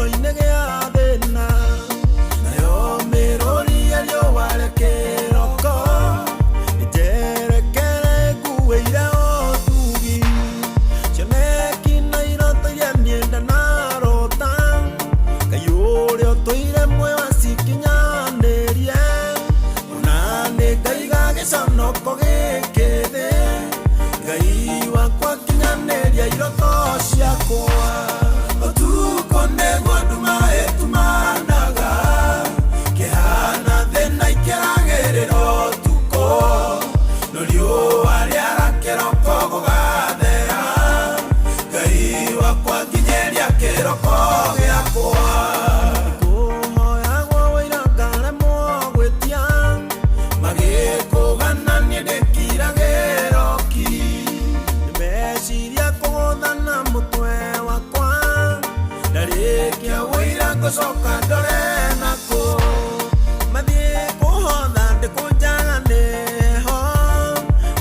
kĩroto-inĩ gĩa thĩna. Nayo mĩrũri ya riũa rĩa kĩroko njerekere nguĩire ũtugi. Cioneki na iroto iria niĩ ndanarota, Ngai ũrĩa ũtũire muoyo acikinyanĩrie. Ona nĩ ngaiga gĩconoko gĩkĩ thĩ, Ngai wakwa kinyanĩria iroto ciakwa. Ũtukũ nĩguo nduma ĩtumanaga, kĩhana thĩna ikĩragĩrĩra ũtukũ, no riũa rĩara kĩroko gũgathera. Ngai wakwa nginyĩria kĩroko gĩakwa. Kũhoyagwo wĩira ngaremwo gwĩtia, magĩkũgana niĩ ndĩkiragĩro ki. Meciria kũgũthana mũtwe wakwa, ndarĩkia wĩira ngũcoka ndore nakũ. Mathiĩ kũhotha ndĩkũnjaga nĩho,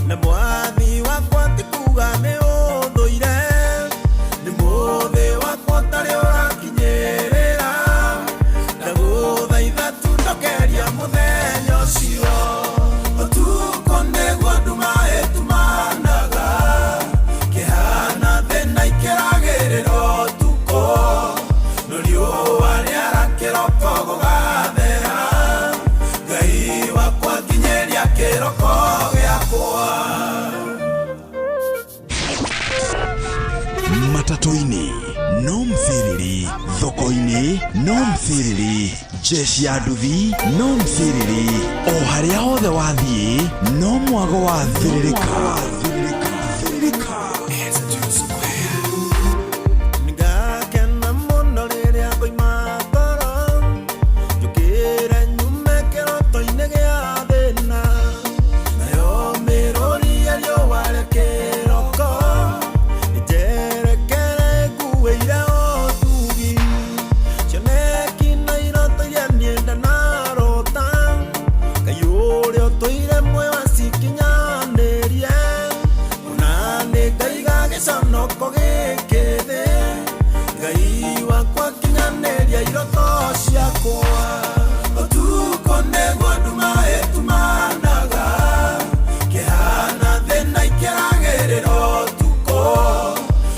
na mwathi wakwa ti kuga nĩ ũthũire, nĩ mũthĩ wakwa ũtarĩ ũrakinyĩrĩra. Ndagũthaitha tu ndokeria mũthenya ũcio. Ũtukũ nĩguo nduma ĩtumanaga, kĩhana thĩna ikĩragĩrĩra ũtukũ, no riũa rĩara kĩroko gũgathera. Ngai wakwa nginyĩria kĩroko gĩakwa. Matatũ-inĩ no mthiriri, thoko-inĩ no mthiriri, jeshi ya nduthi no mthiriri, o harĩa hothe wathiĩ no mwago wa thiririka. Nĩngakena mũno rĩrĩa ngoima toro, njũkĩre nyume kĩroto-inĩ gĩa thĩna. Nayo mĩrũri ya riũa rĩa kĩroko njerekere nguĩire ũtugi. Cioneki na iroto iria niĩ ndanarota, Ngai ũrĩa ũtũire muoyo acikinyanĩrie. Ona nĩ ngaiga gĩconoko gĩkĩ thĩ, Ngai wakwa kinyanĩria iroto ciakwa. Ũtukũ nĩguo nduma ĩtumanaga, kĩhana thĩna ikĩragĩrĩra ũtukũ,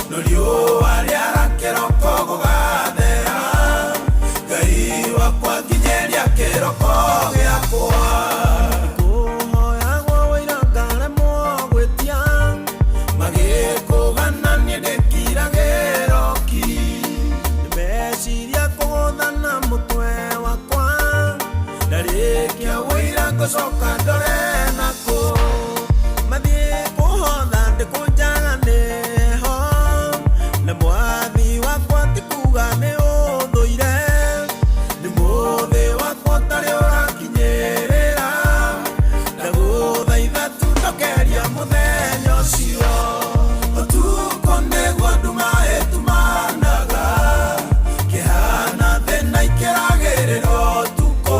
no riũa rĩara kĩroko gũgathera. Ngai wakwa nginyĩria kĩroko gĩakwa. Kũhoyagwo wĩira ngaremwo gwĩtia, magĩkũgana niĩ ndĩkiragĩro ki. Meciria kũgũthana mũtwe wakwa, ndarĩkia wĩira ngũcoka ndore nakũ. Mathiĩ kũhotha ndĩkũnjaga nĩho, na mwathi wakwa ti kuga nĩ ũthũire, nĩ mũthĩ wakwa ũtarĩ ũrakinyĩrĩra. Ndagũthaitha tu ndokeria mũthenya ũcio. Ũtukũ nĩguo nduma ĩtumanaga, kĩhana thĩna ikĩragĩrĩra ũtukũ,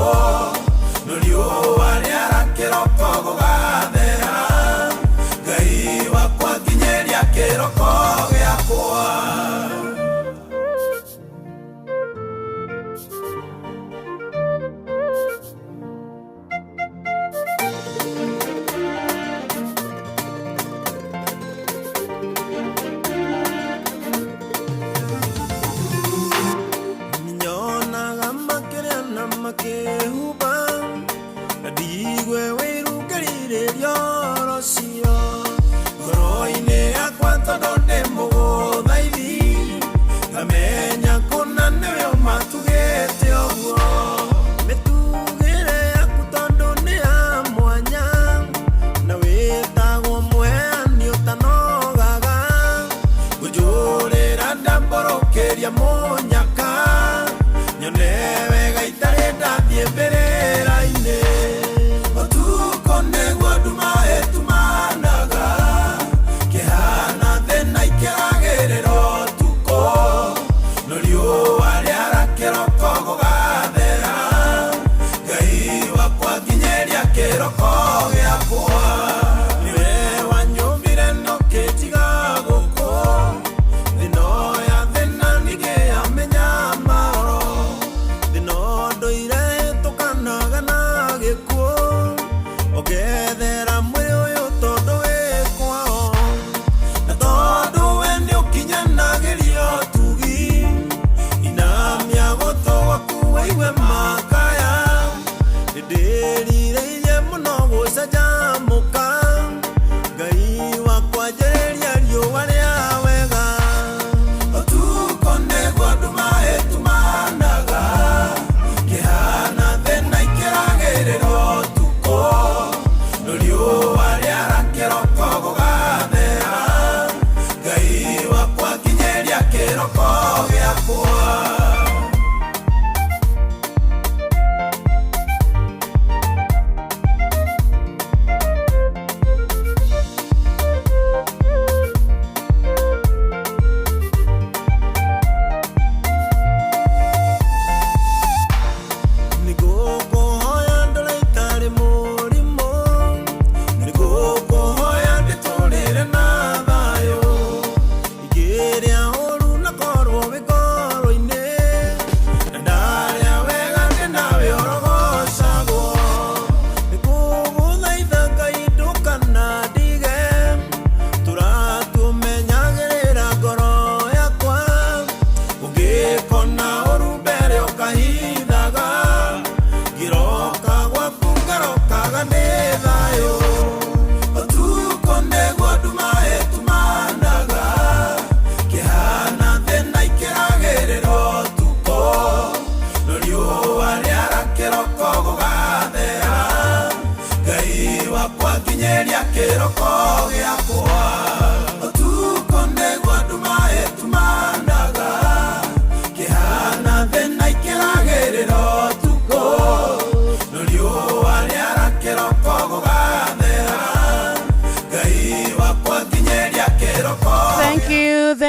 no riũa rĩara kĩroko.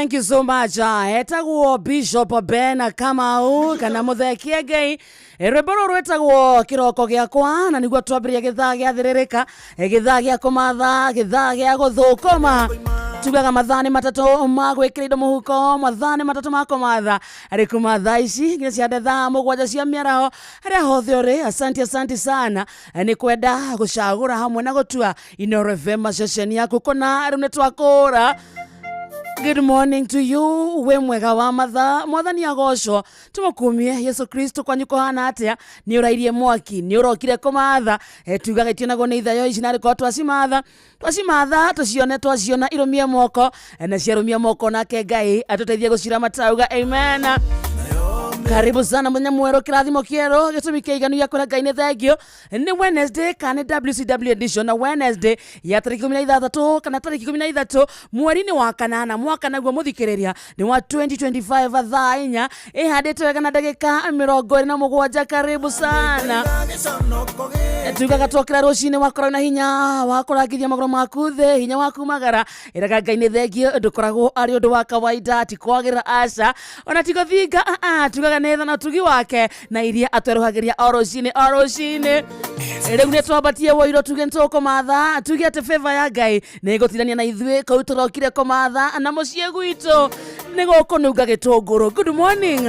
Thank you so much. Etagwo Bishop Ben Kamau kana muthekie Ngai. Rwĩmbo rũrũ rwĩtagwo kĩroko gĩakwa na nĩguo twambĩrĩria gĩthaa gĩa thĩrĩrĩka, gĩthaa gĩa kũmatha, gĩthaa gĩa gũthũkũma. Tugaga mathaa nĩ matatũ ma gwĩkĩra indo mũhuko, mathaa nĩ matatũ ma kũmatha. Arĩ kuma thaa ici nginya cia 7:00 cia mĩaraho, harĩa hothe ũrĩ, asante asante sana nĩ kwenda gũcagũra hamwe na gũtua Inooro FM ceceni yaku kũna rĩu nĩ twakũra. Good morning to you, wĩ mwega wa mathaa, mwathani agocwo, tũmũkumie Yesu Kristo. Kwanyu kũhana atĩa? Nĩ ũrairie mwaki, nĩ ũrokire kũmatha? Tugaga itionagwo nĩ ithayo ici, narĩ korwo twacimatha twacimatha tũcione, twaciona irũmie moko, na ciarũmia moko nake Ngai atũteithie gũciramata. Amen. Karibu sana muthenya mwerũ, kĩrathimo kĩerũ, gĩtũmi kĩiganu gĩa kwĩra Ngai nĩ thank you. Nĩ Wednesday kana nĩ WCW edition, na Wednesday ya tarĩki 16 kana tarĩki 13 mweri-inĩ wa kanana, mwaka naguo mũthikĩrĩria nĩ wa 2025, thaa 4 ĩhandĩtwo wega na ndagĩka 27. Karibu sana. Tugaga twokĩra rũcinĩ wakorwo na hinya wa kũrangithia magũrũ maku thĩ, hinya wa kumagara ĩraga Ngai nĩ thank you. Ndũkoragwo arĩ ũndũ wa kawaida, ti kwagĩrĩra, aca, ona ti gũthinga, tugaga nĩ tha na ũtugi wake na iria atwerũhagĩria o rũcinĩ o rũcinĩ. Rĩu nĩ twambatie woiro, tuge nĩ tũkũmatha, tuge atĩ favor ya Ngai nĩ ĩgũtirania na ithuĩ kũu tũrokire kũmatha, na mũciĩ gwitũ nĩ gũkũnunga gĩtũngũrũ. Good morning.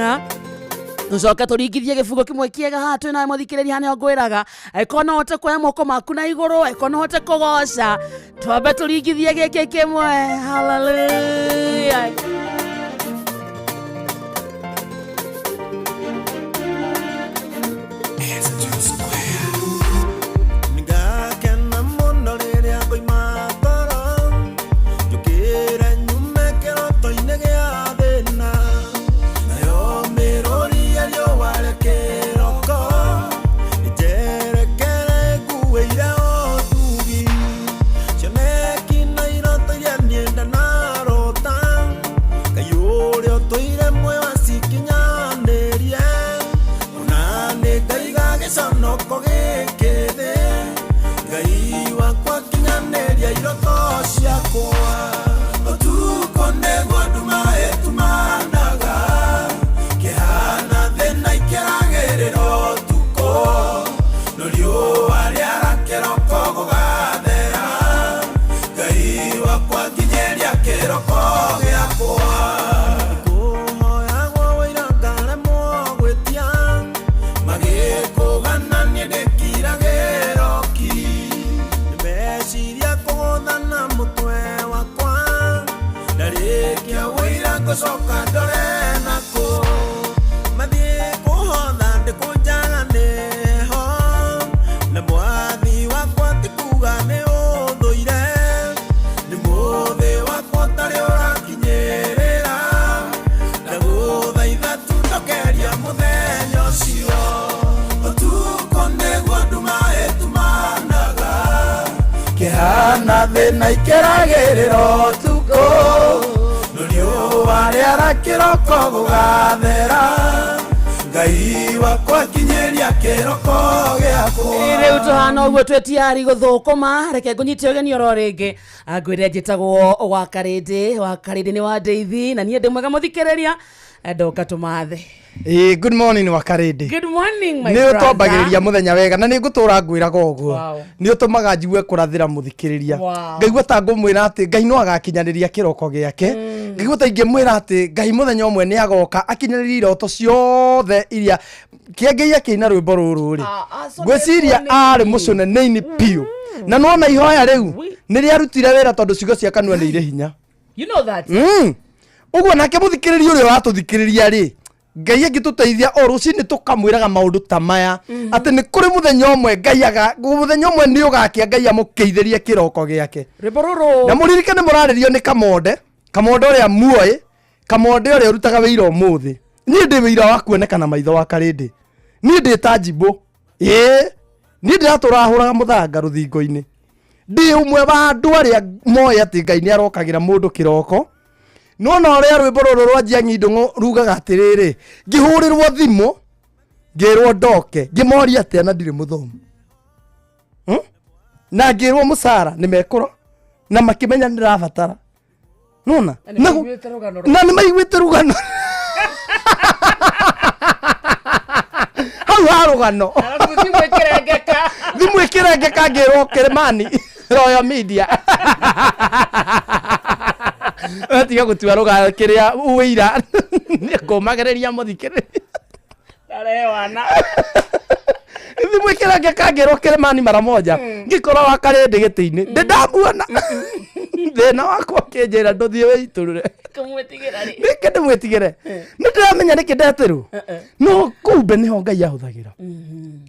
Tũcoke tũringithie gĩbugo kĩmwe kĩega haha twĩ nawe mũthikĩrĩria. Haha nĩho ngwĩraga, angĩkorwo no ũhote kuoya moko maku na igũrũ, angĩkorwo no ũhote kũgoca, twambe tũringithie gĩkĩ kĩmwe. Hallelujah. Nĩngakena mũno rĩrĩa ngoima toro, njũkĩre nyume kĩroto-inĩ gĩa thĩna, nayo mĩrũri ya riũa rĩa kĩroko ĩnjerekere nguĩire ũtugi, cioneki na iroto iria niĩ ndanarota, Ngai ũrĩa ũtũire muoyo acikinyanĩrie, ona nĩ ngaiga gĩconoko gĩkĩ thĩ, Ngai wakwa kinyanĩria iroto ciakwa. Ũtukũ nĩguo nduma ĩtumanaga, kĩhana thĩna ikĩragĩrĩra ũtukũ, no riũa rĩara kĩroko gũgathera, Ngai wakwa nginyĩria kĩroko gĩakwa. Kũhoyagwo wĩira ngaremwo gwĩtia, magĩkũgana niĩ ndĩkiragĩro ki, meciria kũgũthana mũtwe wakwa, ndarĩkia wĩira ngũcoka ndore nakũ, mathiĩ kũhotha ndĩkũnjaga nĩho, na mwathi wakwa ti kuga nĩ ũthũire, nĩ mũthĩ wakwa ũtarĩ ũrakinyĩrĩra, ndagũthaitha tu ndokeria mũthenya ũcio. Ũtukũ nĩguo nduma ĩtumanaga, kĩhana thĩna ikĩragĩrĩra ũtukũ, no riũa rĩara kĩroko gũgathera, Ngai wakwa kinyĩria kĩroko gĩakwa. Rĩu tũhana ũguo twĩ tiari gũthũkũma. Reke ngũnyite ũgeni oro rĩngĩ, ngwĩre njĩtagwo Wakarĩndĩ, Wakarĩndĩ nĩ wa Ndeithi, na niĩ ndĩ mwega mũthikĩrĩria, ndoka tũmathe. Ĩĩ, good morning, Wakarĩndĩ. Good morning, my Nĩ brother. ũtwambagĩrĩria mũthenya wega na nĩ ngũtũra ngwĩraga ũguo. Nĩ ũtũmaga njigue kũrathĩra mũthikĩrĩria. Ngaigua ta ngũmwĩra atĩ Ngai no agakinyanĩria kĩroko gĩake, ngaigua ta ingĩmwĩra atĩ Ngai mũthenya ũmwe nĩ agoka akinyanĩrie iroto ciothe iria kĩengei akĩina rwĩmbo rũrũ rĩ. Ah, ah, so Ngwĩciria nĩ arĩ mũcũne nĩini biũ, na nona ihoya rĩu nĩ rĩarutire wĩra, tondũ ciugo cia kanua nĩ irĩ hinya. You know that. Ũguo nake mũthikĩrĩria ũrĩa ũratũthikĩrĩria rĩ, Ngai angĩtũteithia o rũcinĩ tũkamwĩraga maũndũ ta maya, atĩ nĩ kũrĩ mũthenya ũmwe Ngai aga mũthenya ũmwe nĩ ũgakĩa Ngai amũkĩithĩrie kĩroko gĩake. Rwĩmbo rũrũ. Na mũririkane mũrarĩrio nĩ Kamonde, Kamonde ũrĩa muoĩ, Kamonde ũrĩa ũrutaga wĩira ũmũthĩ. Niĩ ndĩ wĩira wa kuoneka na maitho wa Karĩndĩ. Niĩ ndĩ ta njimbo, ĩĩ, niĩ ndĩratũra hũraga mũthanga rũthingo-inĩ, ndĩ ũmwe wa andũ arĩa moĩ atĩ Ngai nĩ arokagĩra mũndũ kĩroko. Nona ũrĩa rwĩmbo rũrũ rwa Njiang'i Ndũng'ũ rugaga atĩrĩrĩ, ngĩhũrĩrwo thimũ ngĩrwo ndoke, ngĩmoria atĩa na ndirĩ mũthomu? Na ngĩrwo mũcara nĩ mekũro na makĩmenya nĩ ndĩrabatara. Nona Na nĩ maiguĩte rũgano na nĩ maiguĩte rũgano hau ha rũgano. Arabu thimũ ĩkĩrengeka. Thimũ ĩkĩrengeka ngĩrwo kĩrĩmani Royal Media tiga gũtua rũgano kĩrĩa ũira ngũmagĩrĩria mũthikĩrĩria. Ndarehe wana. Thimũ ĩkĩrengeka ngĩrwo kĩrĩmani mara moja ngĩkora wa karĩndĩ gĩtĩ-inĩ ndĩ ndamuona thĩna wakwa ũkĩnjĩra ndũthiĩ wĩitũrũre. Kũmwĩtigĩra rĩ. Nĩkĩ ndĩmwĩtigĩre? Nĩ ndĩramenya nĩkĩ ndetĩrwo no kumbe nĩho Ngai ahũthagĩra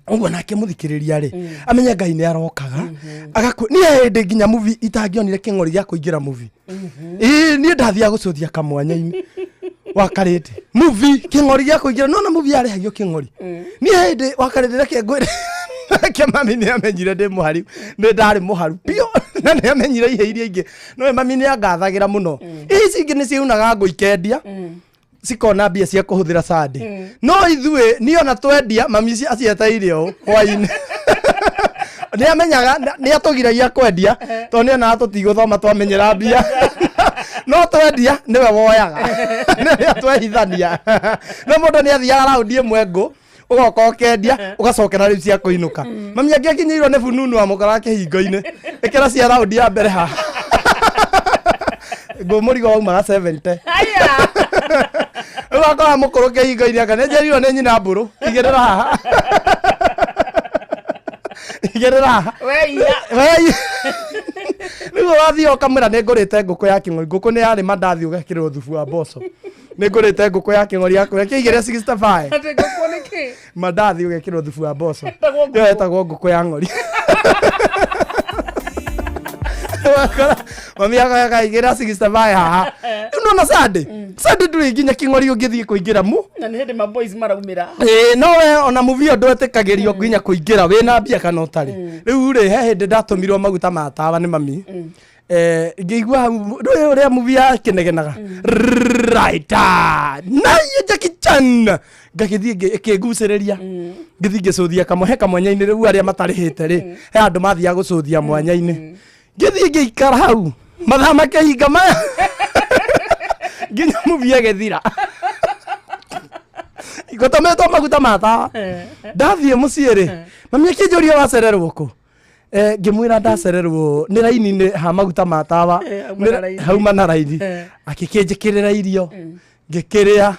ũguo nake mũthikĩrĩria rĩ amenye Ngai nĩ arokaga agakũ niĩ hĩndĩ nginya muvi itangĩonire kĩng'ori gĩa kũingĩra muvi. Ĩĩ, niĩ ndathiaga gũcũthia kamwanya-inĩ wa karĩndĩ muvi kĩng'ori gĩa kũingĩra nona muvi yarĩhagio kĩng'ori. Niĩ hĩndĩ wa karĩndĩ reke ngwĩre nake mami nĩ amenyire ndĩ mũharu nĩ ndarĩ mũharu biũ na nĩ amenyire ihe iria ingĩ nowe mami nĩ angathagĩra mũno ici ingĩ nĩ ciunaga ngũ ikendia cikona mbia cia kũhũthĩra sande no ithuĩ niĩ ona twendia mami acieteire ũũ hwainĩ nĩ amenyaga nĩ atũgiragia kwendia tondũ nĩ onaga tũtigũthoma twamenyera mbia no twendia nĩwe woyaga nĩwe twehithania no mũndũ nĩ athiaga raundi ĩmwe ngũ ũgoka ũkendia ũgacokera rĩu cia kũinũka mami angĩakinyĩirwo nĩ bununu amũkoraga kĩhingo-inĩ ĩkĩra cia raundi ya mbere haha ngũ mũrigo waumaga 70. Haya. Rĩu akora mũkũrũ kĩhingo-inĩ aka nĩ njerirwo nĩ nyina mbũrũ igĩrĩra haha igĩrĩra haha. Weiya. Wei. Rĩu ũrathiĩ ũkamwĩra nĩ ngũrĩte ngũkũ ya kĩng'ori ngũkũ nĩ yarĩ mandathi ũgekĩrwo thubu wa mboco nĩ ngũrĩte ngũkũ ya kĩng'ori ya kũrĩa kĩigĩre 65. Atĩ ngũkũ nĩ kĩ? Mandathi ũgekĩrwo thubu wa mboco. Ĩtagwo ngũkũ. Ĩyo ĩtagwo ngũkũ ya ng'ori. Wakora mami akaigĩra 65 haha. Rĩu nona Sunday Sunday ndũrĩ nginya kĩng'ori ũngĩthiĩ kũingĩra mu. Na nĩ hĩndĩ maboys maraumĩra. Ĩĩ no we ona mũvio ndwetĩkagĩrio nginya kũingĩra wĩna mbia kana ũtarĩ. Rĩu rĩ he hĩndĩ ndatũmirwo maguta ma tawa nĩ mami. Ngĩigua hau ndũĩ ũrĩa muvi yakĩnegenaga right naye Jackie Chan ngagĩthiĩ ĩkĩngucĩrĩria ngĩthiĩ ngĩcũthia kamwe he kamwanya-inĩ rĩu arĩa matarĩhĩte rĩ he andũ mathiaga gũcũthia mwanya-inĩ ngĩthiĩ ngĩikara hau mathaa makĩhinga maya nginya muvi ĩgĩthira ngũtũmĩtwo maguta ma tawa ndathiĩ mũciĩ rĩ mami akĩnjũria wacererwo kũ. Ngĩmwĩra ndacererwo nĩ raini-inĩ ha maguta ma tawa. Hauma na raini. Hauma na raini. Akĩkĩnjĩkĩrĩra irio ngĩkĩrĩa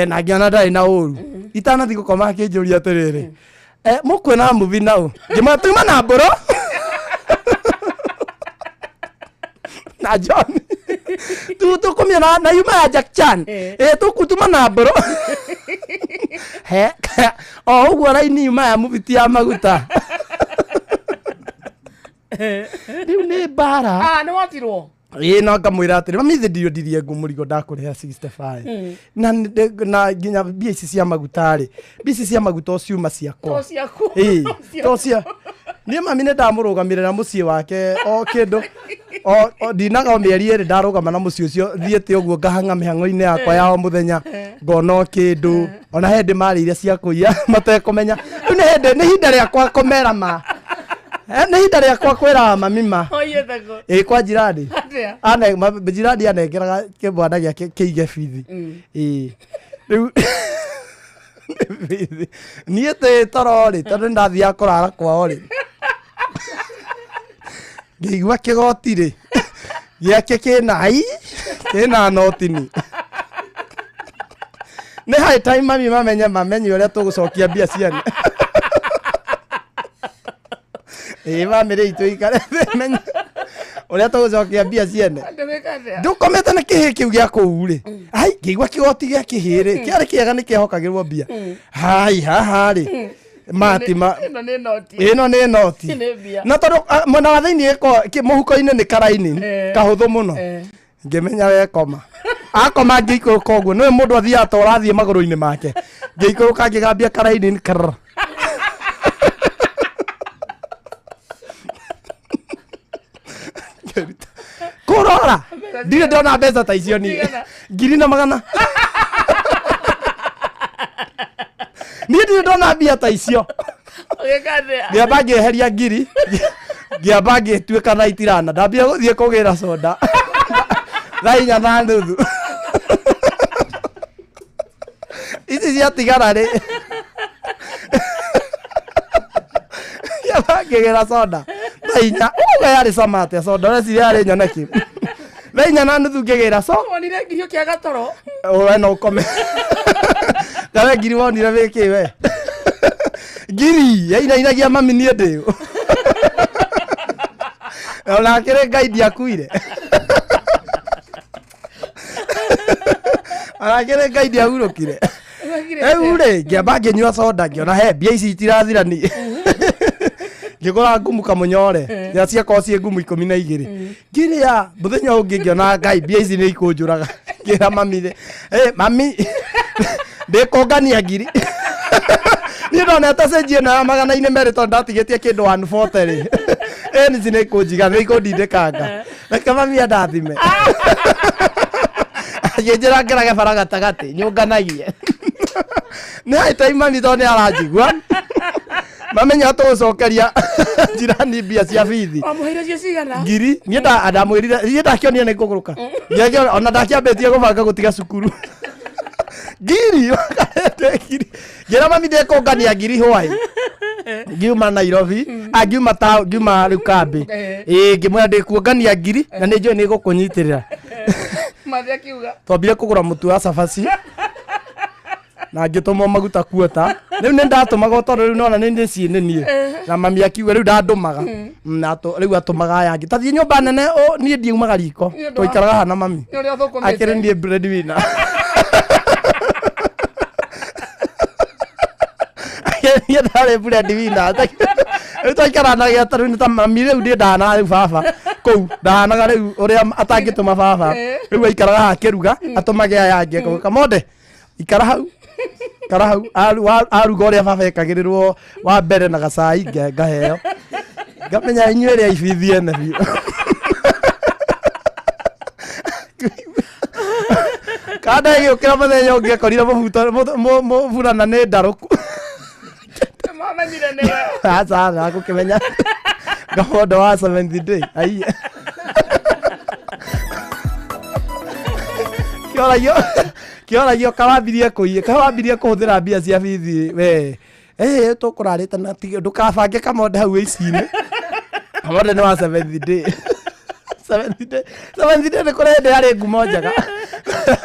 na ngĩona ndarĩ na ũru itanathiĩ gũkoma akĩnjũria atĩrĩrĩ mũkwĩna muvi naũ ngĩmwĩra tuma na mbũrũ na John tu tukumia na yuma ya Jack Chan. Tukutuma na mbũrũ he o ũguo raini yuma ya mubiti ya maguta rĩu nĩ mbara. Ah, nĩ watirwo. Ĩĩ no ngamwĩra atĩrĩ mami thĩ ndirio ndirie ngũ mũrigo ndakũrĩha 65 na na nginya mbia ici cia maguta rĩ mbia ici cia maguta o ciuma ciakwa. To ciaku. Ĩĩ to cia niĩ mami nĩ ndamũrũgamĩrĩra mũciĩ wake o kĩndũ o ndinaga o mĩeri ĩrĩ ndarũgama na mũciĩ ũcio thiĩte ũguo ngahang'a mĩhang'o-inĩ yakwa ya o mũthenya ngona o kĩndũ ona he hĩndĩ marĩire cia kũiya matekũmenya rĩu nĩ hĩndĩ nĩ ihinda rĩakwa kũmera ma nĩ ihinda rĩakwa kwĩra mami ma. Oiyĩte kũ? Ĩ kwa jirani. Atĩa? Ane jirani anengeraga kĩmwana gĩake kĩige bithi. Ĩ rĩu bithi niĩ tĩ toro rĩ tondũ nĩndathiaga kũrara kwao rĩ ngĩigua kĩgoti rĩ gĩake kĩna ai kĩna notini nĩ high time mami mamenye mamenye ũrĩa tũgũcokia mbia ciene ĩĩ bamĩrĩ itũ ikare menye ũrĩa tũgũcokia mbia ciene. Ndũgĩka atĩa? Ndũkomete na kĩhĩ kĩu gĩa kũu rĩ ai ngĩigua kĩgoti gĩa kĩhĩ rĩ kĩarĩ kĩega nĩ kĩhokagĩrwo mbia hai haha rĩ matima. Ĩno nĩ noti. Ĩno nĩ noti. Nĩ mbia. Na tondũ mwena wa thĩinĩ mũhuko-inĩ nĩ karaini kahũthũ mũno ngĩmenya wekoma akoma ngĩikũrũka ũguo nĩwe mũndũ athiaga ta ũrathiĩ magũrũ-inĩ make ngĩikũrũka ngĩgambia karaini karr. Ngĩruta. Kũrora ndirĩ ndona mbeca ta icio niĩ. Cigana? Ngiri na magana niĩ ndirĩ ndona mbia ta icio. Ũgĩka atĩa? Ngĩamba ngĩeheria ngiri ngĩamba ngĩtuĩka na itirana ndambia gũthiĩ kũgĩra soda 4:30 ici ciatigara rĩ ngĩgĩra soda 4:00 ũguo yarĩ cama atĩa soda ũreciria yarĩ nyoneki 4:30 ngĩgĩra so Wonire ngiri ũkĩaga toro. We no ũkome kawe ngiri wonire wĩkĩ we ngiri yainainagia mami niĩ ndĩ ona akĩrĩ ngai ndiakuire ona akĩrĩ ngai ndiahurũkire. Wekire Rĩu atĩa? rĩ ngĩamba ngĩnyua soda ngĩona he mbia ici itirathira ni ngĩgũra ngumu kamũnyore ya ciakorwo ciĩ ngumu 12 ngĩrĩa mũthenya ũngĩ ngĩona ngai mbia ici nĩ ikũnjũraga ngĩra mami rĩ "Ĩ, mami ndĩkũngania ngiri niĩ ndonete cenji ĩno ya 200 tondũ ndatigĩtie kĩndũ 140 rĩ ĩ ici nĩ ikũnjiga nĩ ikũndindĩkanga reke mami andathime agĩnjĩra ngerage bara gatagatĩ nyũnganagie nĩ haitai mami tondũ nĩ aranjigua mamenya tũgũcokeria njirani mbia cia bithi. Wamũheire cio cigana? Ngiri niĩ ndamwĩrire niĩ ndakĩonire nĩ ngũgũrũka. Ona ndakĩambĩtie gũbanga gũtiga cukuru ngiri wakarete ngiri ngĩra mami ndĩkũngania ngiri hwaĩ ngiuma Nairobi ngiuma ta ngiuma rĩu kambĩ. Ĩĩ ngĩmwĩra ndĩkuongania ngiri na nĩ njũĩ nĩ gũkũnyitĩrĩra. Mathe akiuga. Twambire kũgũra mũtu wa cabaci na ngĩtũmwo maguta kuota rĩu nĩ ndatũmagwo tondũ rĩu nona nĩ nĩciĩ nĩ niĩ na mami akiuga rĩu ndandũmaga na rĩu atũmaga aya angĩ tathiĩ nyũmba nene niĩ ndiumaga riko. Nĩ ũndũ wa- Twaikaraga haha na mami. Nĩ ũrĩa ũthũkũmĩte. Akĩrĩ niĩ breadwinner niĩ ndarĩ breadwinner rĩu twaikaranagia ta rĩu nĩ ta mami rĩu niĩ ndahanaga rĩu baba kũu ndahanaga rĩu ũrĩa atangĩtũma baba rĩu aikaraga haha akĩruga atũmage aya angĩ akauga kamonde ikara hau ikara hau aruga ũrĩa baba ekagĩrĩrwo wa mbere na gacai ngaheo ngamenya inyuĩ rĩa ibithi ene biũ kanda ĩgĩũkĩra mũthenya ũngĩ akorire mũburana nĩ ndarũku. Nĩmamenyire nĩwe. Aca gũkĩmenya kamondo wa seventh day aiye kĩoragio kĩoragio kawambirie kũiye kawambirie kũhũthĩra mbia cia bithi we tũkũrarĩte na ndũkabange kamonde hau ici-inĩ kamonde nĩ wa seventh day seventh day seventh day nĩ kũrĩ hĩndĩ yarĩ ngumo njega.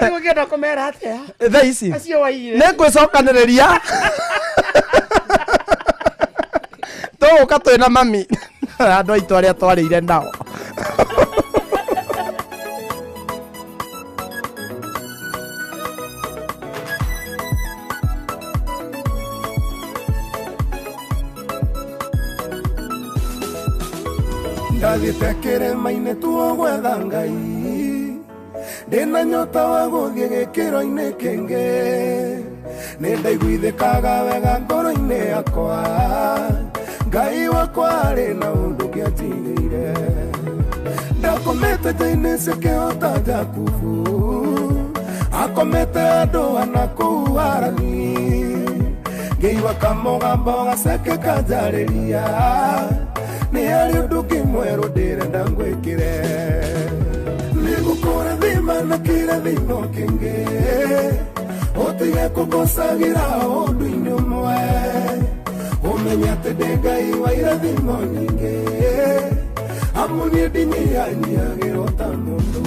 Rĩu ũngĩenda kũmera atĩa? Thaa ici Acio waiyire. Nĩ ngwĩcokanĩrĩria tũgũka twĩna mami andũ aitũ arĩa twarĩire nao. Ndathiĩte kĩrĩma-inĩ tuo gwetha Ngai ndĩna nyota wa gũthiĩ gĩkĩro-inĩ kĩngĩ nĩ ndaiguithĩkaga wega ngoro-inĩ yakwa Ngai wakwa arĩ na ũndũ kĩanjigĩire ndakomete nja-inĩ ciakĩhota Jakubu akomete andũ ana kũu Harani ngĩigua kamũgambo gaceke kanjarĩria nĩ harĩ ũndũ ũngĩ mwerũ ndĩrenda ngwĩkĩre nĩngũkũrathima na kĩrathimo kĩngĩ ũtige kũngocagĩra ũndũ-inĩ ũmwe ũmenye atĩ ndĩ Ngai wa irathimo nyingĩ amu niĩ ndinyihanyiagĩrwo ta mũndũ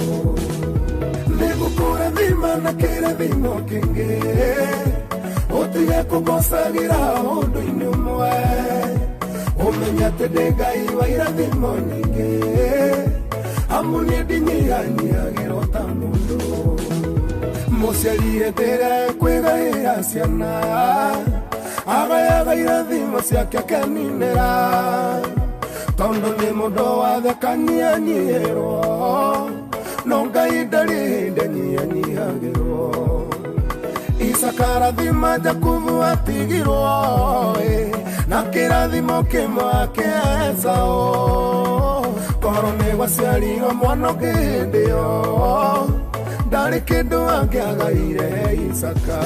nĩngũkũrathima na kĩrathimo kĩngĩ ũtige kũngocagĩra ũndũ-inĩ ũmwe ũmenye atĩ ndĩ Ngai wa irathimo nyingĩ amu niĩ ndinyihanyiagĩrwo ta mũndũ mũciari hĩndĩ ĩrĩa ekwĩgaĩra ciana agayaga irathimo ciake akeninĩra tondũ nĩ mũndũ wathekanyihanyihĩrwo no Ngai ndarĩ hĩndĩ anyihanyihagĩrwo Isaka arathima Jakubu atigirwo na kĩrathimo kĩmwe ake Esau korwo nĩ gwaciarirwo mwana ũngĩ hĩndĩ ĩyo ndarĩ kĩndũ angĩagaire Isaka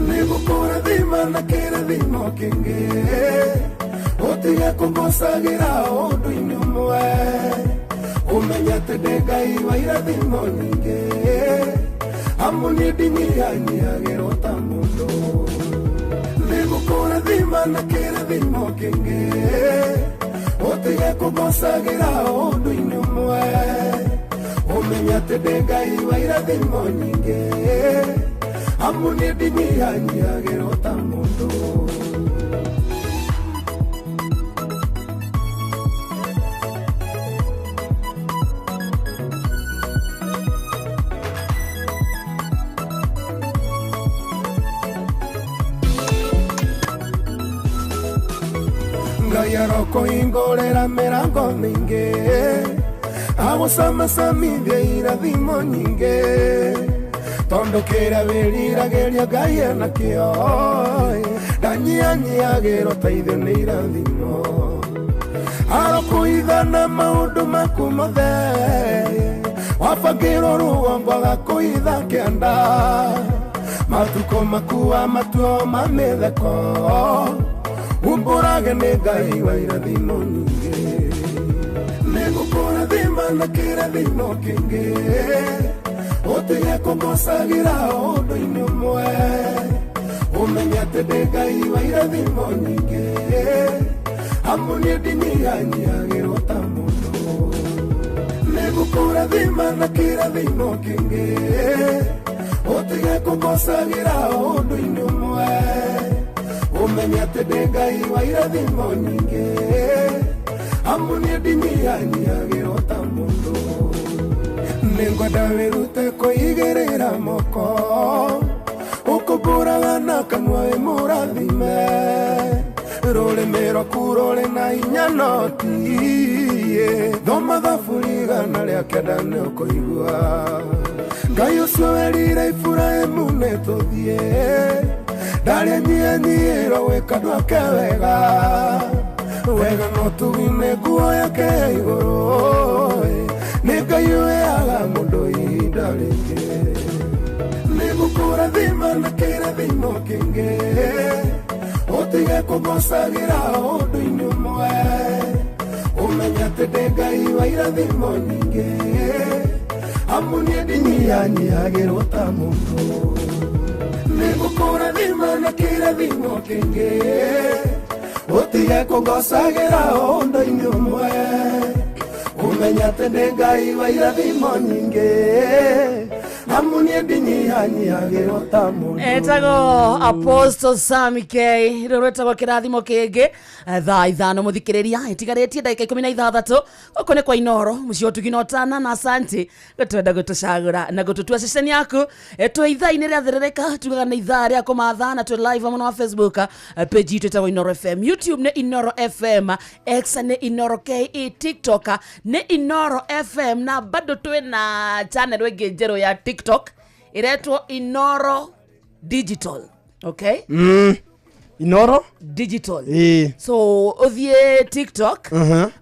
nĩngũkũrathima na kĩrathimo kĩngĩ ũtige kũngocagĩra ũndũ-inĩ ũmwe. Ũmenye atĩ ndĩ Ngai wa irathimo nyingĩ, amu niĩ ndinyihanyiihagĩrwo ta mũndũ. Nĩngũkũrathima na kĩrathimo kĩingĩ, ũtige kũngocagĩra ũndũ-inĩ ũmwe. Ũmenye atĩ ndĩ Ngai wa irathimo nyingĩ, amu niĩ ndinyihanyiihagĩrwo ta mũndũ. Ngai arokũhingũrĩra mĩrango mĩingĩ, agũcamacamithie irathimo nyingĩ, tondũ kĩrĩa wĩriragĩria Ngai enakĩo, ndanyihanyiihagĩrwo ta ithuĩ nĩ irathimo. Arokũhitha na maũndũ maku mothe, wabangĩrwo rũgongo agakũhitha kĩanda, matukũ maku wa matuo ma mĩtheko, umbũrage nĩ Ngai wa irathimo nyingĩ. Nĩngũkũrathima na kĩrathimo kĩingĩ, ũtige kũngocagĩra ũndũ-inĩ ũmwe. Ũmenye atĩ ndĩ Ngai wa irathimo nyingĩ, amu niĩ ndinyihanyiihagĩrwo ta mũndũ. Nĩngũkũrathima na kĩrathimo kĩingĩ, ũtige kũngocagĩra ũndũ-inĩ ũmwe. Ũmenye atĩ ndĩ Ngai wa irathimo nyingĩ, amu niĩ ndinyihanyiihagĩrwo ta mũndũ. Nĩngwenda wĩrute kwĩigĩrĩra moko, ũkũmbũraga na kanua wĩ mũrathime, rũrĩmĩ rwaku rũrĩ na hinya no tiĩ, thoma thaburi 109 nĩũkũigua. Ngai ũcio werire Iburahĩmu nĩtũthiĩ, ndarĩ anyihanyiihĩrwo gwĩka andũ ake wega, wega no tugine nguo yake ya igũrũ, nĩ Ngai ũheaga mũndũ ihinda rĩngĩ. Nĩngũkũrathima na kĩrathimo kĩingĩ, ũtige kũngocagĩra ũndũ-inĩ ũmwe. Ũmenye atĩ ndĩ Ngai wa irathimo nyingĩ, amu niĩ ndinyihanyiihagĩrwo ta mũndũ. Nĩngũkũrathima na kĩrathimo kĩingĩ, ũtige kũngocagĩra ũndũ-inĩ ũmwe. Ũmenye atĩ ndĩ Ngai wa irathimo nyingĩ, amu niĩ ndinyihanyiihagĩrwo ta mũndũ. Etagwo Apostle Sammy K, rĩu rwĩtagwo kĩrathimo kĩngĩ. Thaa 5 mũthikĩrĩria ĩtigarĩtie ndagĩka 16. Gũkũ nĩ kwa Inoro, mũciĩ ũtugi na ũtana na asanti gũtwenda gũtũcagũra na gũtũtua ceceni yaku. Twĩ ithaa-inĩ rĩa thĩrĩrĩka, tugaga nĩ ithaa rĩa kũmatha, na twĩ live mũno wa Facebook page itũ ĩtagwo Inoro FM, YouTube nĩ Inoro FM, X nĩ Inoro KE, TikTok nĩ Inoro FM, na bado twĩ na channel ĩngĩ njerũ ya TikTok ĩretwo Inoro Digital. Okay? Inoro Digital. Ĩĩ. So ũthiĩ TikTok,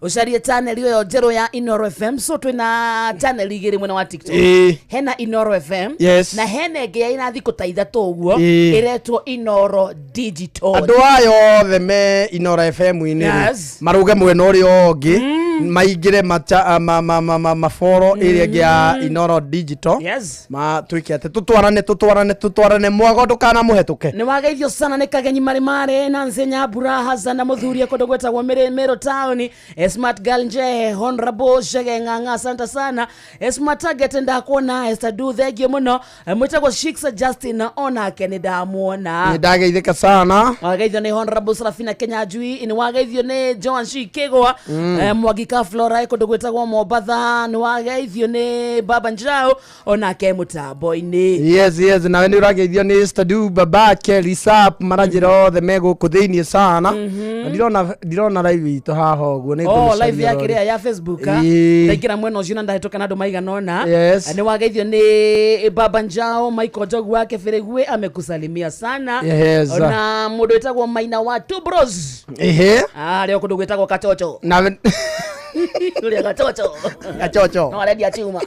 ũcarie channel ĩyo njerũ ya Inoro FM. So twĩna channel igĩrĩ mwena wa TikTok. Ĩĩ. Hena Inoro FM Yes. na hena ĩngĩ ya ina thikũ ta 3 ũguo Ĩĩ. ĩretwo Inoro Digital. Andũ aya othe me Inoro FM-inĩ rĩ, Yes. marũge mwena ũrĩa ũngĩ, maingĩre maboro ĩrĩa ĩngĩ ya Inoro Digital. Yes. Matwĩke atĩ tũtwarane tũtwarane tũtwarane, mwago ndũkanamũhetũke. Nĩ wageithio sana nĩ Kagenyi marĩ marĩ na Nse Nyambura Hassan na mũthuri kũndũ gwĩtagwo Meru Town. Smart Girl Njehe, Honorable Shege Ng'ang'a, asante sana. Smart Target ndakuona, Esther Du thengio mũno. Mwĩtagwo Shiksa Justin onake nĩ ndamuona. Nĩ ndageithĩka sana. Wageithio nĩ Honorable Serafina Kenya Njui, nĩ wageithio nĩ Joan Shi Kĩgwa, Mwangika Flora kũndũ gwĩtagwo Mombatha, nĩ wageithio nĩ Baba Njau onake mũtambo-inĩ. Yes, yes, nawe nĩ ũrageithio nĩ Stadu babake Risap maranjĩra othe me gũkũ thĩiniĩ sana. Na ndirona live itũ haha ũguo nĩ Oh, ngũmĩcaria live ya rori. kĩrĩa ya Facebook Ĩĩ. ndaingĩra mwena ũcio na ndahĩtũka na andũ maigana ũna. Yes. Nĩ wageithio nĩ Baba Njao Michael Njogu wake Bĩrĩgwe amekusalimia sana. Yes. Na mũndũ wĩtagwo Maina wa Two Bros Ehe. arĩ o kũndũ gwĩtagwo Kachocho. Nawe Ũrĩa Gachocho. Gachocho. No arendia chuma.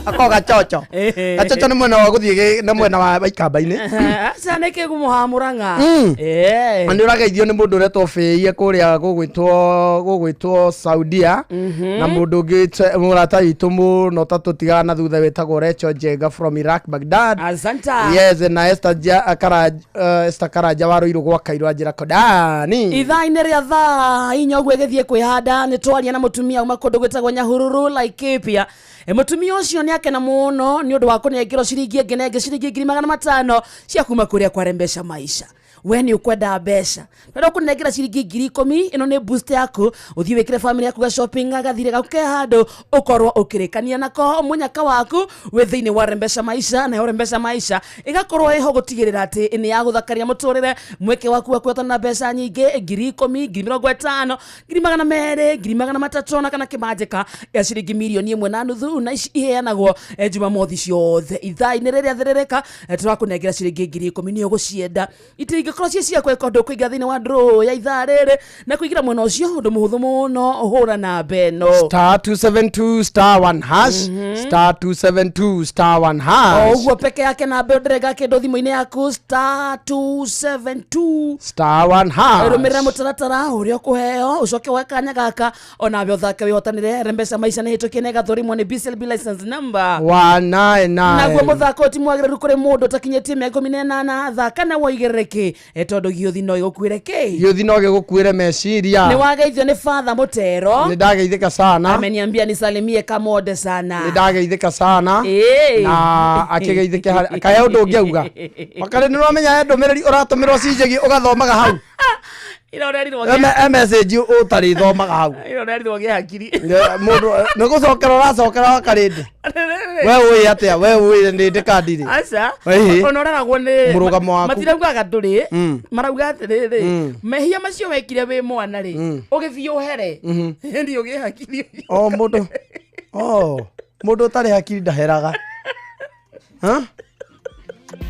Akoragwo Gachocho. Ĩhĩ. Gachocho nĩ mwena wa gũthiĩ nĩ mwena wa Ikamba-inĩ. Aca nä kä gumo ha må rang'a. Na nĩ ũrageithio nĩ mũndũ ũretwo Bĩie kũrĩa gũgwĩtwo Saudia, na mũndũ ũngĩ mũrata witũ mũno ta tũtigaga na thutha wĩtagwo Recho Njenga from Iraq, Baghdad. Asanta. Yes, na Esther Esther Karanja wa Ruiru gwa Kairũ anjĩra kodani. Ithaa-inä rä a thaa inya å guo ä gä thiä kwä handa nä twaria na må tumia uma kå ndå gwä tagwo Nyahururu, Laikipia. Må tumia å cio nä akena må no nä å ndå wa kå nengerwo ciringi ä ngä na ä ngä ciringi 500,000 cia kuma kå rä a kware mbeca maisha. We nä å kwenda mbeca, wenda kå nengera ciringi 10,000, ä no nä boost yaku å thiä wä kä re bamä yaku ga shopping gathire gaku ke handå å korwo å kä rä kania nako mũnyaka waku wä thä inä wa Rembesha Maisha. Nayo Rembesha Maisha ĩgakorwo ĩho gũtigĩrĩra atĩ nĩ ya gũthakaria mũtũrĩre mweke waku wa kũhotana na mbeca nyingĩ, 10,000, 50,000, 200,000, 300,000 na kana kĩmanjĩka ya ciringi 1.5 mirioni, na ici iheanagwo Jumamothi ciothe ithaa-inĩ rĩrĩa thĩrĩrĩka. Tũrakũnengera ciringi 10,000, nĩ ũgũcienda itingĩkorwo ciĩ ciakwa ĩkorwo ndũkũingĩra thĩinĩ wa draw ya ithaa rĩrĩ, na kũingĩra mwena ũcio ũndũ mũhũthũ mũno, hũra namba ĩno: Star 272 star 1 hash, star 272 star 1 o hash. Ũguo peke yake namba ĩyo ndĩrenga kĩndũ thimũ-inĩ yaku, star 272 star 1 hash. Rũmĩrĩra mũtaratara ũrĩa ũkũheo, ũcoke woe kanya gaka onawe ũthake wĩhotanĩre. Rembeca Maisha nĩ hĩtũkie na ĩgathũrimwo nĩ BCLB license number 199. Naguo mũthako ũyũ ti mwagĩrĩru kũrĩ mũndũ ũtakinyĩtie mĩaka 18. Thaka na woigĩrĩrĩki, tondũ gĩũthi no ĩgũkuĩre kĩ? Gĩũthi no gĩgũkuĩre meciria. Nĩ wageithio nĩ Father Mũtero. Nĩ ndageithĩka sana. Ameniambia nisalimie Kamode sana. Nĩ ndageithĩka sana. Ĩĩ. Na akĩgeithĩke harĩ kahe ũndũ ũngĩauga wakarĩ nĩ ũramenya he ndũmĩrĩri ũratũmĩrwo cinjegi ũgathomaga hau. Ira ũrerirwo E message ũtarĩ thomaga hau. Ira ũrerirwo gĩa hakiri. Mũndũ nĩ gũcokera ũracokera wakarĩndĩ we ũĩ atĩa, we ũĩ nĩ ndĩkandire. Aca. Ĩhĩ. Ona ũraragwo nĩ Mũrũgamo waku. Matiraugaga ndũrĩ, marauga atĩrĩrĩ, mehia macio wekire wĩ mwana rĩ, ũgĩthiĩ ũhere hĩndĩ ũgĩe hakiri. O mũndũ, o mũndũ ũtarĩ hakiri ndaheraga. Ha?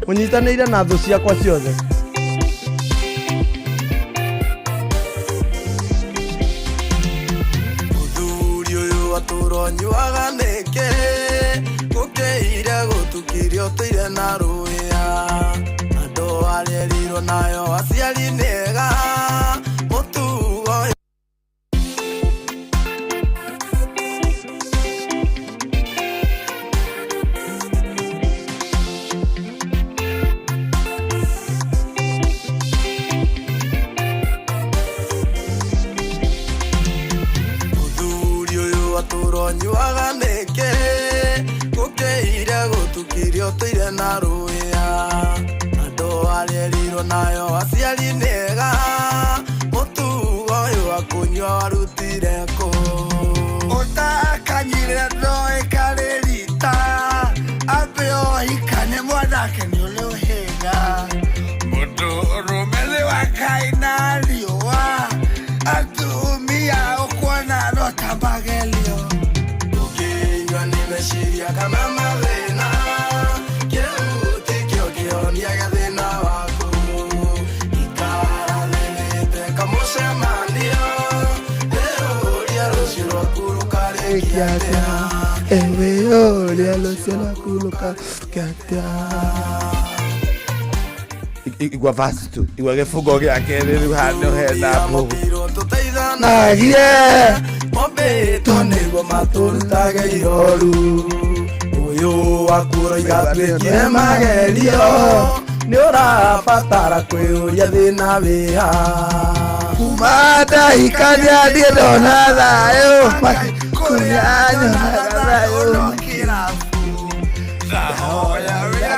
Ũnyitanĩire na thũ ciakwa ciothe. Mũthuri ũyũ atũronyuaga nĩkĩ gũkĩire gũtukirie ũtũire na rũĩa andũ arerirwo nayo aciari nĩega mũtugo. Mũthuri ũyũ atũronyuaga nĩkĩ gũkĩire gũtukirie ũtũire na rũĩa andũ arerirwo nayo aciari nĩega mũtugo ũyũ wa kũnyua warutire kũ? Ũtakanyire ndoĩkarĩrita ambe ohikane mwanake nĩ ũrĩ ũhĩnga mũndũ ũrũme nĩ wa Ngai na riũa atumia ũkuona no ta magerio. Ũkĩnyua nĩ meciria kana mathĩna kĩu tikĩo kĩhonia gĩa thĩna waku ikara thĩnĩte kamũcemanio ĩũria rũciũ rwaku rũkarĩkia atĩa. Ewe ũrĩa rũciũ rwaku rũkarĩkia atĩa. Igua verse tu, igua gĩbungo gĩa kerĩ rĩu handũ hena mbũgũ. Nagie. Mombĩtwo nĩguo matũrutage ihoru ũyũ waku ũroiga twĩkire magerio nĩ ũrabatara kwĩyũria thĩna wĩha. Kuma ndahikania niĩ ndona thayũ kũrĩa nyonaga thayũ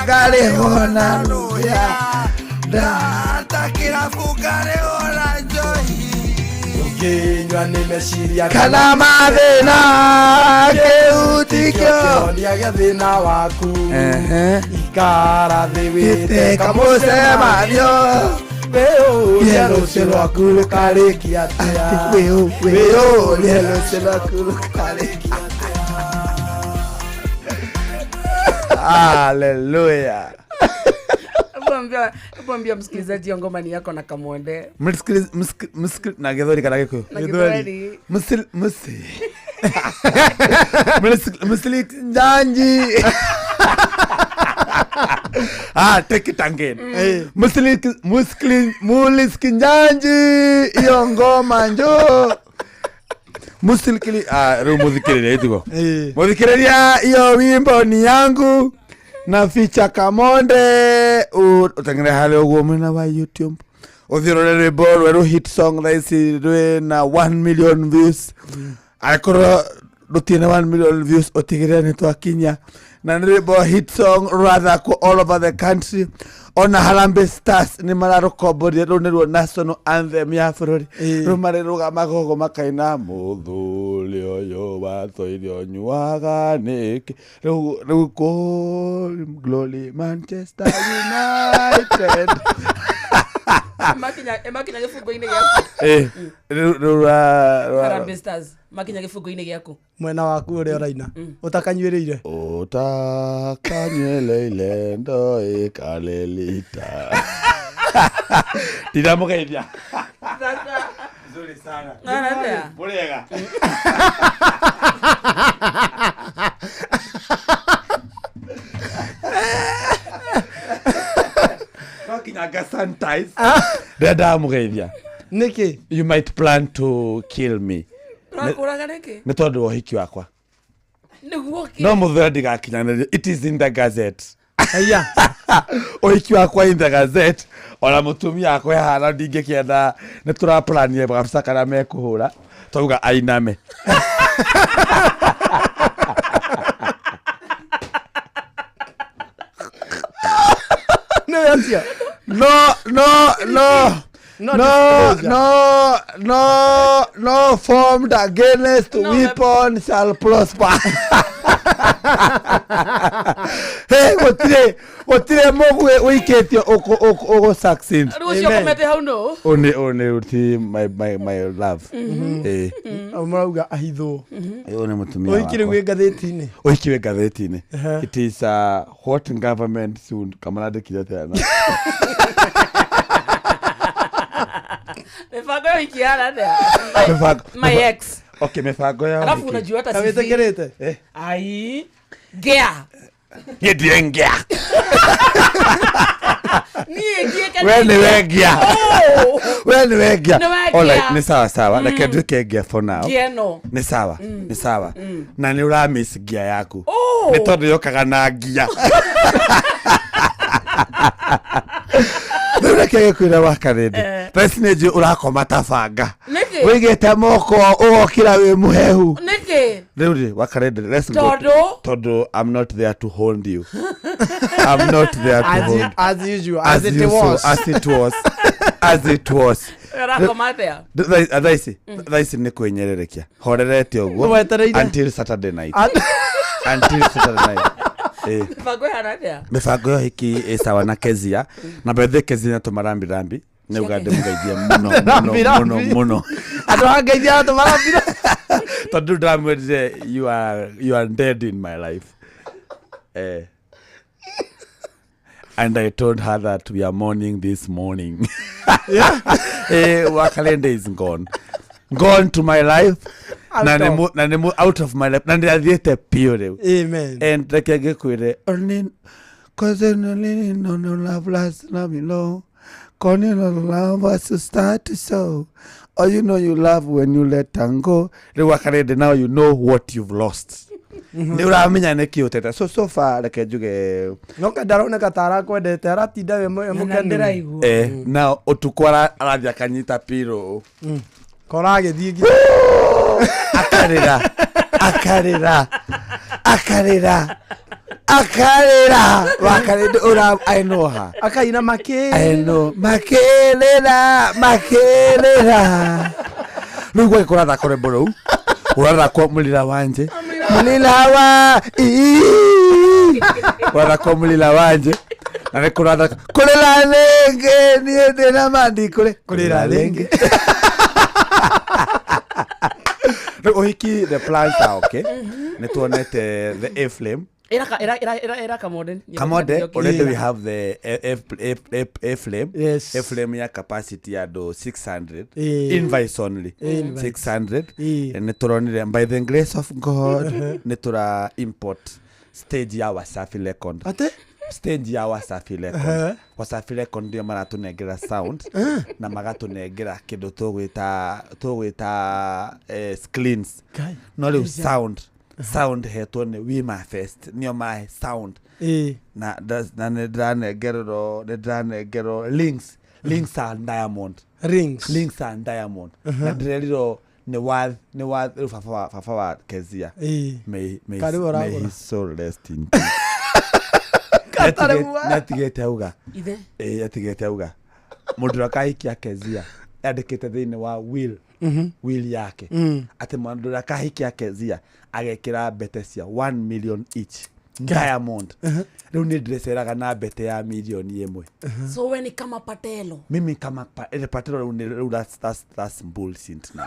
ngarĩhwo na rũya ndata kĩrabu ngarĩhwo na njohi. Ũkĩnyua nĩ meciria kana mathĩna kĩu tikĩo kĩhonia gĩa thĩna waku ikara thĩ wĩte Wĩte kamũcemanio wĩyũrie rũciũ rwaku rũkarĩkia atĩa. Wĩyũrie rũciũ rwaku rũkarĩkia. Haleluya. Hebu ambia msikilizaji hiyo ngoma ni yako na Kamwende. Na Gĩthweri kana Gĩkũyũ? Na Gĩthweri. Mũsi Muslik Njanji. Ah, take it again. Muslik Musklin Mulisk Njanji iyo ngoma njo. Muslikili ah rĩu mũthikĩrĩria itigo. Eh. Mũthikĩrĩria iyo wimbo ni yangu na ficha Kamonde utengere harĩa ũguo mwena wa YouTube ũthiũrũre rwĩmbo rwerũ hit song thaa ici rwĩna 1 million views angĩkorwo rũtirĩ na 1 million views ũtigĩrĩre nĩ twakinya na nĩ rwĩmbo hit song rũrathakwo all over the country ona Harambee Stars nĩ mararũkomborire rũu nĩruo national anthem ya bũrũri Ĩĩ. rĩu marĩrũgamaga ũguo makaina mũthuri ũyũ watũire ũnyuaga nĩkĩ rĩu rĩu glory, glory Manchester United. Makinya gĩbungo-inĩ gĩaku. Eh, rĩu rĩu Harambee Stars makinya gĩbungo-inĩ gĩaku. Mwena waku ũrĩa ũraina ũtakanyuĩrĩire. Utakanyeleile ndo ikalelita. Ndinamũgeithia. Nzuri sana. Atĩa? Mũrĩega. No nginya nga sanitize. Rĩrĩa ndamũgeithia. Nĩkĩ? You might plan to kill me. Ũrakũraga nĩkĩ? Nĩ tondũ wa ũhiki wakwa. Nĩguo kĩ? No mũthũra ndigakinyanĩrio. It is in the gazette. Aya. Ũhiki wakwa in the gazette ona mũtumia wakwa ehana ndingĩkĩenda nĩ tũraplanie gabica karĩa mekũhũra twauga ainame. Nĩwe ũcio. No, no, no. No No, disclosure. no, no, no formed against No weapon shall prosper. Hey, gũtirĩ gũtirĩ mũguĩ ũikĩtio ũgũ succeed. Rĩu ũcio Amen. ũkomete hau nũ? Ũnĩ ũnĩ ti my love. Eh, Mũrauga ahithwo. ũyũ nĩ mũtumia Ũhiki rĩu wakwa. wĩ ngathĩti-inĩ. Ũhiki wĩ ngathĩti-inĩ. Ehe. It is what government soon kamarandĩkire atĩa na. Mĩbango ya ũhiki yara atĩa? My ex. Okay, mĩbango ya Alafu ũhiki. unajua hata sisi. Wĩtĩkĩrĩte? Eh. Ai. Ngĩa. Niĩ ndirĩ ngĩa. Niĩ ngiĩke We nĩ wengia. Oh. We nĩ wengia. Nĩ wengia. Alright, nĩ sawa sawa. Reke nduĩke ngia for now. Ngĩa ĩno. Nĩ sawa, nĩ sawa. Na nĩ ũra miss ngia yaku. Oh. Nĩ tondũ yokaga na ngia. Rĩu reke gĩkwĩre wa karĩndĩ. Thaa ici nĩ njũĩ ũrakoma ta banga. Nĩkĩ? Wĩigĩte moko ũgokĩra wĩ mũhehu. Nĩkĩ? Rĩu rĩ, wa karĩndĩ, let's go. Tondũ? Tondũ I'm not there to hold you. I'm not there to As hold as usual, as it usual, was. As it was. As it was. Ũrakoma atĩa? Thaa ici thaa ici nĩ kwĩnyererekia horerete ũguo Wetereire. until Saturday night, until Saturday night. Eh. Mĩbango ĩhana atĩa? Mĩbango ya ũhiki ĩ sawa na Kezia na bethe Kezia tũmarambirambi nĩuga ndĩmũgeithie mũno mũno Rambi, mũno rambi. mũno. Andũ a ngeithia andũ marambira. Tondũ ndamwĩrire you are dead in my life, eh. And I told her that we are mourning this morning. Eh, Wakalende is gone. Gone to my life. Out Na of. nĩ nĩ out of my life. Na ndĩrathiĩte biũ rĩu. Amen. And reke ngĩkwĩre only cause only no no love last love me low. Koni no love us to start to show. Or you know you love when you let and go. Rĩu Wakalende, now you know what you've lost. Nĩ ũramenya nĩkĩ ũtete. So so far reke njuge No ka ndaroneka ta arakwendete aratinda we Na mũkenu. ndĩraigua. Eh, na ũtukũ arathiĩ akanyita piro. Kora agĩthiĩ nginya. Akarĩra akarĩra akarĩra akarĩra wakarĩndĩ ũra I know her. Akaina makĩ. I know makĩrĩra makĩrĩra rĩu gwake kũrathakwo rwĩmbo rũu ũrathakwo mũlila wanje mũlila wa ii. Ũrathakwo mũlila wanje na nĩ kũrathakwo kũrĩra rĩngĩ niĩ ndĩna mandi kũrĩ Kũrĩra rĩngĩ. Rĩu ũhiki the plans are okay. Nĩ tuonete the A flame. Ĩra Kamode. Kamode, already we have the A, F, F, A frame. Yes. A frame ya capacity ya andũ 600. Eh. Invites only. Invites. 600. Eh. Nĩ tũronire by the grace of God nĩ tũra import stage ya Wasafi Record. Ate? Stage ya Wasafi Record. Uh-huh. Wasafi Record ndio maratunengera sound na magatunengera kindu tugwita tugwita screens. Kai. No rĩu sound hetwo nĩ Wima Fest nĩo mahe sound Eh. na na nĩ ndĩranengererwo nĩ ndĩranengerwo links links and diamond Rings. links and diamond na ndĩrerirwo nĩ worth nĩ worth rĩu baba wa Kezia Eh. may Karibu may ũragũra. his soul rest in peace. Gatarĩ muoyo. Nĩatigĩte auga Ithe. ĩĩ atigĩte auga mũndũ ũrĩa akahikia Kezia andĩkĩte thĩinĩ wa will will yake atĩ mũndũ ũrĩa akahikia Kezia agekĩra mbete cia 1 million each diamond rĩu nĩ ndĩreceraga na mbete ya milioni ĩmwe So we ni kama Patelo. mimi kama ile patelo rĩu rĩu that's bullshit now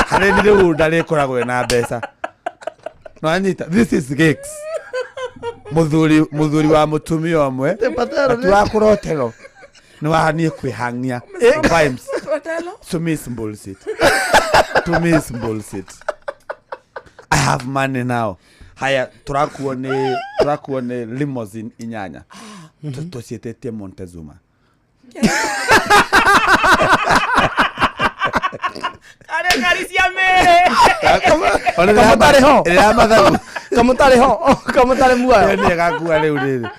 harĩ nĩ rĩu ndarĩkoragwo na mbeca no anyita this is gigs muthuri wa mutumia ũmwe Patelo ti wa kũrotero nĩ wa niĩ kwĩhang'ia vibes Patelo. to me is bullshit to me is bullshit I have money now haya tũrakuo nĩ limousine inyanya tũciĩtĩtie Montezuma Arĩa ngari cia mĩrĩ. Kamũtarĩ ho. ĩrĩa mathagu Kamũtarĩ ho. Kamũtarĩ muoyo. ĩyo nĩ ĩgakua rĩu rĩrĩ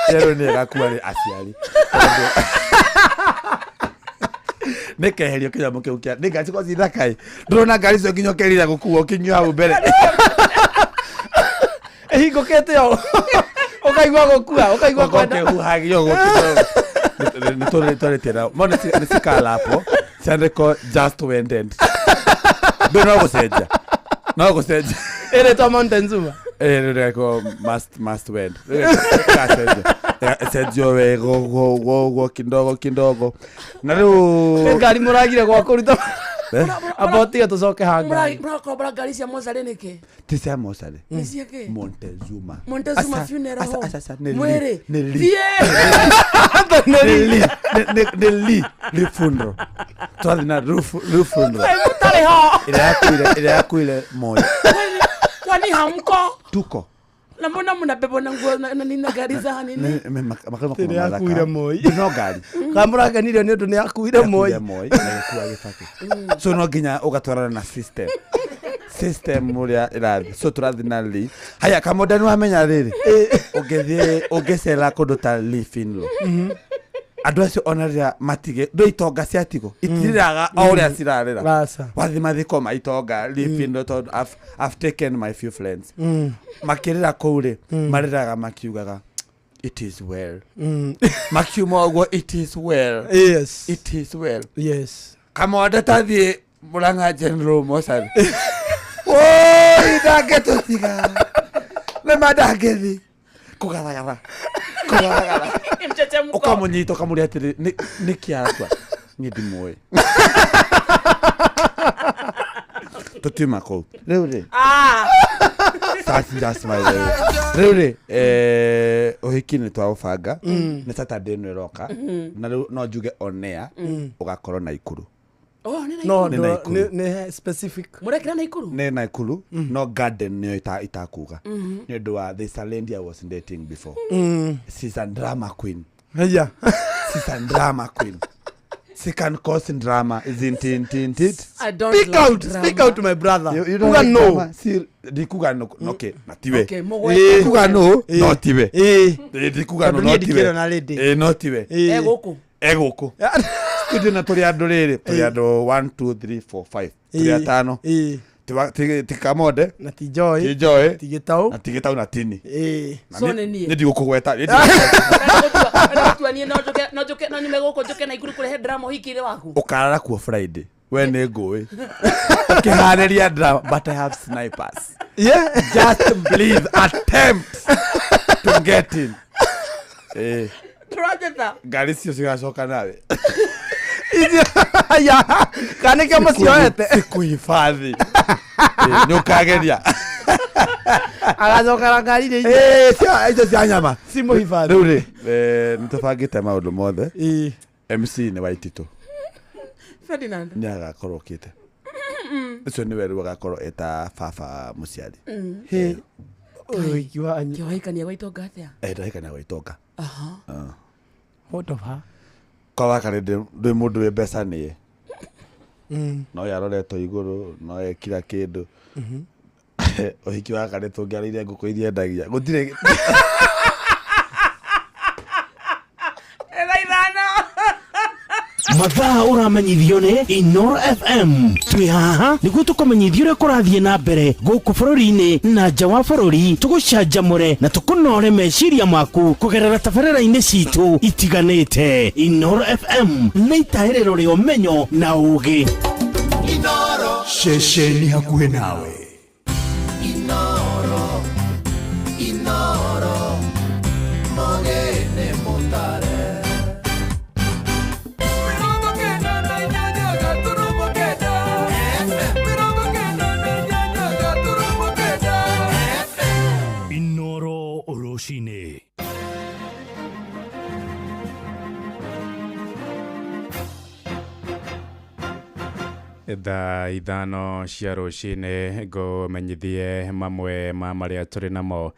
ĩyo rĩu nĩ ĩgakua rĩ aciari nĩ keherio kĩnyamũ kĩu kĩa nĩ ngari cikorwo ci thaka ĩ ndũrona ngari icio nginya ũkerira gũkua ũkinyua hau mbere Ĩhingũkĩte o. Ũkaigua gũkua, ũkaigua kwenda. ũkehuhagia ũguo nĩ tũrĩtie nao mo nĩ cikalapo ciandĩkwo just wended ndũ no gũcenjia no gũcenjia Ĩrĩtwa Mountain Zuma. rĩrĩko must wend ĩgacenjia ĩcenjio wega ũguo ũguo ũguo kindogo kindogo na Nĩ rĩu ngari mũragire gwa kũruta. Eh? Amba ũtige tũcoke ha ngari. Mũrakombora ngari cia mocarĩ nĩkĩ? ti cia mocarĩ Nĩ cia kĩ? Montezuma Montezuma Aca, funeral aca, home. aca, aca, nĩ Mwĩrĩ. li, nĩ li. Thiĩ. Nĩ li, nĩ li rifundro twathi na rufundro Mũtarĩ ho. ĩrĩa yakuire Moi Kwani hamko? tuko Na mbona mnabebwa na nguo na nini na gari za nini? Ĩrĩa yakuire Moi. no ngari Kana mũrakenirio nĩ ũndũ nĩ akuire Moi. Yakuire Moi na gĩkua Gĩbakĩ so no nginya ũgatwarana na system system ũrĩa ĩrathiĩ so tũrathiĩ na li haya kamonda nĩ wamenya rĩrĩ ũngĩthiĩ ũngĩcera kũndũ ta Lee Finlo andũ acio ona rĩrĩa matige ndũ itonga ciatigwo itirĩraga o ũrĩa cirarĩra Aca. wathiĩ mathiko ma itonga Lee Finlo tondũ I've taken my few friends makĩrĩra kũu rĩ marĩraga makiugaga it is well makiuma ũguo it is well Yes. it is well Yes. kamonde tathiĩ Murang'a General Mochari woi ndangĩtũtiga nĩma ndangĩthi kũgaragara kũgaragara Mchechemko. ũkamũnyita ũkamũria atĩrĩ nĩkĩ arakua niĩ ndimũĩ tũtiuma kũu rĩu rĩ Ah. That's just my way. Rĩu rĩ ũhiki nĩ twaũbanga nĩ Saturday ĩno ĩroka na rĩu no njuge on air ũgakorwo Naikuru Oh, nĩ No, Naikuru. Nĩ no, Naikuru. nĩ specific. Mũrekĩra Naikuru? nĩ Naikuru no garden nĩyo itakuga nĩ ũndũ wa there's a lady I was dating before she's a drama queen Haya. she's a drama queen she can cause drama isn't it it I don't Speak like out, drama. speak out my brother. You don't Uga like no. drama? Si ndikuga no okay na tiwe Okay, mũgwete. ndikuga no no tiwe Eh. ndikuga no Tondũ no niĩ tiwe ndikĩrĩ na lady. Eh, no tiwe Eh, gũkũ. e gũkũ studio na tũrĩ andũ rĩrĩ tũrĩ andũ 1 2 3 4 5 tũrĩ atano Eh. Ti Kamode Na ti Joy. ti Joy Ti Gĩtaũ. na ti Gĩtaũ na Tini Eh. Na So nĩ niĩ. nĩ ndigũkũgweta nĩ ndigũkũgweta. Ũrenda gũtua niĩ no njũke no nyume gũkũ njũke Naikuru kũrehe drama ũhiki-inĩ waku? ũkarara kuo Friday we nĩ ngũĩ ũkĩharĩria drama but I have snipers Yeah. just please attempt to get in eh Tũranjĩta. ngari icio cigacoka nawe Haya. Kana nĩkĩo mũcioete. sikuhifadhi nĩ ũkageria Agacoka na ngari iria Eh, icio cia nyama. Si mũhibani. Rĩu rĩ, nĩ tũbangĩte maũndũ mothe. Ĩĩ. MC nĩ Waititũ. Ferdinand. Nĩ agakorwo okĩte. Ũcio nĩwe rĩu agakorwo eta baba mũciari. Hĩ. Ũhiki wanyu. Kĩwahikania gwa itonga atĩa? Ndahikania gwa itonga. What of her? Kwa wakarĩ ndĩ mũndũ wĩ mbeca nĩye. No ye aroretwo igũrũ, no ye kila kĩndũ. Ũhiki wa karĩ tũngĩarĩire ngũkũ iria endagia. Gũtirĩ. Thaa 5. Mathaa ũramenyithio nĩ Inoro FM. Twĩ haha nĩguo tũkũmenyithie ũrĩa kũrathiĩ na mbere gũkũ bũrũri-inĩ na nja wa bũrũri, tũgũcanjamũre na tũkũnore meciria maku kũgerera tabarĩra-inĩ citũ itiganĩte. Inoro FM nĩ itaĩrĩro rĩa ũmenyo na ũgĩ. Ceceni hakuhĩ nawe. Inoro, Inoro, mogene mutare. 98.9. Inoro rũcinĩ. Thaa 5 cia rũcinĩ ngũmenyithie mamwe ma marĩa tũrĩ namo.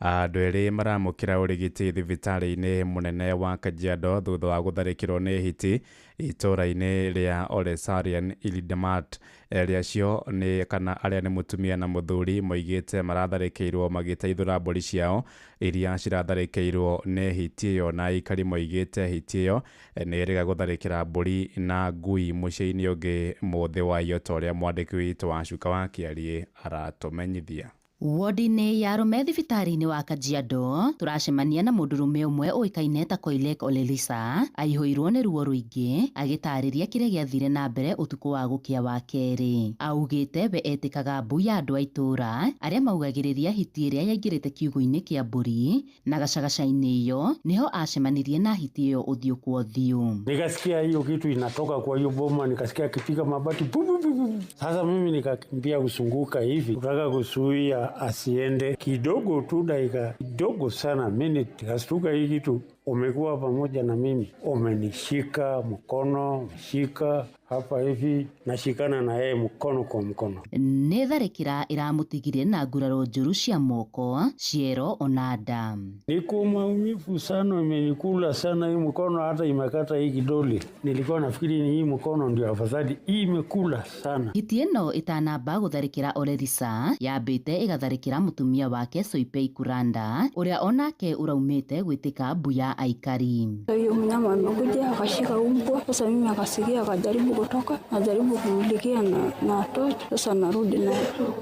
Andũ erĩ maramũkĩra ũrigiti thibitarĩ-inĩ mũnene wa Kajiado thutha wa gũtharĩkĩrwo nĩ hiti itũũra-inĩ rĩa Olesarian Ildamat. Erĩ acio nĩ kana arĩa nĩ mũtumia na mũthuri moigĩte maratharĩkĩirwo magĩteithũra mbũri ciao iria ciratharĩkĩirwo nĩ hiti ĩyo, na aikari moigĩte hiti ĩyo nĩ ĩrĩga gũtharĩkĩra mbũri na ngui mũciĩ-inĩ ũngĩ mũthĩ wa iyo, ta ũrĩa mwandĩki witũ wa Cuka wa Kĩariĩ aratũmenyithia. Wodi-inĩ ya arũme thibitarĩ-inĩ wa Kajiado tũracemania na mũndũrũme ũmwe ũĩkaine ta Koilek Olelisa aihũirwo nĩ ruo rũingĩ agĩtarĩria kĩrĩa gĩathire na mbere ũtukũ wa gũkĩa wa kerĩ. Augĩte we etĩkaga mbu ya andũ a itũũra arĩa maugagĩrĩria hiti ĩrĩa yaingĩrĩte kiugũ-inĩ kĩa mbũri, na gacagaca-inĩ ĩyo nĩho acemanirie na hiti ĩyo ũthiũ kwa ũthiũ. Nikasikia hiyo kitu inatoka kwa hiyo boma, nikasikia akipiga mabati bu, bu, bu, bu. Sasa mimi nikakimbia kusunguka hivi kutaka kuzuia asiende, kidogo tu, dakika kidogo sana, mimi nikastuka, hii kitu umekuwa pamoja na mimi, umenishika mkono, umeshika hapa hivi, nashikana na yeye mkono kwa mkono. Nĩ tharĩkĩra ĩramũtigire na nguraro njũru cia moko, ciero ona nda. Niko maumivu sana, imenikula sana hii mkono, hata imekata hii kidole. Nilikuwa nafikiri ni hii mkono ndio afadhali, hii imekula sana. Hiti ĩno ĩtanamba gũtharĩkĩra Olelisa yambĩte ĩgatharĩkĩra mũtumia wake Soipei Kuranda ũrĩa onake ũraumĩte gwĩtĩka mbu ya aikari. Hiyo mnyama amekuja akashika umbwa, sasa mimi akasikia akajaribu kutoka, najaribu kumulikia na torch, sasa narudi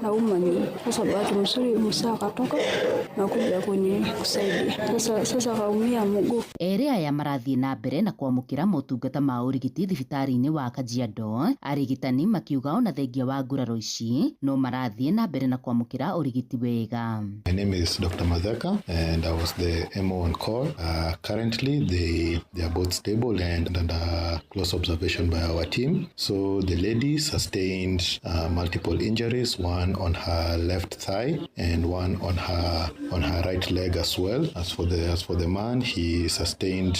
na uma nyuma. Sasa bahati mzuri Musa akatoka na kuja kunikusaidia. Sasa akaumia mguu. Erĩ aya marathiĩ na mbere na kwamũkĩra motungata ma ũrigiti thibitarĩ-inĩ wa Kajiado, arigitani makiuga ona thengia wa nguraro ici no marathiĩ na mbere na kwamũkĩra ũrigiti wega. My name is Dr. Madhaka and I was the MO on call. Currently they are both stable and under close observation by our team. So the lady sustained multiple injuries, one on her left thigh and one on her right leg as well. As for the man, he sustained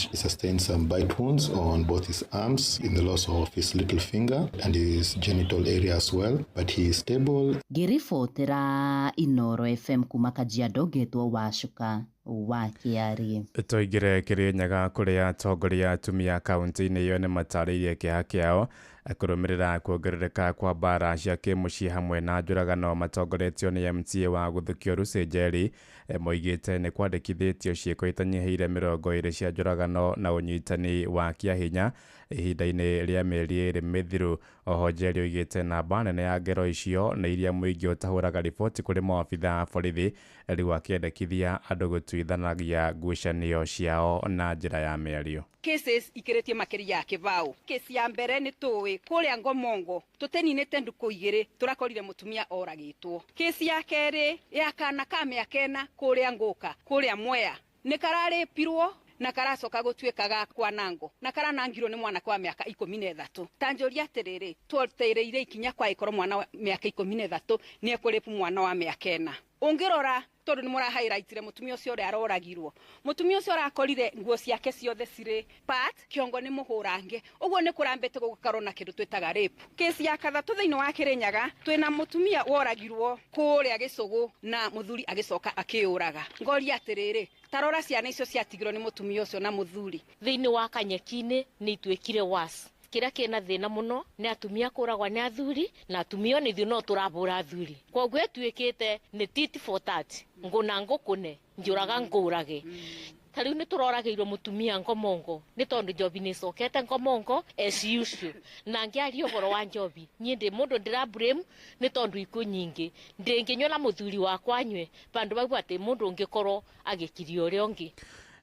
some bite wounds on both his arms, in the loss of his little finger and his genital area as well, but he is stable. Ngĩribotera Inoro FM kuma Kajiado ngetwo Wacuka wa Kĩariĩ. Tũingĩre Kĩrĩnyaga kũrĩa atongoria atumia kaunti-inĩ ĩyo nĩ matarĩirie kĩeha kĩao kũrũmĩrĩra kuongerereka kwa mbara cia kĩmũciĩ hamwe na njũragano matongoretio nĩ MCA wa Gũthukio Lucy Njeri. Moigĩte nĩ kwandĩkithĩtio ciĩko itanyihĩire 20 cia njũragano na ũnyitani wa kĩahinya ihinda-inĩ rĩa mĩeri 2 mĩthiru. Oho Njeri oigĩte namba nene ya ngero icio nĩ iria mũingĩ ũtahũraga riboti kũrĩ maabitha a borithi, rĩu akĩendekithia andũ gũtuithanagia ngucanio ciao na njĩra ya mĩario. Cases ikĩrĩtie makĩria ya kĩbao. Kesi ya mbere nĩ tũĩ kũrĩa Ngomongo tũteninĩte ndukũ 2 tũrakorire mũtumia oragĩtwo. Kesi ya kerĩ ya kana ka mĩaka 4 kũrĩa Ngũka kũrĩa Mwea nĩ kararĩpirwo Na karacoka gũtuĩka ga kwanangwo na karanangirwo nĩ mwanake wa mĩaka 13. Ta njũria atĩrĩrĩ, twetereire ikinya kwa ĩkorwo mwana wa mĩaka 13 nĩ ekũrĩpu mwana wa mĩaka 4. Ũngĩrora tondũ nĩ mũrahighlightire mũtumia ũcio ũrĩa aroragirwo, mũtumia ũcio arakorire nguo ciake ciothe cirĩ part kĩongo nĩ mũhũrange, ũguo nĩ kũrambĩte gũgakorwo na kĩndũ twĩtaga rape. Kesi ya kathatũ thĩinĩ wa Kĩrĩnyaga twĩna mũtumia woragirwo kũrĩa Gĩcũgũ na mũthuri agĩcoka akĩũraga. Ngoria atĩrĩrĩ, tarora ciana icio ciatigirwo nĩ mũtumia ũcio na mũthuri. Thĩinĩ wa kanyeki-inĩ nĩ ituĩkire worse. Kĩrĩa kĩna thĩna mũno nĩ atumia kũragwa nĩ athuri na atumia nĩ ithuĩ no tũrabũra athuri, koguo ĩtuĩkĩte nĩ tit for tat, ngũna ngũkũne njũraga ngũrage. Ta rĩu nĩ tũroragĩirwo mũtumia ngomongo nĩ tondũ njobi nĩ ĩcokete ngomongo as usual. Na ngĩaria ũhoro wa njobi, niĩ ndĩ mũndũ ndĩra blame nĩ tondũ ikuũ nyingĩ ndĩngĩnyua na mũthuri wakwa anyue bandũ bau atĩ mũndũ ũngĩkorwo agĩkiria ũrĩa ũngĩ.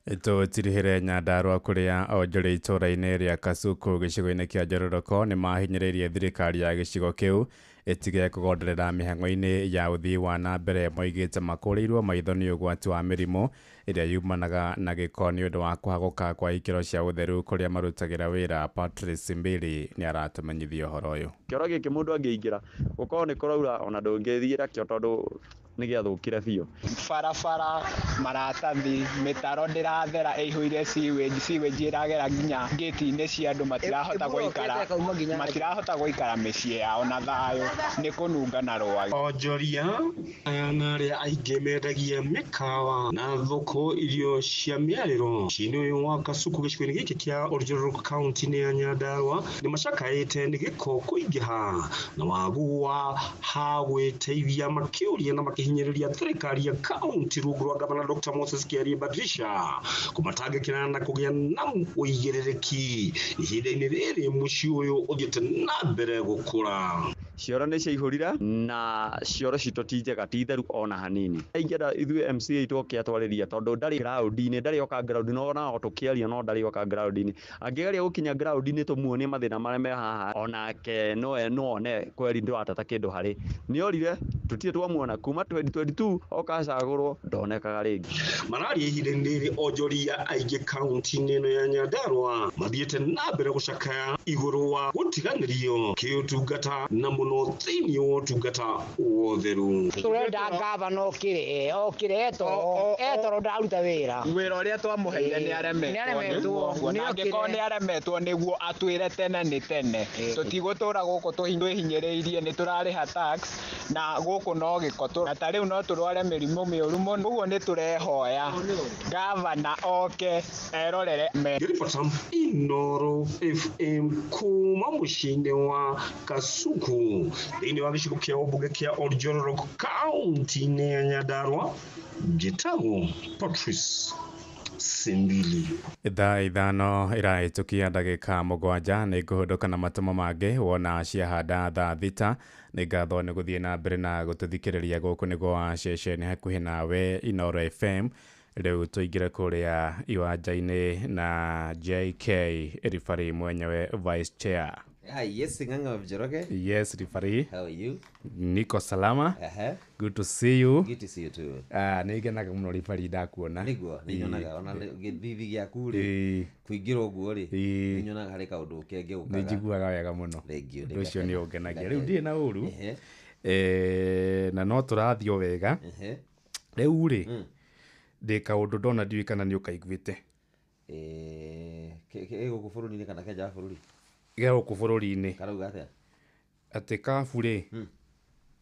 Tũtirihĩre Nyandarua kũrĩa onjoria itũũra-inĩ rĩa Kasuku gĩcigo-inĩ kĩa Njororoko nĩ mahinyĩrĩirie thirikari ya gĩcigo kĩu ĩtige kũgonderera mĩhang'o-inĩ ya ũthii wa na mbere. Moigĩte makũrĩirwo maitho nĩ ũgwati wa mĩrimũ ĩrĩa yumanaga na gĩko nĩ ũndũ wa kũhagũka kwa ikĩro cia ũtheru kũrĩa marutagĩra wĩra. Patrice Mbili nĩ aratũmenyithia ũhoro ũyũ. Kĩoro gĩkĩ mũndũ angĩingĩra gũkorwo nĩ kũraura ona ndũngĩthiĩra kĩo tondũ nĩ gĩathũkire biũ. Barabara, maratathi, mĩtaro ndĩrathera ĩihũire sewage ĩragera nginya ngĩti-inĩ cia andũ, matirahota gũikara mĩciĩ yao na thayũ nĩ kũnunga na rwagĩ. Onjoria aya na arĩa aingĩ mendagia mĩkawa na thoko irio cia mĩarĩro mũciĩ-inĩ ũyũ wa Kasuku gĩcigo-inĩ gĩkĩ kĩa Oljororok kaunti-inĩ ya Nyandarua nĩ macakaĩte nĩ gĩko kũingĩha na wagu wa ha gwĩteithia makĩũria na makĩhinyĩrĩria thirikari ya kaunti rungu rwa gavana Dr. Moses Kiarie Badirisha kũmatangĩkĩra na kũgĩa na ũigĩrĩrĩki ihinda-inĩ rĩrĩ mũciĩ ũyũ ũthiĩte na mbere gũkũra. Cioro nĩ ciaihũrire na cioro citũ ti njega, ti theru ona hanini. Ingĩenda ithuĩ MCA twoke atwarĩria tondũ ndarĩ ground-inĩ, ndarĩ oka ground-inĩ, ona o tũkĩaria no ndarĩ oka ground-inĩ. Angĩgeria gũkinya ground-inĩ tũmuonie mathĩna marĩa me haha, onake no one kweri ndũrateta kĩndũ harĩ. Nĩorire tũtirĩ twamuona kuma 2022 oka acagũrwo ndonekaga rĩngĩ. Mararia ihinda-inĩ rĩrĩ onjoria aingĩ kaunti-inĩ ĩno ya Nyandarua mathiĩte na mbere gũcakaya igũrũ wa gũtiganĩrio kĩũtungata na mũno thĩinĩ wa ũtungata wa ũtheru. Tũrenda gavana okire etoro ndaruta wĩra. Wĩra ũrĩa twamũheire nĩ aremetwo, na angĩkorwo nĩ aremetwo nĩguo atwĩre tene nĩ tene. Tũtigũtũra gũkũ twĩhinyĩrĩirie, nĩ tũrarĩha tax na gũkũ no gĩko, na ta rĩu no tũrware mĩrimũ mĩũru mũno. Ũguo nĩ tũrehoya gavana oke erorere. Ngĩribota Inooro FM kuma mũciĩ-inĩ wa Kasuku thĩinĩ wa gĩcigo kĩa ũmbunge kĩa Oljororok kaunti-inĩ ya Nyandarua, njĩtagwo Patrice Simbili. Thaa 5 ĩrahĩtũkia ndagĩka 7 nĩ ngũhũndũka na matũmo mangĩ wona ciahanda thaa 6. Nĩ ngatho nĩ gũthiĩ na mbere na gũtũthikĩrĩria gũkũ nĩguo wa ceceni hakuhĩ nawe Inooro FM. Rĩu tũingĩre kũrĩa iwanja-inĩ na JK ribari mwenyewe vice chair. Hi, yes, Ng'ang'a wa Njoroge. Yes, referee. How are you? Niko salama. Good to see you. Good to see you too. Nĩ ngenaga mũno referee ndakuona. Nĩguo, nĩ nyonaga ona gĩthithi gĩaku rĩ, kũingĩra ũguo rĩ, nĩ nyonaga harĩ kaũndũ kengĩ ũkaga. Nĩ njiguaga wega mũno. Thank you. Ũndũ ũcio nĩ ũngenagia. Rĩu ndirĩ na ũru. Na no tũrathiĩ o wega. Rĩu rĩ, ndĩ kaũndũ ndona ndiũĩ kana nĩ ũkaiguĩte. Ĩ gũkũ bũrũri-inĩ kana kĩa nja wa bũrũri? Gĩa gũkũ bũrũri-inĩ. Karauga atĩa? Atĩ kabu rĩ,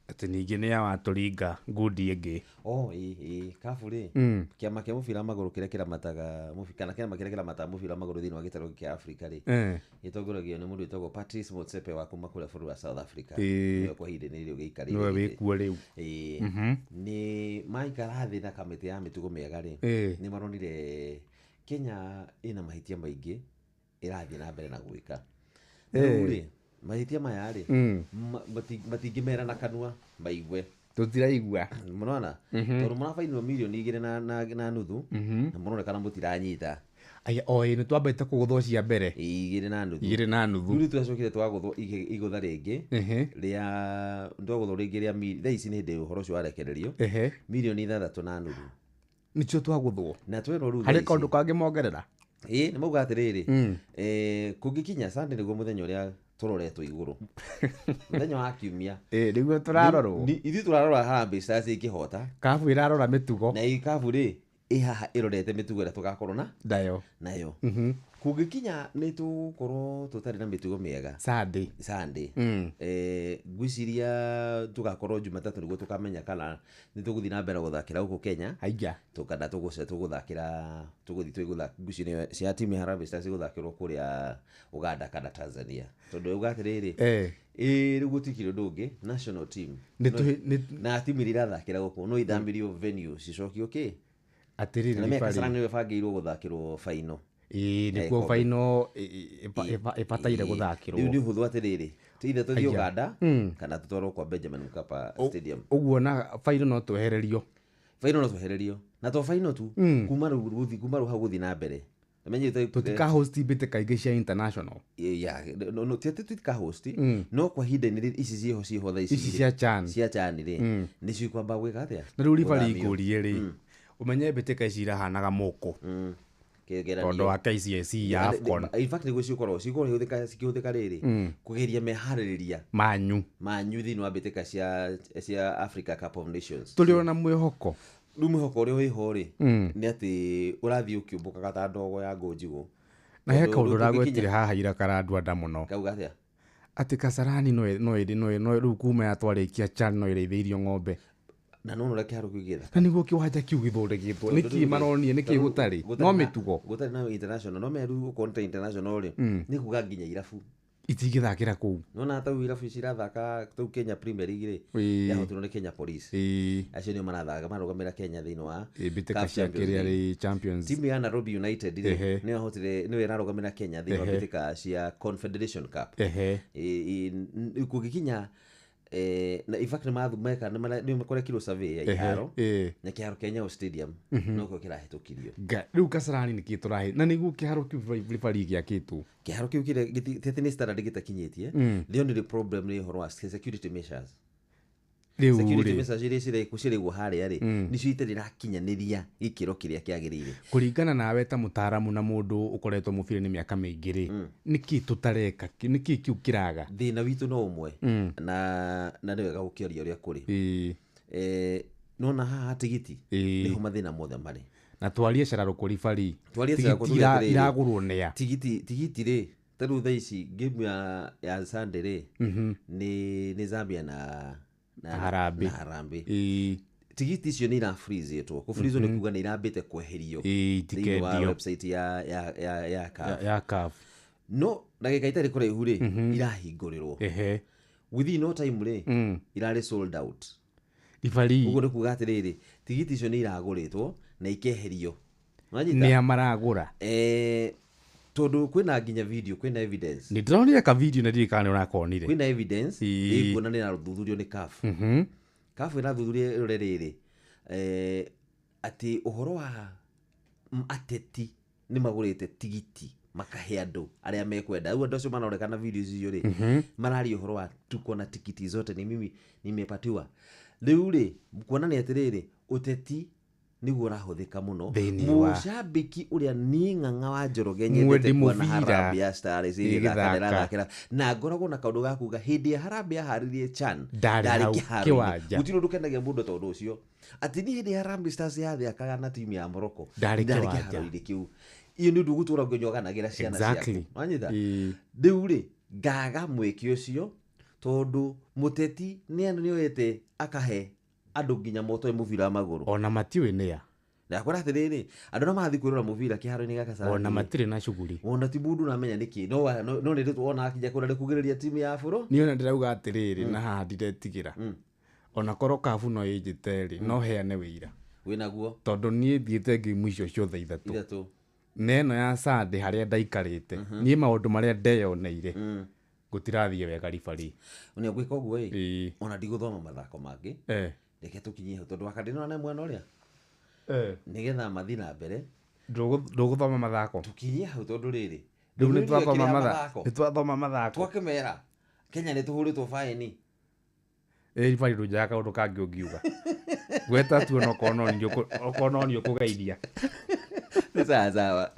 atĩ ningĩ nĩ yawatũringa ngundi ĩngĩ. Oh, ĩ kabu rĩ, kĩama kĩa mũbira wa magũrũ kĩrĩa kĩramataga kana kĩama kĩrĩa kĩramataga mũbira wa magũrũ thĩinĩ wa gĩtarũ kĩa Afrika rĩ, gĩtongoragio nĩ mũndũ wĩtagwo Patrice Motsepe wa kuma kũrĩa bũrũri wa South Africa. Nĩwe kwa ihinda-inĩ rĩrĩ ũgĩikarĩire Nĩwe wĩkuo rĩu. Nĩ maikara thĩ na kamĩtĩ ya mĩtugo mĩega rĩ, nĩ maronire Kenya ĩna mahĩtia maingĩ ĩrathiĩ na mbere na gwĩka. Rĩu rĩ, mahĩtia maya rĩ, matingĩmera na kanua maigue. Tũtiraigua. Mũrona? Tondũ mũrabainirwo mirioni 2.5 na mũronekana mũtiranyita. Aya, o ĩ nĩ twambĩte kũgũthwo cia mbere. 2.5. 2.5. Rĩu nĩ twacokire twagũthwo igũtha rĩngĩ rĩa twagũthwo rĩngĩ rĩa thaa ici nĩ hĩndĩ ũhoro ũcio warekererio. Mirioni 6.5. Nĩcio twagũthwo. Na twerwo rĩu Harĩ thaa ici- kaũndũ kangĩ mongerera. Ĩĩ, nĩ mauga atĩrĩrĩ, kũngĩkinya Sunday nĩguo mũthenya ũrĩa tũroretwo igũrũ, mũthenya wa kiumia. Ĩĩ, nĩguo tũrarorwo. Ithuĩ tũrarora Harambee Stars ĩkĩhota. Kabu ĩrarora mĩtugo. Na ĩ kabu rĩ, ĩ haha ĩrorete mĩtugo ĩrĩa tũgakorwo na nayo. Nayo. Kũngĩkinya nĩ tũgũkorwo tũtarĩ na mĩtugo mĩega Sunday. Sunday. Ngwĩciria tũgakorwo Jumatatũ nĩguo tũkamenya kana nĩ tũgũthiĩ na mbere gũthakĩra gũkũ Kenya. Haiya. Kana tũgũthakĩra, tũgũthiĩ twĩgũthaka, ngwĩciria cia timu ya Harambee Stars igũthakĩrwo kũrĩa Uganda kana Tanzania. Tondũ uga atĩrĩrĩ, ĩĩ, rĩu gũtikĩrĩ ũndũ ũngĩ, national team. Nĩ tũhĩ- Na timu iria irathakĩra gũkũ no ithamĩrio venue cicokio kĩ? Atĩrĩrĩ, Na mĩaka Ribari. Kasarani nĩyo ĩbangĩirwo gũthakĩrwo final. Ĩĩ, Ya nĩkuo gĩkombe. final ĩbataire Rĩu gũthakĩrwo. nĩ ũhũthũ atĩrĩrĩ, either tũthiĩ Haiya. Uganda kana tũtwarwo kwa Benjamin Mkapa Stadium. Ũguo na final no twehererio. Final no twehererio. Na to final tu, kuma rĩu gũthiĩ, kuma rĩu hau gũthiĩ na mbere. Namenyete Tũtika host mbĩtĩka ingĩ cia international. Yeah, no, no, ti atĩ tũtika host, no kwa ihinda-inĩ rĩrĩ ici ciĩho ciĩho thaa ici Ici rĩ, cia CHAN. cia CHAN rĩ, nĩcio ikwamba gwĩka atĩa? Na rĩu ribari Gũthamio. ngũrie rĩ, ũmenye mbĩtĩka ici irahanaga mũkũ. Kĩgeranio. Tondũ wa KCSE ya AFCON. In fact nĩguo cikoragwo cikoragwo cikĩhũthĩka rĩrĩ kũgeria meharĩrĩria manyu manyu thĩinĩ wa mbĩtĩka cia Africa Cup of Nations. Tũrĩ ona mwĩhoko. Rĩu mwĩhoko ũrĩa wĩho rĩ, nĩ atĩ ũrathiĩ ũkĩũmbũkaga ta ndogo ya ngũnjigũ. Na he Tondũ kaũndũ rĩu ũragwetire tũngĩkinya- haha ira karandua nda mũno. Kauga atĩa? Atĩ Kasarani no no no no rĩu kuma ya twarĩkia CHAN no ĩrĩithĩirio ng'ombe. Na no ũrĩa kĩharo kĩu gĩthaka. Na nĩguo kĩwanja kĩu gĩthondeketwo. Tondũ Nĩkĩ rĩu- maronire nĩkĩ tondũ gũtarĩ? gũtarĩ No na- mĩtugo. Gũtarĩ na international, no meru gũkorwo nĩ ta international rĩ, nĩ kuga nginya irabu. Itingĩthakĩra kũu. Nona ta rĩu irabu ici irathaka tau Kenya Premier League rĩ, yahotirwo nĩ Kenya Police. Acio nĩo marathaka marũgamĩra Kenya thĩinĩ wa Mbĩtĩka CAF cia Champions kĩrĩa League. rĩ Champions. Timu ya Nairobi United rĩ, nĩyo yahotire, nĩyo ĩrarũgamĩra Kenya thĩinĩ wa mbĩtĩka cia Confederation Cup. Kũngĩkinya, na in fact nĩ meka nĩ makorekirwo survey ya iharo na kĩharo kĩa Nyayo Stadium nokĩo kĩrahĩtũkirio. Rĩu Kasarani nĩkĩ tũrahe na nĩguo kĩharo kĩu ribari gĩakĩtwo. Kĩharo kĩu kĩrĩa ti atĩ nĩ standard gĩtakinyĩtie. The only problem nĩ ũhoro wa security measures. Rĩu Security rĩ. measures iria cirĩgwo harĩa rĩ, nĩcio itarĩ irakinyanĩria gĩkĩro kĩrĩa kĩagĩrĩire. Kũringana nawe ta mũtaaramu na mũndũ ũkoretwo mũbira-inĩ mĩaka mĩingĩ rĩ, nĩkĩ tũtareka, nĩkĩ kĩu kĩraga? Thĩna witũ no ũmwe, na nĩ wega gũkĩaria ũrĩa kũrĩ. Nona haha tigiti nĩho mathĩna mothe marĩ. Na twarie cararũkũ ribari. Twarie Tigiti cararũkũ tuge atĩrĩrĩ, iragũrwo nĩa? Tigiti rĩ, ta rĩu thaa ici game ya Sunday rĩ, nĩ Zambia na Harambee. na Harambee. Tigiti icio nĩ irafreezetwo. Kũfreezwo nĩ kuga nĩ irambĩte kweherio thĩinĩ wa itikendio. website ya CAF. Ya CAF. No ndagĩka itarĩ kũraihu rĩ, irahingũrĩrwo. Within no time rĩ, irarĩ sold out. Ribari. Ũguo nĩ kuga atĩrĩrĩ, tigiti icio nĩ iragũrĩtwo na ikeherio. Wanyita? Nĩa maragũra? Tondũ kwĩna nginya video, kwĩna evidence. Nĩ ndĩronire ka video na ndirĩ kana nĩ ũrakonire. Kwĩna evidence ĩkuona nĩ ĩrathuthurio nĩ CAF. CAF ĩrathuthuria ĩrore rĩrĩ, atĩ ũhoro wa ateti nĩ magũrĩte tigiti makahe andũ arĩa mekwenda. Rĩu andũ acio maronekana video icio rĩ, mararia ũhoro wa tuko na tikiti zote ni mimi nimepatiwa. Rĩu rĩ, kuonania atĩrĩrĩ, ũteti nĩguo ũrahũthĩka mũno. Thĩinĩ wa- Mũcambĩki ũrĩa niĩ Ng'ang'a wa Njoroge Mwendi nyendete kuona mũbira. Harambee ya Stars ĩgĩthaka na Ĩgĩthaka. ĩrathakĩra. Na ngoragwo na kaũndũ ga kuga hĩndĩ ya Harambee yaharĩrie CHAN, Ndarĩ ndarĩ hau kĩharo-inĩ. kĩwanja. Gũtirĩ ũndũ ũkenagia mũndũ ta ũndũ ũcio. Atĩ niĩ hĩndĩ ya Harambee Stars yathakaga na timu ya Morocco, Ndarĩ ndarĩ kĩwanja. kĩharo-inĩ kĩu. Iyo nĩ ũndũ ũgũtũra ngĩnyoganagĩra ciana ciaku. Wanyita? Rĩu rĩ, ngaga mweke ũcio tondũ mũteti nĩoete akahe andũ nginya motoe mũbira wa magũrũ. Ona matiũĩ nĩa. Ndakwĩra atĩrĩrĩ, andũ arĩa marathiĩ kwĩrora mũbira kĩharo-inĩ gĩa Kasarani Ona rĩ, matirĩ na shughuli. Ona ti mũndũ ũramenya nĩkĩ. No no nĩ rĩtwa ona akinya kũrĩa nĩ kugĩrĩria timu ya bũrũ. Niĩ ona ndĩrauga atĩrĩrĩ, na haha ndiretigĩra. Ona korwo kabu no ĩnjĩte rĩ, no heane wĩira. Wĩnaguo? Tondũ niĩ thiĩte ngeimu icio ciothe ithatũ. Ithatũ. Na ĩno ya Sunday harĩa ndaikarĩte, niĩ maũndũ marĩa ndeyoneire, gũtirathiĩ wega ribari. Nĩ ngwĩka ũguo ĩ, ona ndigũthoma mathako mangĩ. Reke tũkinyie hau tondũ wakandĩnora na mwena ũrĩa. Nĩgetha mathiĩ na mbere. Ndũgũthoma mathako. Tũkinyie hau tondũ rĩrĩ. Rĩu nĩ Rĩu twathoma kĩrĩa mathako. Nĩ twathoma mathako. Twakĩmera. Kenya nĩ tũhũrĩtwo baĩni. Ĩ ndũnjaga kaũndũ kangĩ ũngiuga gweta tu ona okorwo no niĩ okorwo no niĩ ũkũgeithia. Nĩ sawa sawa.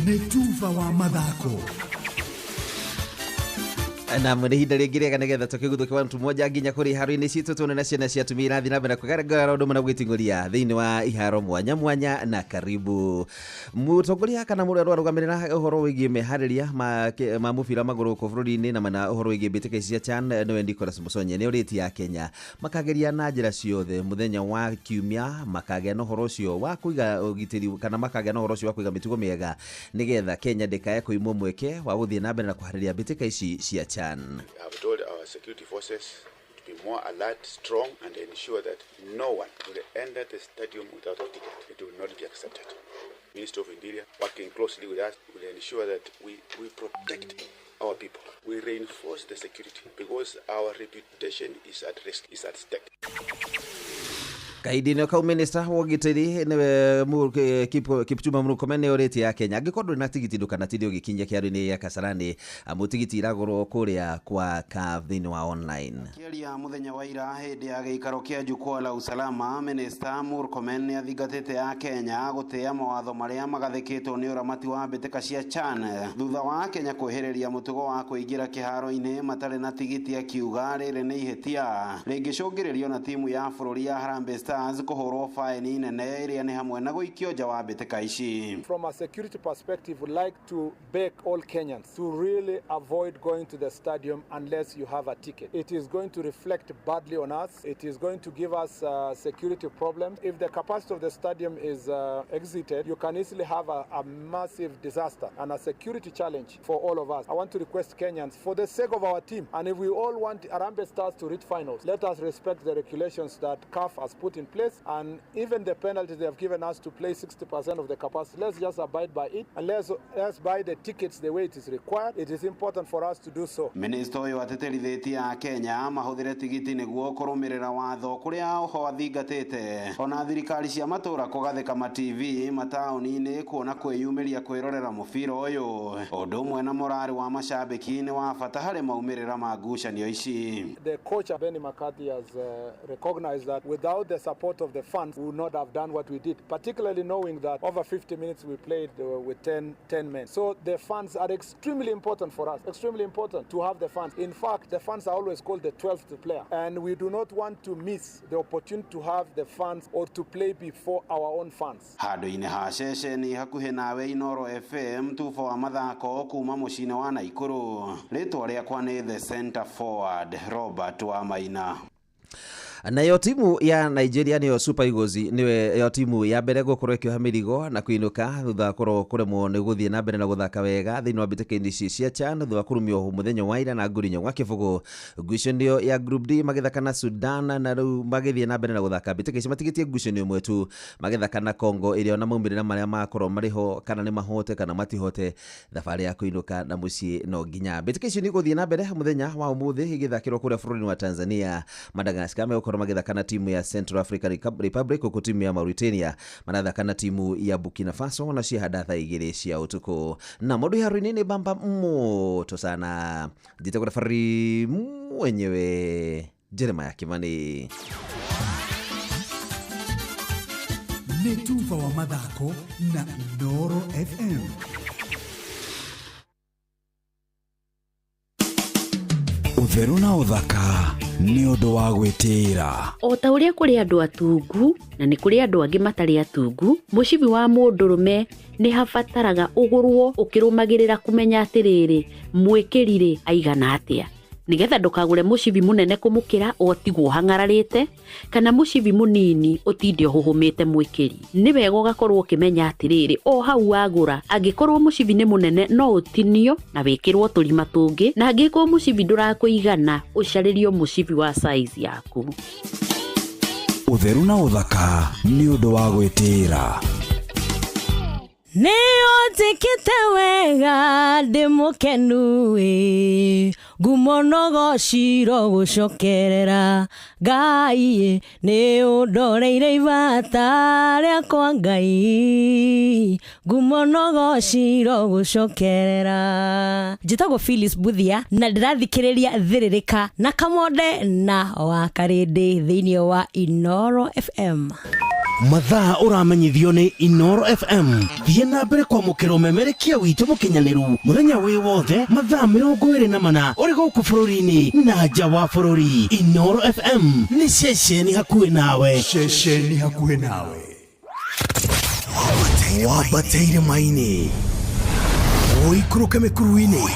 Nĩ tuba wa mathako. Na nĩ ihinda rĩngĩ rĩega nĩgetha tũkĩguthũke wa mtu mmoja nginya kũrĩ iharo-inĩ citũ tuone na ciana cia atumia irathiĩ na mbere na kwĩgaragara ũndũ ũmwe na gwĩting'ũria thĩinĩ wa iharo mwanya mwanya. Na karibu mũtongoria kana mũrĩa ũrarũgamĩrĩra ũhoro wĩgiĩ meharĩria ma mũbira wa magũrũ gũkũ bũrũri-inĩ na mana ũhoro wĩgiĩ mbĩtĩka ici cia CHAN, nĩwe Nicholas Musonye, nĩ ũrĩtie Akenya makageria na njĩra ciothe mũthenya wa kiumia makagĩa na ũhoro ũcio wa kũiga ũgitĩri kana makagĩa na ũhoro ũcio wa kũiga mĩtugo mĩega nĩgetha Kenya ndĩkae kũimwo mweke wa gũthiĩ na mbere na kũharĩria mbĩtĩka ici cia CHAN. I've told our security forces to be more alert, strong, and ensure that no one will enter the stadium without a ticket. It will not be accepted. Minister of Interior, working closely with us, will ensure that we protect our people. We reinforce the security because our reputation is at risk, is at stake. Kahinda-inĩ kau, minista wa ũgitĩri nĩwe Kipchumba Murkomen nĩ ũrĩtie Akenya angĩkorwo ndũrĩ na tigiti ndũkanatinde ũgĩkinyia kĩharo-inĩ gĩa Kasarani, amu tigiti iragũrwo kũrĩa kwa CAF thĩinĩ wa online. Akĩaria mũthenya wa ira hĩndĩ ya gĩikaro kĩa Jukwaa la Usalama, Minista Murkomen nĩ athingatĩte Akenya gũtĩĩa mawatho marĩa magathĩkĩtwo nĩ ũramati wa mbĩtĩka cia CHAN thutha wa Kenya kwĩhĩrĩria mũtugo wa kũingĩra kĩharo-inĩ matarĩ na tigiti, akiuga rĩrĩ nĩ ihĩtia rĩngĩcũngĩrĩrio na timu ya bũrũri ya Harambee Stars kũhũrwo faini nene ĩrĩa nĩ hamwe na gũikio nja wa mbĩtĩka ici. From a security perspective, we'd like to beg all Kenyans to really avoid going to the stadium unless you have a ticket. It is going to reflect badly on us. It is going to give us security problems. If the capacity of the stadium is exceeded, you can easily have a massive disaster and a security challenge for all of us. I want to request Kenyans, for the sake of our team, and if we all want Harambee Stars to reach finals, let us respect the regulations that CAF has put in place and even the penalties they have given us to play 60% of the capacity. Let's just abide by it and let's buy the tickets the way it is required. It is important for us to do so. Minista ũyũ atĩtĩrithĩtie Akenya mahũthĩre tigiti nĩguo kũrũmĩrĩra watho, kũrĩa oho athingatĩte ona thirikari cia matũũra kũgathĩka ma TV mataũni-inĩ kuona kwĩyumĩria kwĩrorera mũbira ũyũ ũndũ ũmwe na morari wa macambĩki nĩ wa bata harĩ maumĩrĩra ma ngucanio ici. The coach Benny McCarthy has recognized that without the support of the fans, we would not have done what we did, particularly knowing that over 50 minutes we played with 10 men. So the fans are extremely important for us, extremely important to have the fans. In fact, the fans are always called the 12th player, and we do not want to miss the opportunity to have the fans or to play before our own fans. Handũ-inĩ ha ceceni hakuhĩ nawe, Inoro FM, tuba wa mathako kuma mũciĩ-inĩ wa Naikuru, rĩtwa rĩakwa nĩ the center forward Robert Wamaina. Nayo timu ya Nigeria, nĩyo Super Eagles, nĩwe yo timu ya mbere gũkorwo ĩkĩoha mĩrigo na kũinũka thutha wa korwo kũremwo nĩ gũthiĩ na mbere na gũthaka wega thĩinĩ wa mbĩtĩka-inĩ ici cia CHAN thutha wa kũrumio mũthenya wa ira na ngũri inya gwa kĩbũgũ ngucanio ya Group D magĩthaka na Sudan. Na rĩu magĩthiĩ na mbere na gũthaka mbĩtĩka ici matigĩtie ngucanio ĩmwe tu, magĩthaka na Congo, ĩrĩa ona maumĩrĩra marĩa makorwo marĩ ho, kana nĩ mahote kana matihote, thabarĩ ya kũinũka na mũciĩ no nginya. Mbĩtĩka icio nĩ igũthiĩ na mbere mũthenya wa ũmũthĩ igĩthakĩrwo kũrĩa bũrũri-inĩ wa Tanzania. Madagascar megũkorwo magĩthaka na timu ya Central African Republic, huku timu ya Mauritania marathaka na timu ya Burkina Faso na ciahanda thaa 2 cia ũtukũ. Na maũndũ iharo-inĩ nĩ bamba moto sana. Njĩtagwo referee mwenyewe Jeremiah Kimani. Nĩ tuba wa mathako na Inooro FM. Ũtheru na ũthaka nĩ ũndũ wa gwĩtĩĩra. O ta ũrĩa kũrĩ andũ atungu na nĩ kũrĩ andũ angĩ matarĩ atungu, mũcibi wa mũndũrũme nĩ habataraga ũgũrwo ũkĩrũmagĩrĩra kũmenya atĩrĩrĩ, mwĩkĩri rĩ aigana atĩa, nĩgetha ndũkagũre mũcibi mũnene kũmũkĩra ũtigwo hang'ararĩte kana mũcibi mũnini ũtinde ũhũhũmĩte mwĩkĩri. Nĩ wega ũgakorwo ũkĩmenya atĩrĩrĩ, o hau wagũra, angĩkorwo mũcibi nĩ mũnene no ũtinio na wĩkĩrwo tũrima tũngĩ, na angĩkorwo mũcibi ndũrakũigana ũcarĩrio mũcibi wa size yaku. Ũtheru na ũthaka nĩ ũndũ wa gwĩtĩĩra. Nĩ ũnjĩkĩte wega, ndĩ mũkenu ĩ. Ngumo no gociro gũcokerera Ngai nĩ ũndoreire ibata rĩakwa Ngai ngumo no gociro gũcokerera. Njĩtagwo Phyllis Buthia na ndĩrathikĩrĩria Thĩrĩrĩka na Kamonde na Wakarĩndĩ thĩinĩ wa Inoro FM. Mathaa ũramenyithio nĩ Inoro FM. Thiĩ na mbere kwamũkĩra ũmemerekia witũ mũkinyanĩru mũthenya wĩ wothe mathaa 24 ũrĩ gũkũ bũrũri-inĩ na nja wa bũrũri. Inoro FM nĩ ceceni hakuhĩ nawe. Ceceni hakuhĩ nawe. Wambateire maini ũikũrũke mĩkuru-inĩ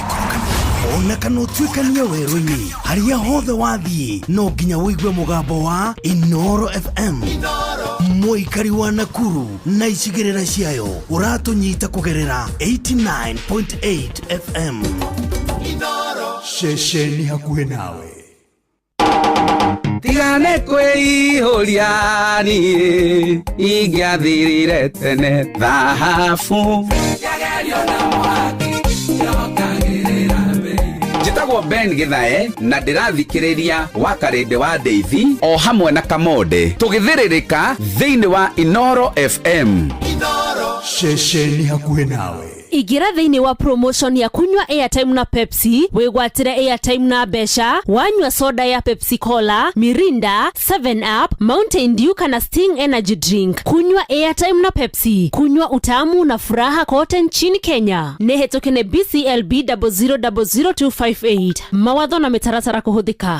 ona kana ũtuĩkanie werũ-inĩ harĩa hothe wathiĩ no nginya ũigue mũgambo wa Inoro FM. Mũikari wa Nakuru na icigĩrĩra ciayo ũratũnyita kũgerera 89.8 FM. Inoro ceceni hakuhĩ nawe. Tigane kwĩihũria niĩ ingĩathirire tene thahabu. Njĩtagwo Ben Githae na ndĩrathikĩrĩria Wakarĩndĩ wa Ndeithi o hamwe na Kamonde tũgĩthĩrĩrĩka thĩinĩ wa Inoro FM. Inoro ceceni hakuhĩ nawe. Ingĩra thĩinĩ wa promotion ya kunywa airtime na Pepsi wĩgwatĩre airtime na mbeca wanyua soda ya Pepsi Cola, Mirinda, 7 Up, Mountain Dew kana Sting Energy Drink. Kunywa airtime na Pepsi, kunywa utamu na furaha kote nchini Kenya. Nĩ hetũke nĩ BCLB 0000258. Mawatho na mĩtaratara kũhũthĩka.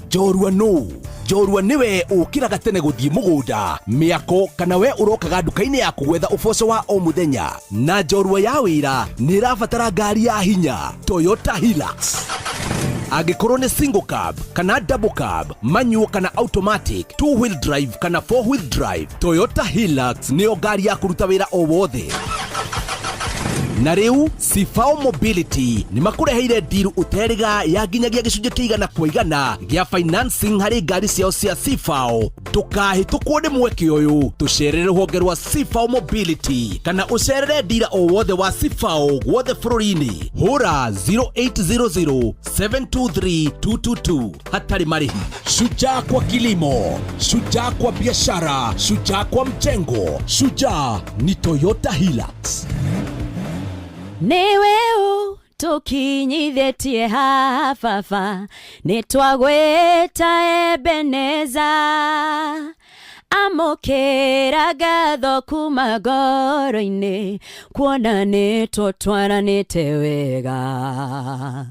Njorua nũ? Njorua nĩwe ũkĩraga tene gũthiĩ mũgũnda, mĩako kana we ũrokaga nduka-inĩ yaku gwetha ũboco wa o mũthenya. Na njorua ya wĩra nĩ ĩrabatara ngari ya hinya, Toyota Hilux. Angĩkorwo nĩ single cab kana double cab, manual kana automatic, two wheel drive kana four wheel drive, Toyota Hilux nĩyo ngari ya kũruta wĩra o wothe. Na rĩu Sifao Mobility nĩ makũreheire ndiru ũterĩga ya nginyagia gĩcunjĩ kĩa 100% gĩa financing harĩ ngari ciao cia Sifao. Ndũkahĩtũkwo nĩ mweke ũyũ, tũcerere rũhonge rwa Sifao Mobility kana ũcerere ndira o wothe wa Sifao guothe bũrũri-inĩ. Hũra 0800 723 222 hatarĩ marĩhi. Shujaa kwa kilimo, shujaa kwa biashara, shujaa kwa mjengo, shujaa ni Toyota Hilux. Nĩwe ũtũkinyithĩtie haha baba, nĩtwagwĩta Ebeneza. Amũkĩra ngatho kuma ngoro-inĩ, kuona nĩtũtwaranĩte wega,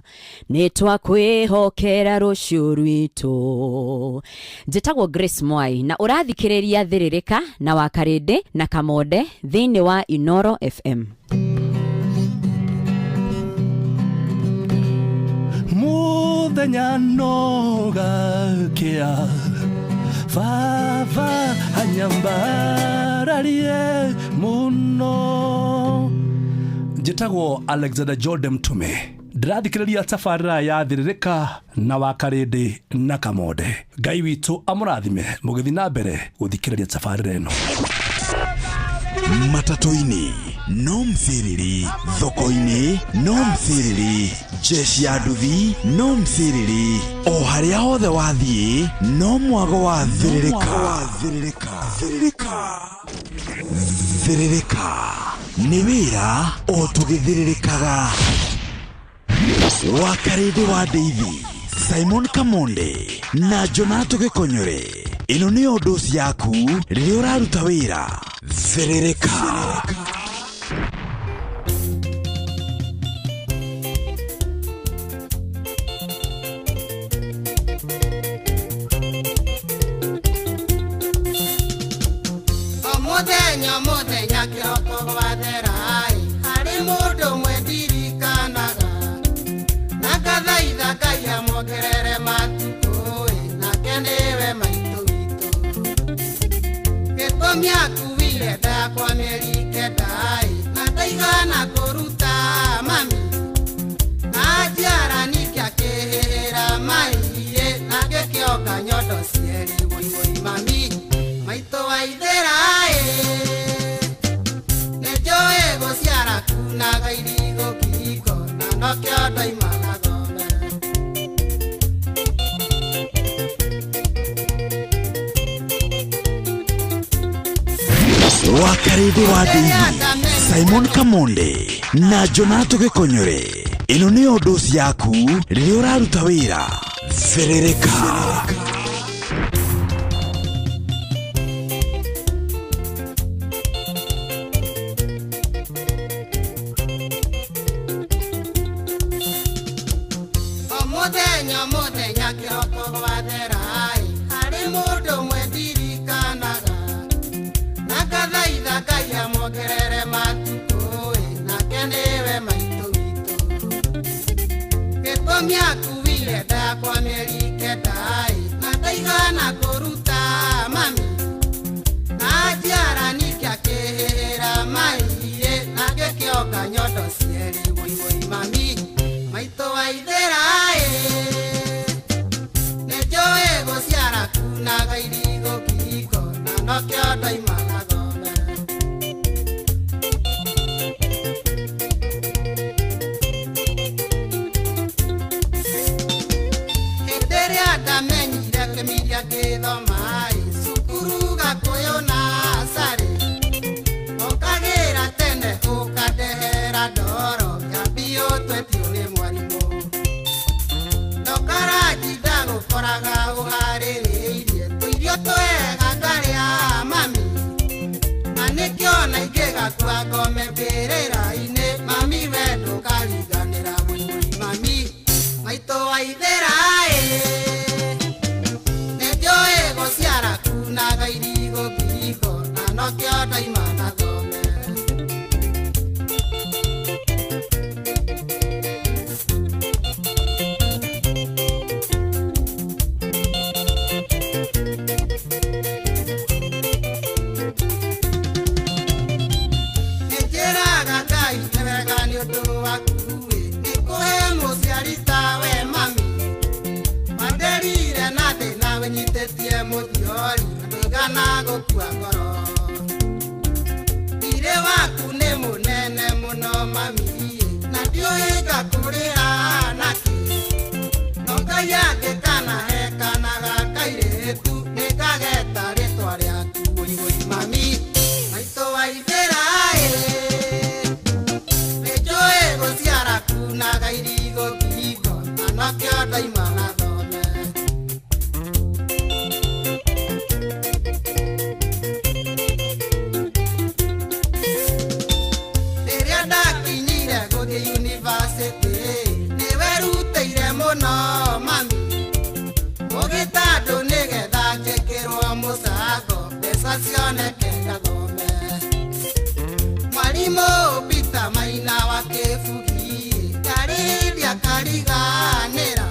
nĩtwakwĩhokera rũciũ rwitũ. Njĩtagwo Grace Mwai na ũrathikĩrĩria Thĩrĩrĩka na Wakarĩndĩ na Kamonde thĩinĩ wa Inoro FM. Muthenya no gakĩa baba anyambararie mũno. Njĩtagwo Alexander Jordan Mtume, ndĩrathikĩrĩria tabarĩra ya Thĩrĩrĩka na Wakarĩndĩ na Kamonde. Ngai witũ amũrathime mũgĩthiĩ na mbere gũthikĩrĩria tabarĩra ĩno. Matatũ-inĩ no mthiriri, thoko-inĩ no mthiriri, jeshi ya nduthi no mthiriri, o harĩa hothe wathiĩ no mwago wa Thĩrĩrĩka. Thĩrĩrĩka nĩ wĩra o tũgĩthĩrĩrĩkaga. Wakarĩndĩ wa Ndeithi, Simon Kamonde na Jonato Gĩkonyore. Ĩno nĩyo ndoci yaku rĩrĩa ũraruta wĩra. Thĩrĩrĩka. Mũthenya mũthenya kĩroko gwathera-ĩ, harĩ mũndũ ũmwe ndirikanaga, na ngathaitha Ngai amuongerere matukũ-ĩ, nake nĩwe maitũ witũ. Gĩtũmi akuire nda yakwa mĩeri 9-ĩ, na ndaigana kũruta mami, na njiara ningĩ akĩhĩhĩra mai-ĩ, na ngĩkĩonga nyondo cierĩ wũi wũi mami, maitũ wa ithĩra-ĩ. Nĩnjũĩ gũciara kunaga irigũ kĩhiko, na nokĩo ndoimaga thome. Wakarĩndĩ wa Ndeithi, Simon Kamonde na Jonato Gĩkonyore. Ĩno nĩyo ndoci yaku rĩrĩa ũraruta wĩra. Thĩrĩrĩka. O mũthenya o mũthenya kĩroko gwathera-ĩ, harĩ mũndũ ũmwe ndirikanaga na ngathaitha Ngai amuongerere matukũ-ĩ, nake nĩwe maitũ witũ. Gĩtũmi akuire nda yakwa mĩeri kenda-ĩ, na ndaigana kũruta mami, na njiara ningĩ akĩhĩhĩra mai-ĩ, na ngĩkĩonga nyondo cierĩ wũi wũi mami, maitũ wa ithĩra-ĩ. Nĩnjũĩ gũciara kunaga irigũ ngingo, na nokĩo ndoima na thome. Hĩndĩ ĩrĩa ndamenyire kĩmiria ngĩthoma-ĩ, cukuru Gakũyũ na Carĩ, ũkagĩra tene ũkandehera ndoro, kĩambio twetio nĩ mwarimũ. Ndũkaranji ndagũkoraga ũharĩrĩirie tũirio twega ngarĩa mami, na nĩkĩo na ingĩgakua ngome mbĩrĩra-inĩ, mami we ndũkariganĩra wũi wũi mami, maitũ wa ithĩra-ĩ. Nĩnjũĩ gũciara kunaga irigũ ngingo, na nokĩo ndoima na thome. Nĩnjĩraga Ngai nĩ wega nĩ ũndũ waku-ĩ, nĩkũhe mũciari tawe mami, wanderire na thĩna wĩnyitĩtie mũthiori, na ndũigana gũkua ngoro. Thiirĩ waku nĩ mũnene mũno mami-ĩ, na ndiũĩ ngakũrĩha nakĩ. No Ngai angĩkanahe kana ga kairĩtu, nĩngageta rĩtwa rĩaku wũi wũi mami, maitũ wa ithĩra-ĩ. Nĩnjũĩ gũciara kunaga irigũ ngingo, na nokĩo ndoima na thome. Rĩrĩa ndakinyire gũthiĩ yunibacĩtĩ, nĩwerutĩire mũno mami, ũgĩta andũ nĩgetha njĩkĩrwo mũcango, mbeca cioneke ngathome. Mwarimũ Peter Maina wa Kĩbugi, ndarĩ hĩndĩ akariganĩra,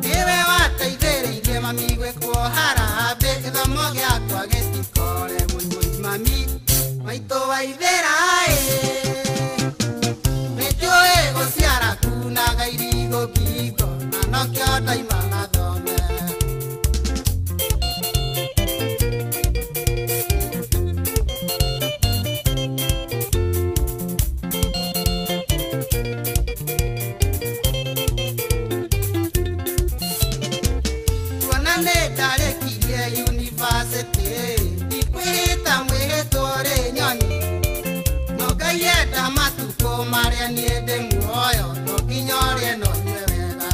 nĩwe wateithĩrĩirie mami gwĩkwo harambĩ, gĩthomo gĩakwa gĩtikore wũi wũi mami, maitũ wa ithĩra-ĩ. Nĩnjũĩ gũciara kunaga irigũ ngingo, na nokĩo ndoima na thome. Kuona nĩ ndarĩkirie yunibacĩtĩ, ndikwĩhĩta mwĩhĩtwa ũrĩ nyoni, no Ngai enda matukũ marĩa niĩ ndĩ muoyo, no nginya ũrĩe na ũnyue wega.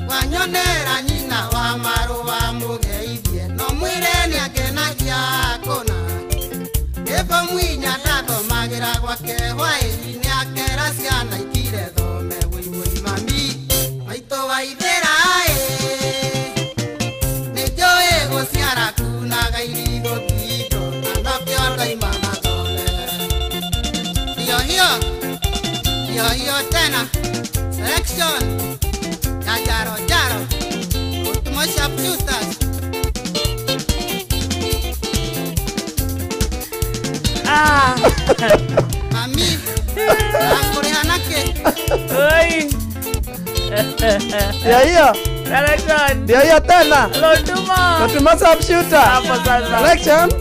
Wanyonera nyina wa marũa mũgeithie, no mwĩre nĩangenagia kũna. Ĩbo mwinya ndathomagĩra gwake hwaĩ-inĩ, akera ciana ikire thome wũi wũi mami, maitũ wa ithĩra-ĩ. Nĩnjũĩ gũciara kunaga irigũ ngingo, na nokĩo ndoima na thome. Hiyo hiyo, hiyo hiyo tena, selection ya Jaro Jaro, Ultimo Sharpshooters. Mami, ndakũrĩha nakĩ? Oi. Ndio hiyo. Selection. Ndio hiyo tena. Lotuma. Lotuma sharpshooter. Hapo sasa. Selection.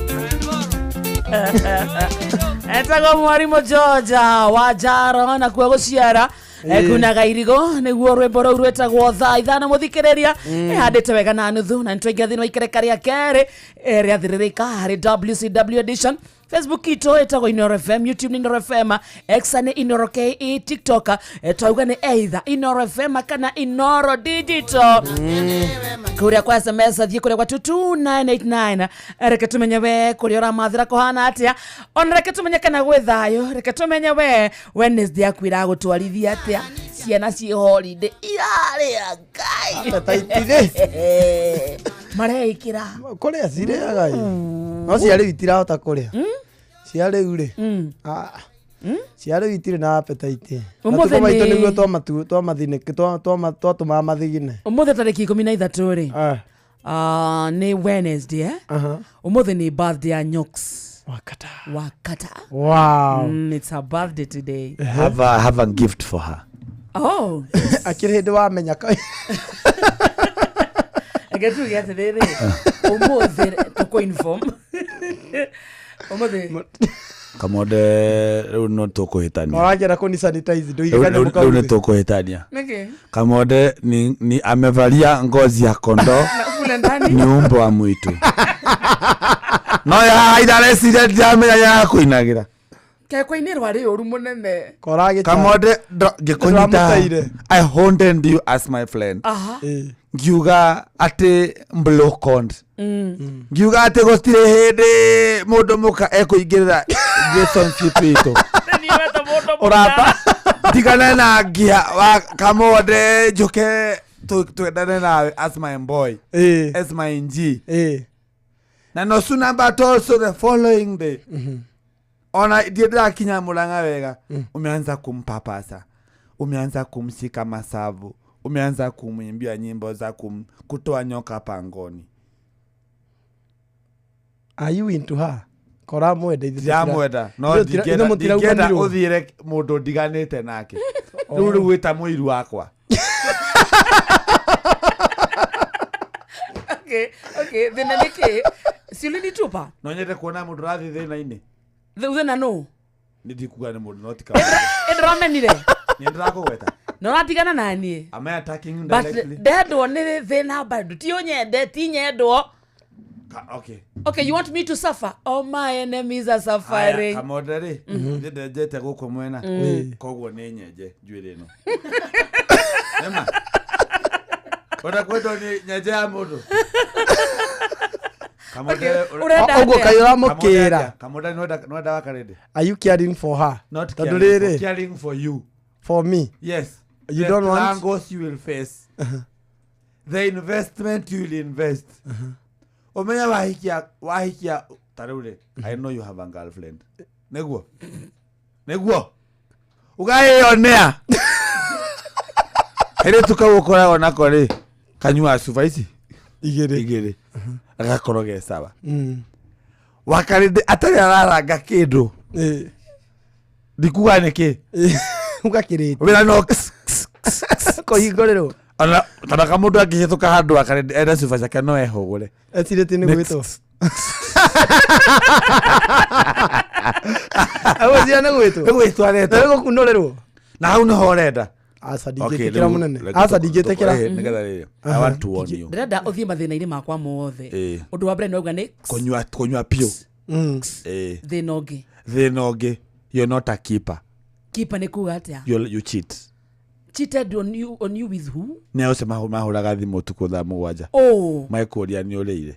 Etagwo mwarimũ Georgia wa Jaro na kuo gũciara Kunaga irigo nĩguo rwĩmbo rũu rwĩtagwo thaa ithano mũthikĩrĩria ĩhandĩte wega na nuthu na nĩtwaingĩra thĩinĩ wa ikereka rĩa kerĩ rĩathĩrĩrĩka harĩ WCW edition. Facebook itũ ĩtagwo Inoro FM, YouTube nĩ Inoro FM, X nĩ Inoro KE, TikTok twauga nĩ either Inoro FM kana Inoro Digital. Kũrĩa kwa SMS thiĩ kũrĩa kwa 22989, reke tumenye we kũrĩa ũramathĩra kũhana atĩa, ona reke tumenye kana gwĩ thayũ, reke tumenye we Wednesday yaku iragũtwarithia atĩa, ciana ciĩ holiday irarĩa ngai mareikĩra kũrĩa cirĩaga ĩ no cia rĩu itirahota kũrĩa, cia rĩu rĩ, cia rĩu itirĩ na appetite. Ũmũthĩ Matukũ maitũ nĩ- nĩguo twatũmaga mathigine. Ũmũthĩ tarĩki 13 rĩ, nĩ Wednesday, eh? Ũmũthĩ nĩ birthday ya Nyox Wakata. Wakata. Wow. It's her birthday today. Have a gift for her. Oh. Akĩrĩ hĩndĩ wamenya Reke tuge atĩrĩrĩ, ũmũthĩ tũkũ-inform ũmũthĩ. Kamonde, rĩu no tũkũhĩtania. Ũrangĩenda kũni sanitize Rĩu ndũigane. rĩu nĩ tũkũhĩtania. Nĩkĩ? Kamonde ni amevalia ngozi ya kondoo Na kule ndani ni umbo wa mwitu no ya idareciria ndiramenya ya kũinagĩra. Kekwainĩrwo arĩ ũru mũnene. Kamonde, ngĩkũnyita Ndĩramũteire. I haunted you as my friend. Aha. Ngiuga atĩ blocond, ngiuga atĩ gũtirĩ hĩndĩ mũndũ mũka ekũingĩrĩra relationship itũ. Ũrata. Tigane na ngia wa Kamonde, njũke twendane nawe as my boy, as my G, na no sooner but also the following day, ona ndiĩ ndĩrakinya mũrang'a wega, umeanza kumpapasa, umeanza kumshika masavu, umeanza kumwimbia nyimbo za kutoa nyoka pangoni. Are you into her? Kora mwenda ithuĩ Ndiramwenda no ithuĩ ndingĩenda mũtirauganirwo. ũthiĩre mũndũ ndiganĩte nake rĩu rĩu wĩta mũiru wakwa. Okay, thĩna nĩ kĩ? Si ulinitupa? No nyende kuona mũndũ ũrathiĩ thĩna-inĩ. Thĩna nũ? Nĩ ndikuga nĩ mũndũ no tika. Ĩndĩramenire. Nĩ ndĩrakũgweta. Na ũratigana naniĩ. Am I attacking you But directly? ndendwo nĩ thĩna bado ti ũnyende ti nyendwo. Okay. Okay, you want me to suffer? All my enemies are Aya, suffering. Kamonde rĩ, nĩ ndenjete gũkũ mwena, koguo nĩ nyenje njuĩrĩ ĩno ema wenda kwendwo nĩ nyenje ya mũndũ Kamonde. Okay, ũrenda Ũguo atĩa? kaĩ ũramũkĩra? Kamonde, nĩwenda wakarĩndĩ? Are you caring for her? Not Tondũ caring rĩrĩ for, caring for you. For me? Yes. You The don't want- triangles you will face, the investment you will invest, ũmenye wahikia wahikia ta rĩu rĩ, I know you have a girlfriend, nĩguo nĩguo ũgaĩyonea kairĩtu kau ũkoragwo nako rĩ, kanyuaga cuba ici igĩrĩ igĩrĩ agakorwo ge sawa. Wakarĩndĩ atarĩ araranga kĩndũ, ndikuga nĩkĩ. Ũgakĩrĩte. Wĩra no kũhingũrĩrwo. Ona tondũ kamũndũ angĩhĩtũka handũ akarĩ enda cuba ciake no ehũgũre. Ecirĩtie nĩ gwĩtwo. Agwĩciria nĩ gwĩtwo. Nĩ gwĩtwo aretwo. Nĩ gũkunũrĩrwo. Na hau nĩho ũrenda. Aca ndingĩtĩkĩra mũnene. Aca ndingĩtĩkĩra. Nĩgetha rĩrĩ, I want to warn you. Ndĩrenda ũthiĩ mathĩna-inĩ makwa mothe. Ĩĩ. Ũndũ wa mbere nĩ wauga nĩ Kũnyua kũnyua piũ. Ĩĩ. Thĩna ũngĩ? Thĩna ũngĩ, you're not a keeper. Kipa nĩ kuga atĩa? You cheat. Cheated on you with who? Nĩ acio mahũraga thimũ ũtukũ thaa 7. Oh. Magĩkũria nĩ ũrĩire.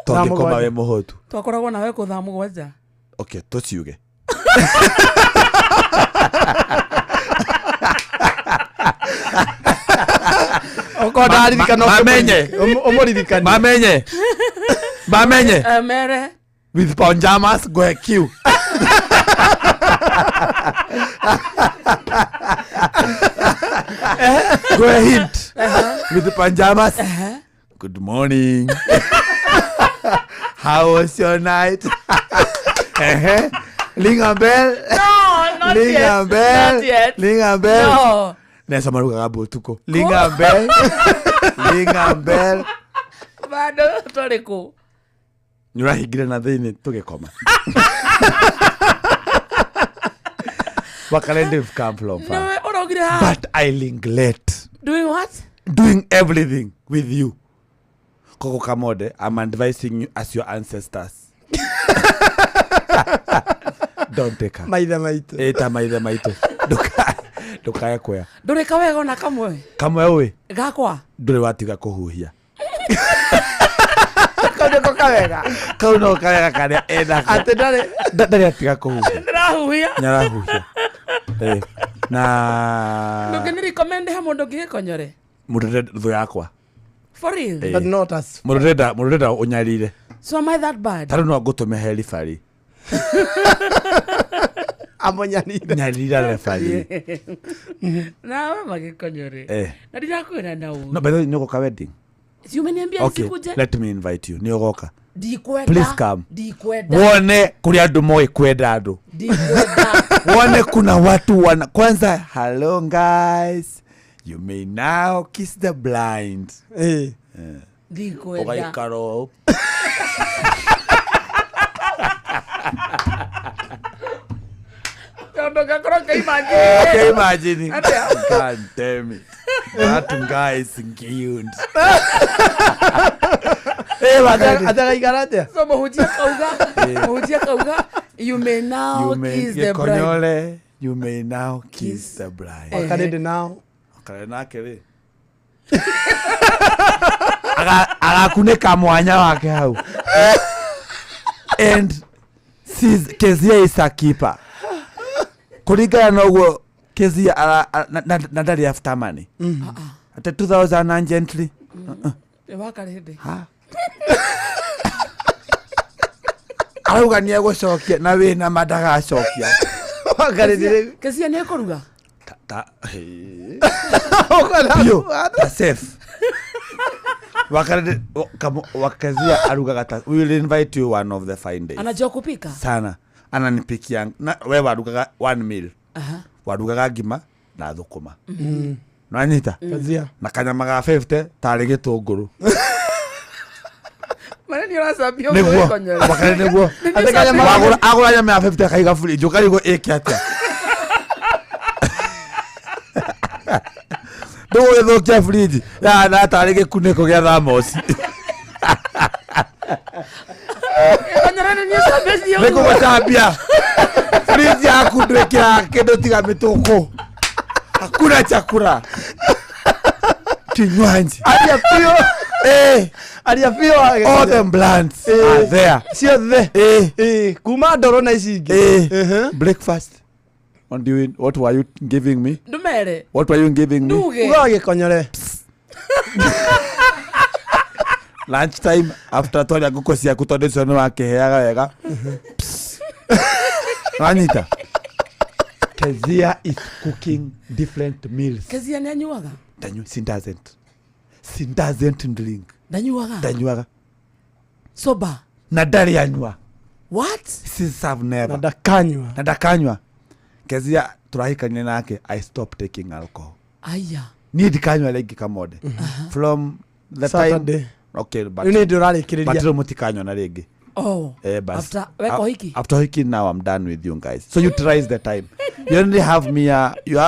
Thaa Tondĩkoma 7. wĩ mũhũtu. Twakoragwo nawe kũ thaa 7? Okay, tũciuge. Okorwo ndaririkana Mamenye. ũmũririkanie. Mamenye. Mamenye. Mere. With pajamas go Q. Go hint. With pajamas. Good morning. How was your night? Uh-huh. Ring a bell. No, not Ring yet. a bell. Not yet. Ring a bell. No. Nesa marugaga mbu ũtukũ. Ring a bell. Ring a bell. Bado twarĩ kũ? Nĩ ũrahingire na thĩinĩ tũgĩkoma. Wakarende have come from far. Nĩwe ũraugire haha. But I regret Doing what? doing everything with you. Koko Kamode, I'm advising you as your ancestors. Don't take her. Maithe maitũ. Ĩta maithe maitũ. Ndũkae kuoya. Ndũrĩ kawega ona kamwe. Kamwe ũĩ Gakwa. ndũrĩ watiga kũhuhia. Kau nĩko kawega. Kau no kawega karĩa enako. Atĩ ndarĩ Ndarĩ atiga kũhuhia. Ndĩrahuhia. Nĩarahuhia. Eh, na Ndũngĩnĩ recommend he mũndũ ũngĩ gĩkonyore. mũndũ ũrenda thũ yakwa. For real. Eh. But not us. Mũndũ ũrenda ũnyarire. So am I that bad? Ta rĩu no ngũtũme he ribari. Amũnyarire. Nyarira referee. Nawe magĩkonyore. Eh. Na ndirakwĩra na ũru. No, by the way, nĩ ũgoka wedding? Si umeniambia Okay, nisikuje? let me invite you. Nĩ ũgoka. Ndikwenda. Please come. Ndikwenda. Wone kũrĩa andũ moĩ kwenda andũ. Ndikwenda. Wone kuna watu wana kwanza, hello guys, you may now kiss the blind. Eh. Ndikwenda. Ũgaikara ũũ. Tondũ ngakorwo ngĩimagine. Okay, imagine. Atĩa? God damn it. That guy is cute. Eh, wakati- Atagaikara atĩa? So mũhunjia kauga, mũhunjia kauga, you may now You may kiss the bride. gĩkonyore, you may now kiss the bride. Wakarĩndĩ now. Wakarĩndĩ nake rĩ. Agakunĩka mwanya wake hau. And Kezia is a keeper. Kũringana na ũguo Kezia na ndarĩ after money. Ate 2000 urgently. Wakarĩndĩ. Ha? Arauga nĩ egũcokia na wĩna ma ndagacokia. Wakarĩndĩ rĩu. Kezia nĩ ekũruga? Ta biũ, ta chef. Wakarĩndĩ Wakezia arugaga ta we will invite you one of the fine days. Anajua kupika? Sana. Ananipikia na we warugaga one meal. Aha. Warugaga ngima na thũkũma. Nĩwanyita? Kezia. Na kanyama ga 50 tarĩ gĩtũngũrũ. Marĩa nĩ ũracambia ũguo Nĩguo. gĩkonyore. Wakarĩndĩ nĩguo. Nĩ niĩ ũcambia. Wagũra agũra nyama ya 50 akaiga fridge ũkarigwo ĩke atĩa. Ndũgũgĩthũkia fridge yahana tarĩ gĩkunĩko gĩa thamosi. Gĩkonyore nĩ niĩ ũcambĩtie Nĩ ũguo. kũgũcambia. Fridge yaku ndwĩkĩraga kĩndũ tiga mĩtũkũ. Hakuna chakula. Kinywaji. Aria biũ. Eh. Aria biũ. All the brands are there. Ciothe. Eh. Eh. Kuma ndoro na ici ingĩ. Eh. Breakfast. What do you, what were you giving me? Ndũmere. What were you giving me? Nduge. Uga gĩkonyore. Lunch time after twarĩa ngũkũ ciaku tondũ icio nĩ wakĩheaga wega. Psst. Wanyita. Kezia is cooking different meals. Kezia nĩ anyuaga? Ndanyu, she doesn't. She doesn't drink. Ndanyuaga? Ndanyuaga. Sober. Na ndarĩ anyua. What? She have never. Na ndakanyua. Na ndakanyua. Kezia tũrahikania nake I stopped taking alcohol. Aya. Niĩ ndikanyua rĩngĩ Kamode. From the Saturday. time Okay, but Rĩu nĩ ndĩ ũrarĩkĩrĩria. But rĩu mũtikanyona rĩngĩ. Oh. Eh, bas. After weka ũhiki? After hiki now I'm done with you guys. So utilize the time. You only have me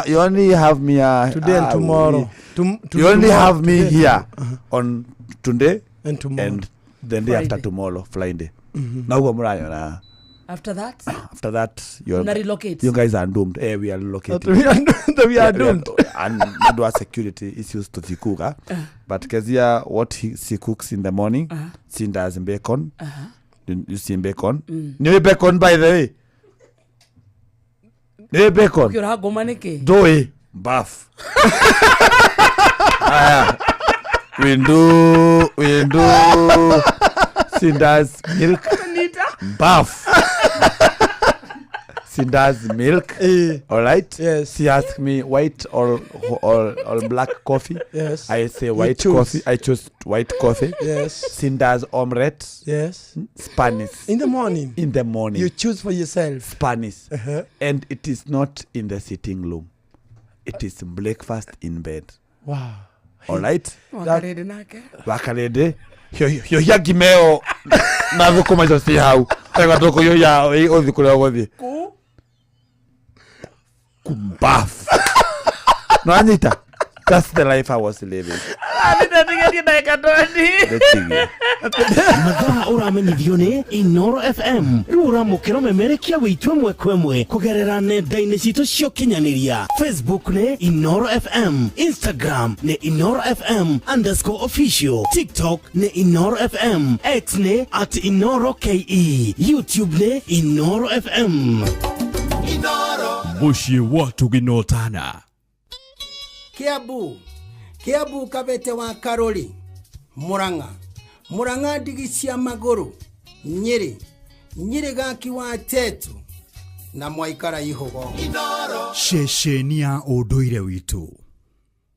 you only have me Today and tomorrow. You only tomorrow, have me today and here on today And tomorrow. and the day after Friday. tomorrow, Friday. Mhm. Na uguo mũranyona. After that? After that you're Mna relocate. You guys are doomed. Eh, we are relocating. That we are, that we are doomed. And nĩ wa security issues tutikuga. But Kezia what she cooks in the morning, she does bacon. You see bacon? Nĩ bacon by the way. Nĩ bacon. Ũkĩũra ngũma nĩkĩ? Ndũĩ bafu. Aya. Windu she does milk. Nita. Bafu. She does milk. All right. Yes. She asked me white or black coffee. Yes. I say You white choose. coffee. I choose white coffee. Yes. She does omelette. Yes. Spanish. In the morning. In the morning. You choose for yourself. Spanish. Uh-huh. And it is not in the sitting room. It is breakfast in bed. Wow. All right. Wakarĩndĩ nake. Wakarĩndĩ hiũhia ngima ĩyo na thũkũma icio ci hau ega tũkũhiũhia ũthiĩ kũrĩa ũgũthiĩ Kũ? Kumbafu. Nanyita. That's the life I was living. Nĩndatigerie ndagĩka 20. Ndĩtigie. Mathaa ũramenyithio nĩ Inoro FM. Rĩu ũramũkĩra ũmemerekia witũ ĩmwe kwa ĩmwe kũgerera nenda-inĩ citũ cia ũkinyanĩria. Facebook nĩ Inoro FM, Instagram nĩ Inoro FM underscore official, TikTok nĩ Inoro FM, X nĩ at Inoro KE, YouTube nĩ Inoro FM. Mũciĩ wa Tũginotana. Kiambu, Kiambu Kabete wa Karori, Murang'a, Murang'a ndigi cia magũrũ, Nyĩrĩ, Nyĩrĩ gaki wa Tetu na mwaikara ihũgo. Ceceni ya ũndũire witũ.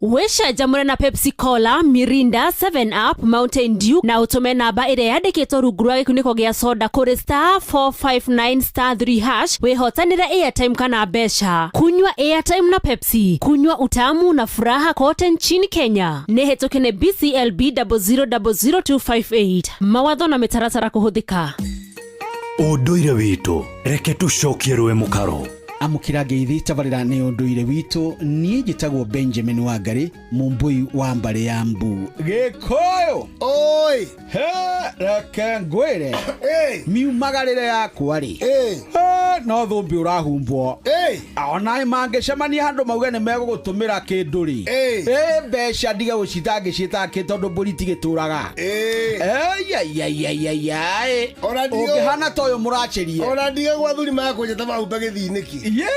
Wĩcanjamũre na Pepsi Cola, Mirinda, 7 Up, Mountain Dew na ũtũme namba ĩrĩa yandĩkĩtwo rungu rwa gĩkunĩko gĩa soda kũrĩ star 459 star 3 hash wĩhotanĩre airtime kana mbeca. Kunywa airtime na Pepsi, kunywa utamu na furaha kote nchini Kenya. Nĩ hĩtũke nĩ BCLB 0000258. Mawatho na mĩtaratara kũhũthĩka. Ũndũire witũ reke tũcokie rũĩ mũkaro. Amũkĩra ngeithi tabarĩra nĩ ũndũire witũ. Niĩ njĩtagwo Benjamin Wangari, mũmbũi wa mbarĩ ya Mbu Gĩkũyũ. Oi he, reke ngwĩre, miumagarĩre yakwa rĩ, no thũmbĩ ũrahumbwo. Ona mangĩcemania handũ mauge nĩ megũgũtũmĩra kĩndũ rĩ, mbeca ndige gũcitangĩciĩtaga kĩ, tondũ mbũri tigĩtũraga. Ũngĩhana ta ũyũ mũracĩrie. Ona ndige gwa thuri makũnjĩta mahumbe gĩthii nĩkĩ. Ye,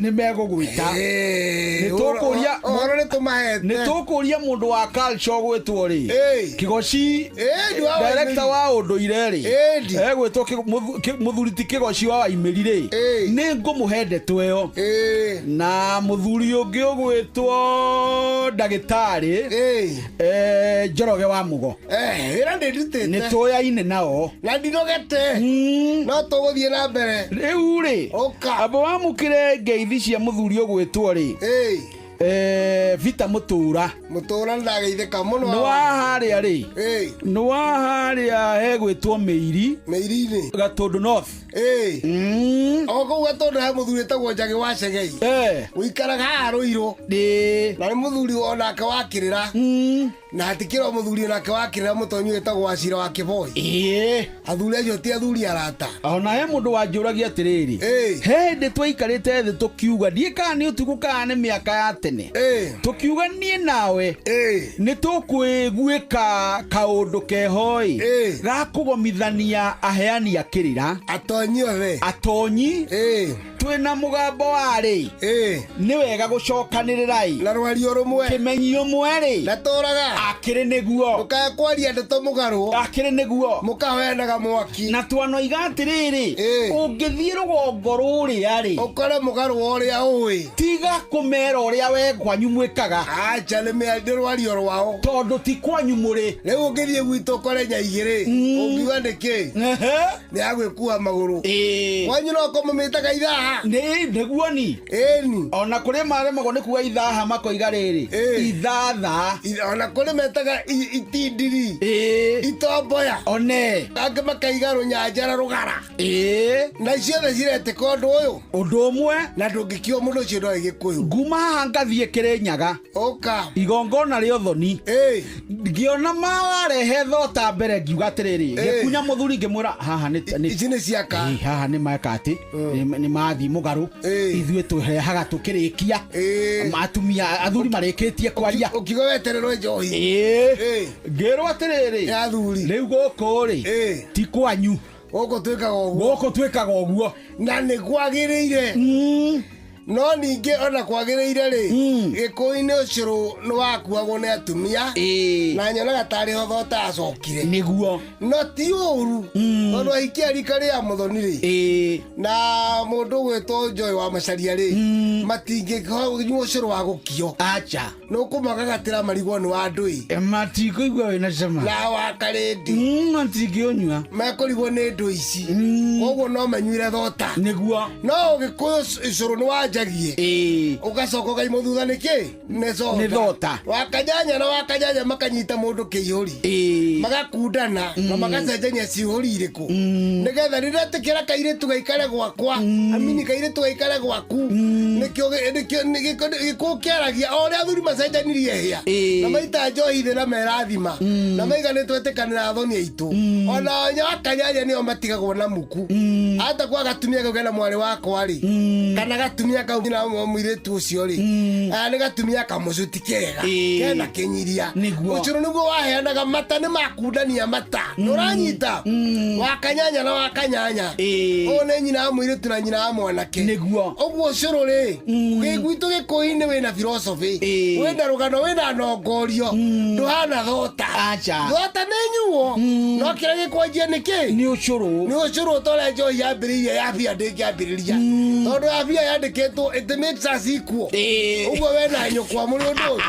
nĩ megũgwĩta. Nĩ tũkũria. Ũhoro nĩ tũmahete. Nĩ tũkũria mũndũ wa culture ũgwĩtwo rĩ, Kĩgoci, director wa ũndũire rĩ, egwĩtwo mũthuri ti Kĩgoci wa Waimĩri rĩ, nĩ ngũmũhe ndeto ĩyo. Na mũthuri ũngĩ ũgwĩtwo ndagĩtarĩ Njoroge wa Mũgo. Wĩra ndĩndutĩte. Nĩ tũyaine nao. Na ndinogete, no tũgũthiĩ na mbere. Rĩu rĩ, amba wamũkĩre ngeithi cia mũthuri ũgwĩtwo rĩ, Vita Mũtũra. Mũtũra, nĩndageithĩka mũno. Nĩ wa harĩa rĩ, nĩ wa harĩa hegwĩtwo Mĩiri. Mĩiri-inĩ. Gatũndũ North. O kũu Gatũndũ he mũthuri wĩtagwo Njagĩ wa Cegei, ũikaraga haha Rũirũ, na nĩ mũthuri onake wa kĩrĩra, na hatikĩrĩ o mũthuri onake wa kĩrĩra mũtonyi wĩtagwo Wacira wa Kĩboi. Athuri acio ti athuri arata. Ona he mũndũ wanjũragia atĩrĩrĩ, he hĩndĩ twaikarĩte thĩ tũkiuga, ndiĩ kana nĩ ũtukũ kana nĩ mĩaka ya tene, tũkiuga niĩ nawe nĩ tũkwĩguĩka kaũndũ keho-ĩ ga kũgomithania aheani a kĩrĩra. Atonyi othe. Atonyi twĩna mũgambo warĩ nĩ wega gũcokanĩrĩra-ĩ na rwario rũmwe. Kĩmenyi ũmwe rĩ. Na tũraga. Akĩrĩ nĩguo. Mũkae kwaria ndeto mũgarũ. Akĩrĩ nĩguo. Mũkaheanaga mwaki. Na twanoiga atĩrĩrĩ, ũngĩthiĩ rũgongo rũrĩa rĩ, ũkore mũgarũ wa ũrĩa ũĩ. Tiga kũmera ũrĩa we kwanyu mwĩkaga. Acha, nĩ rwario rwao. Tondũ ti kwanyu mũrĩ. Rĩu ũngĩthiĩ gwitũ ũkore nyaigĩrĩ, ũngiuga nĩkĩ nĩ agwĩkua magũrũ. Kwanyu no kũmũmĩtaga ithaha. Nĩ nĩguo ni. Ĩni. Ona kũrĩ maremagwo nĩ kuga ithaha, makoiga rĩrĩ ithatha. Ona kũrĩ metaga itindiri, itomboya. One. Angĩ makaiga rũnyanjara rũgara. Na ciothe ciretĩka ũndũ ũyũ. Ũndũ ũmwe. Na ndũngĩkiuga mũndũ ũcio ndoĩ Gĩkũyũ. Nguma haha ngathiĩ Kĩrĩnyaga. Ũka. Igongona rĩa ũthoni. Ngĩona marehe thota mbere, ngiuga atĩrĩrĩ, ngĩkunya mũthuri ngĩmwĩra haha nĩ ici nĩ ciaka. Haha nĩ meka atĩ nĩ mathiĩ mũgarũ. Ithuĩ tũrehaga tũkĩrĩkia atumia athuri marĩkĩtie kwaria. Ũkiuga wetererwo njohi. Ngĩrwo atĩrĩrĩ, athuri rĩu gũkũ rĩ ti kwanyu. Gũkũ twĩkaga ũguo. Gũkũ twĩkaga ũguo. Na nĩ kwagĩrĩire. No ningĩ ona kwagĩrĩire rĩ, Gĩkũyũ-inĩ ũcũrũ nĩ wakuagwo nĩ atumia, na nyonaga tarĩ ho thota acokire. Nĩguo. No ti ũru, tondũ ahikia rika rĩa mũthoni rĩ, na mũndũ ũgwĩtwo Joy wa Macaria rĩ, matingĩnyua ũcũrũ wa gũkio. Acha. Nĩ ũkũmagagatĩra marigwo nĩ wa ndũi. Matikũigua wĩna cama. Na wa karĩndi. Matingĩũnyua. Mekũrigwo nĩ ndũ ici, koguo no manyuire thota. Nĩguo. No Ũgĩkũyũ ũcũrũ nĩ wa wanjagie ũgacoka ũkaimwo thutha nĩ kĩ nĩ Nĩ thota. Wakanyanya na wakanyanya makanyita mũndũ kĩihũri, magakundana na magacenjania ciihũri irĩkũ, nĩgetha rĩretĩkĩra kairĩtu gaikare gwakwa, amini kairĩtu gaikare gwaku. Nĩkĩo gĩkũ kĩaragia o ũrĩa athuri macenjanirie hĩa na maita njohi thĩ na merathima na maiga nĩ twetĩkanĩra athoni aitũ, ona nya wakanyanya nĩo matigagwo na muku ata kwa gatumia kau kena mwarĩ wakwa rĩ, kana gatumia kau na mũirĩtu ũcio rĩ, nĩ gatumia kamũcuti kega kena kĩnyiria. Ũcũrũ nĩguo waheanaga mata, nĩ makundania mata, nĩũranyita wakanyanya na wakanyanya, ũyũ nĩ nyina wa mũirĩtu na nyina wa mwanake. Nĩguo. Ũguo ũcũrũ rĩ, gĩgwitũ gĩkũyũ-inĩ wĩna philosophy, wĩna rũgano, wĩna nongorio, ndũhana thota. Thota nĩ nyuo, no kĩrĩa gĩkwanjia nĩ kĩ? Nĩ ũcũrũ. Nĩ ũcũrũ, ta ũrĩa njohi yambĩrĩirie ya bia ndĩngĩambĩrĩria, tondũ ya bia yandĩkĩtwo it makes us equal. Ũguo we na nyũkwa mũrĩ ũndũ ũyũ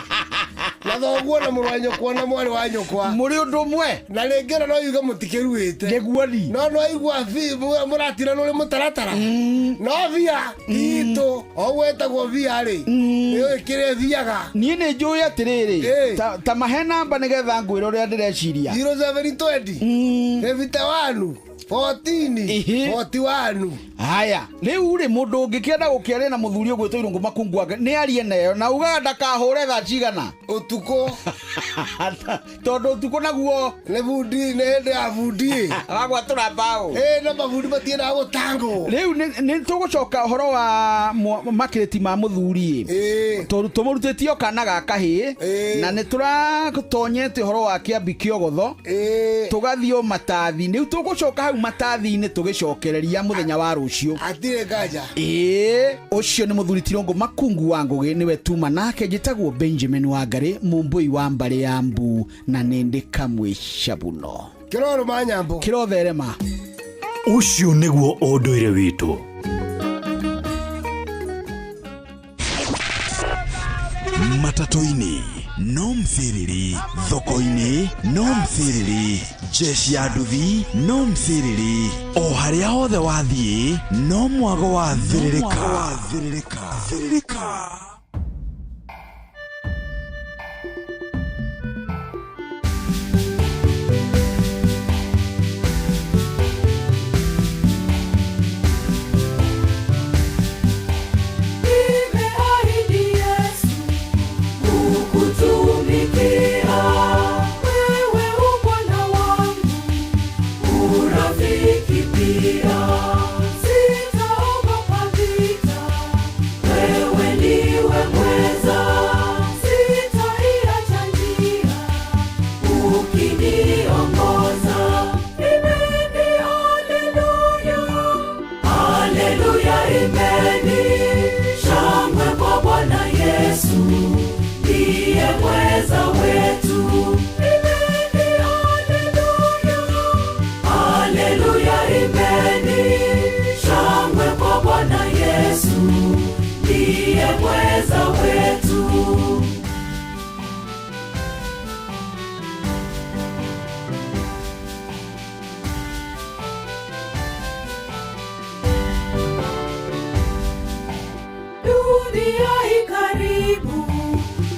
na thoguo na mũrũ wa nyũkwa na mwarĩ wa nyũkwa mũrĩ ũndũ ũmwe, na rĩngĩ ona no yuge mũtikĩruĩte. Nĩguo ni. No no aigua mũratina nũrĩ mũtaratara, no bia itũ o ũguo ĩtagwo bia rĩ, nĩũĩ kĩrĩa ĩthiaga. Niĩ nĩ njũĩ atĩrĩrĩ, ta mahe namba nĩgetha ngwĩre ũrĩa ndĩreciria. 0720 51 14 41. Haya, rĩu rĩ, mũndũ ũngĩkĩenda gũkĩaria na mũthuri ũgwĩtwo Irũngũ Makungu wake nĩ arie nayo, na ugaga ndakahũre thaa cigana? Ũtukũ. Tondũ ũtukũ naguo nĩ bundi, nĩ hĩndĩ ya bundi. Agwatũra mbaũ. Ĩ, na mabundi matiendaga gũtangwo. Rĩu nĩ tũgũcoka ũhoro wa makĩrĩti ma mũthuri, tondũ tũmũrutĩtie o kana ga kahĩĩ, na nĩ tũratonyete ũhoro wa kĩambi kĩogotho, tũgathiĩ o matathi. Rĩu tũgũcoka hau matathi-inĩ tũgĩcokereria mũthenya wa rũciũ. Hatirĩ nganja. Ĩĩ, ũcio nĩ mũthuri ti Irũngũ Makungu wa Ngũgĩ, nĩwe tuma nake. Njĩtagwo Benjamin Wangari, mũmbũi wa mbarĩ ya Mbu, na nĩ ndĩ kamwe cabuno. Kĩroro ma nyambo. Kĩrotherema. Ũcio nĩguo ũndũire witũ. Matatũ-inĩ no mthiriri, thoko-inĩ no mthiriri, jeshi ya nduthi no mthiriri, o harĩa hothe wathiĩ no mwago wa thĩrĩrĩka. Thĩrĩrĩka. Nimeahidi Yesu kukutumikia, wewe u Bwana wangu, urafiki pia. Sitaogopa vita, wewe ndiwe mweza. Sitaiacha njia, ukiniongoza. Imbeni haleluya, haleluya, imbeni shangwe kwa Bwana Yesu, ndiye mweza wetu. Imbeni haleluya, haleluya, imbeni shangwe kwa Bwana Yesu, ndiye mweza wetu. Dunia ikaribu,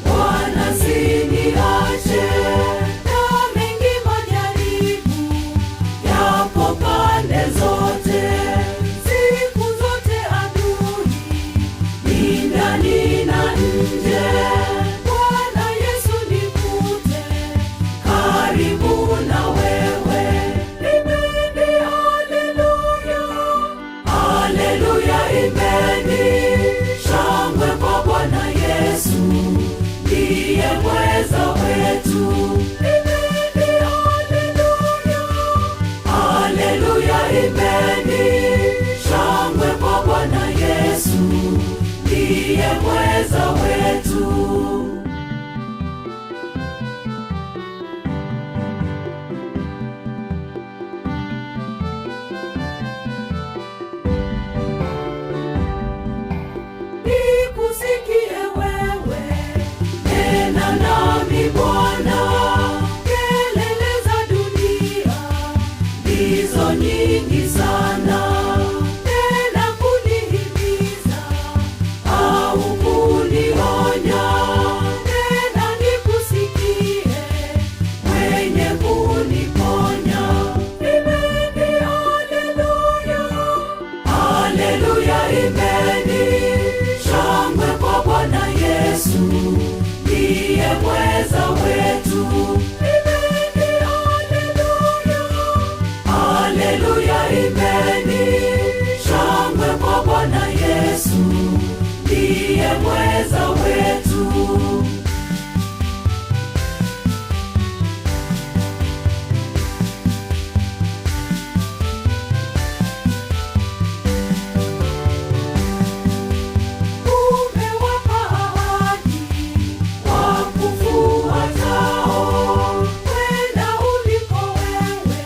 Bwana siniache, na mengi majaribu yapo pande zote. Siku zote adui ni ndani na nje. Bwana Yesu nikute karibu na wewe. Imbeni haleluya, haleluya, imbeni shangwe kwa ndiye mweza wetu. Imbeni haleluya, haleluya, imbeni shangwe kwa Bwana Yesu, ndiye mweza wetu. Umewapa ahadi wakufuatao, kwenda uliko wewe,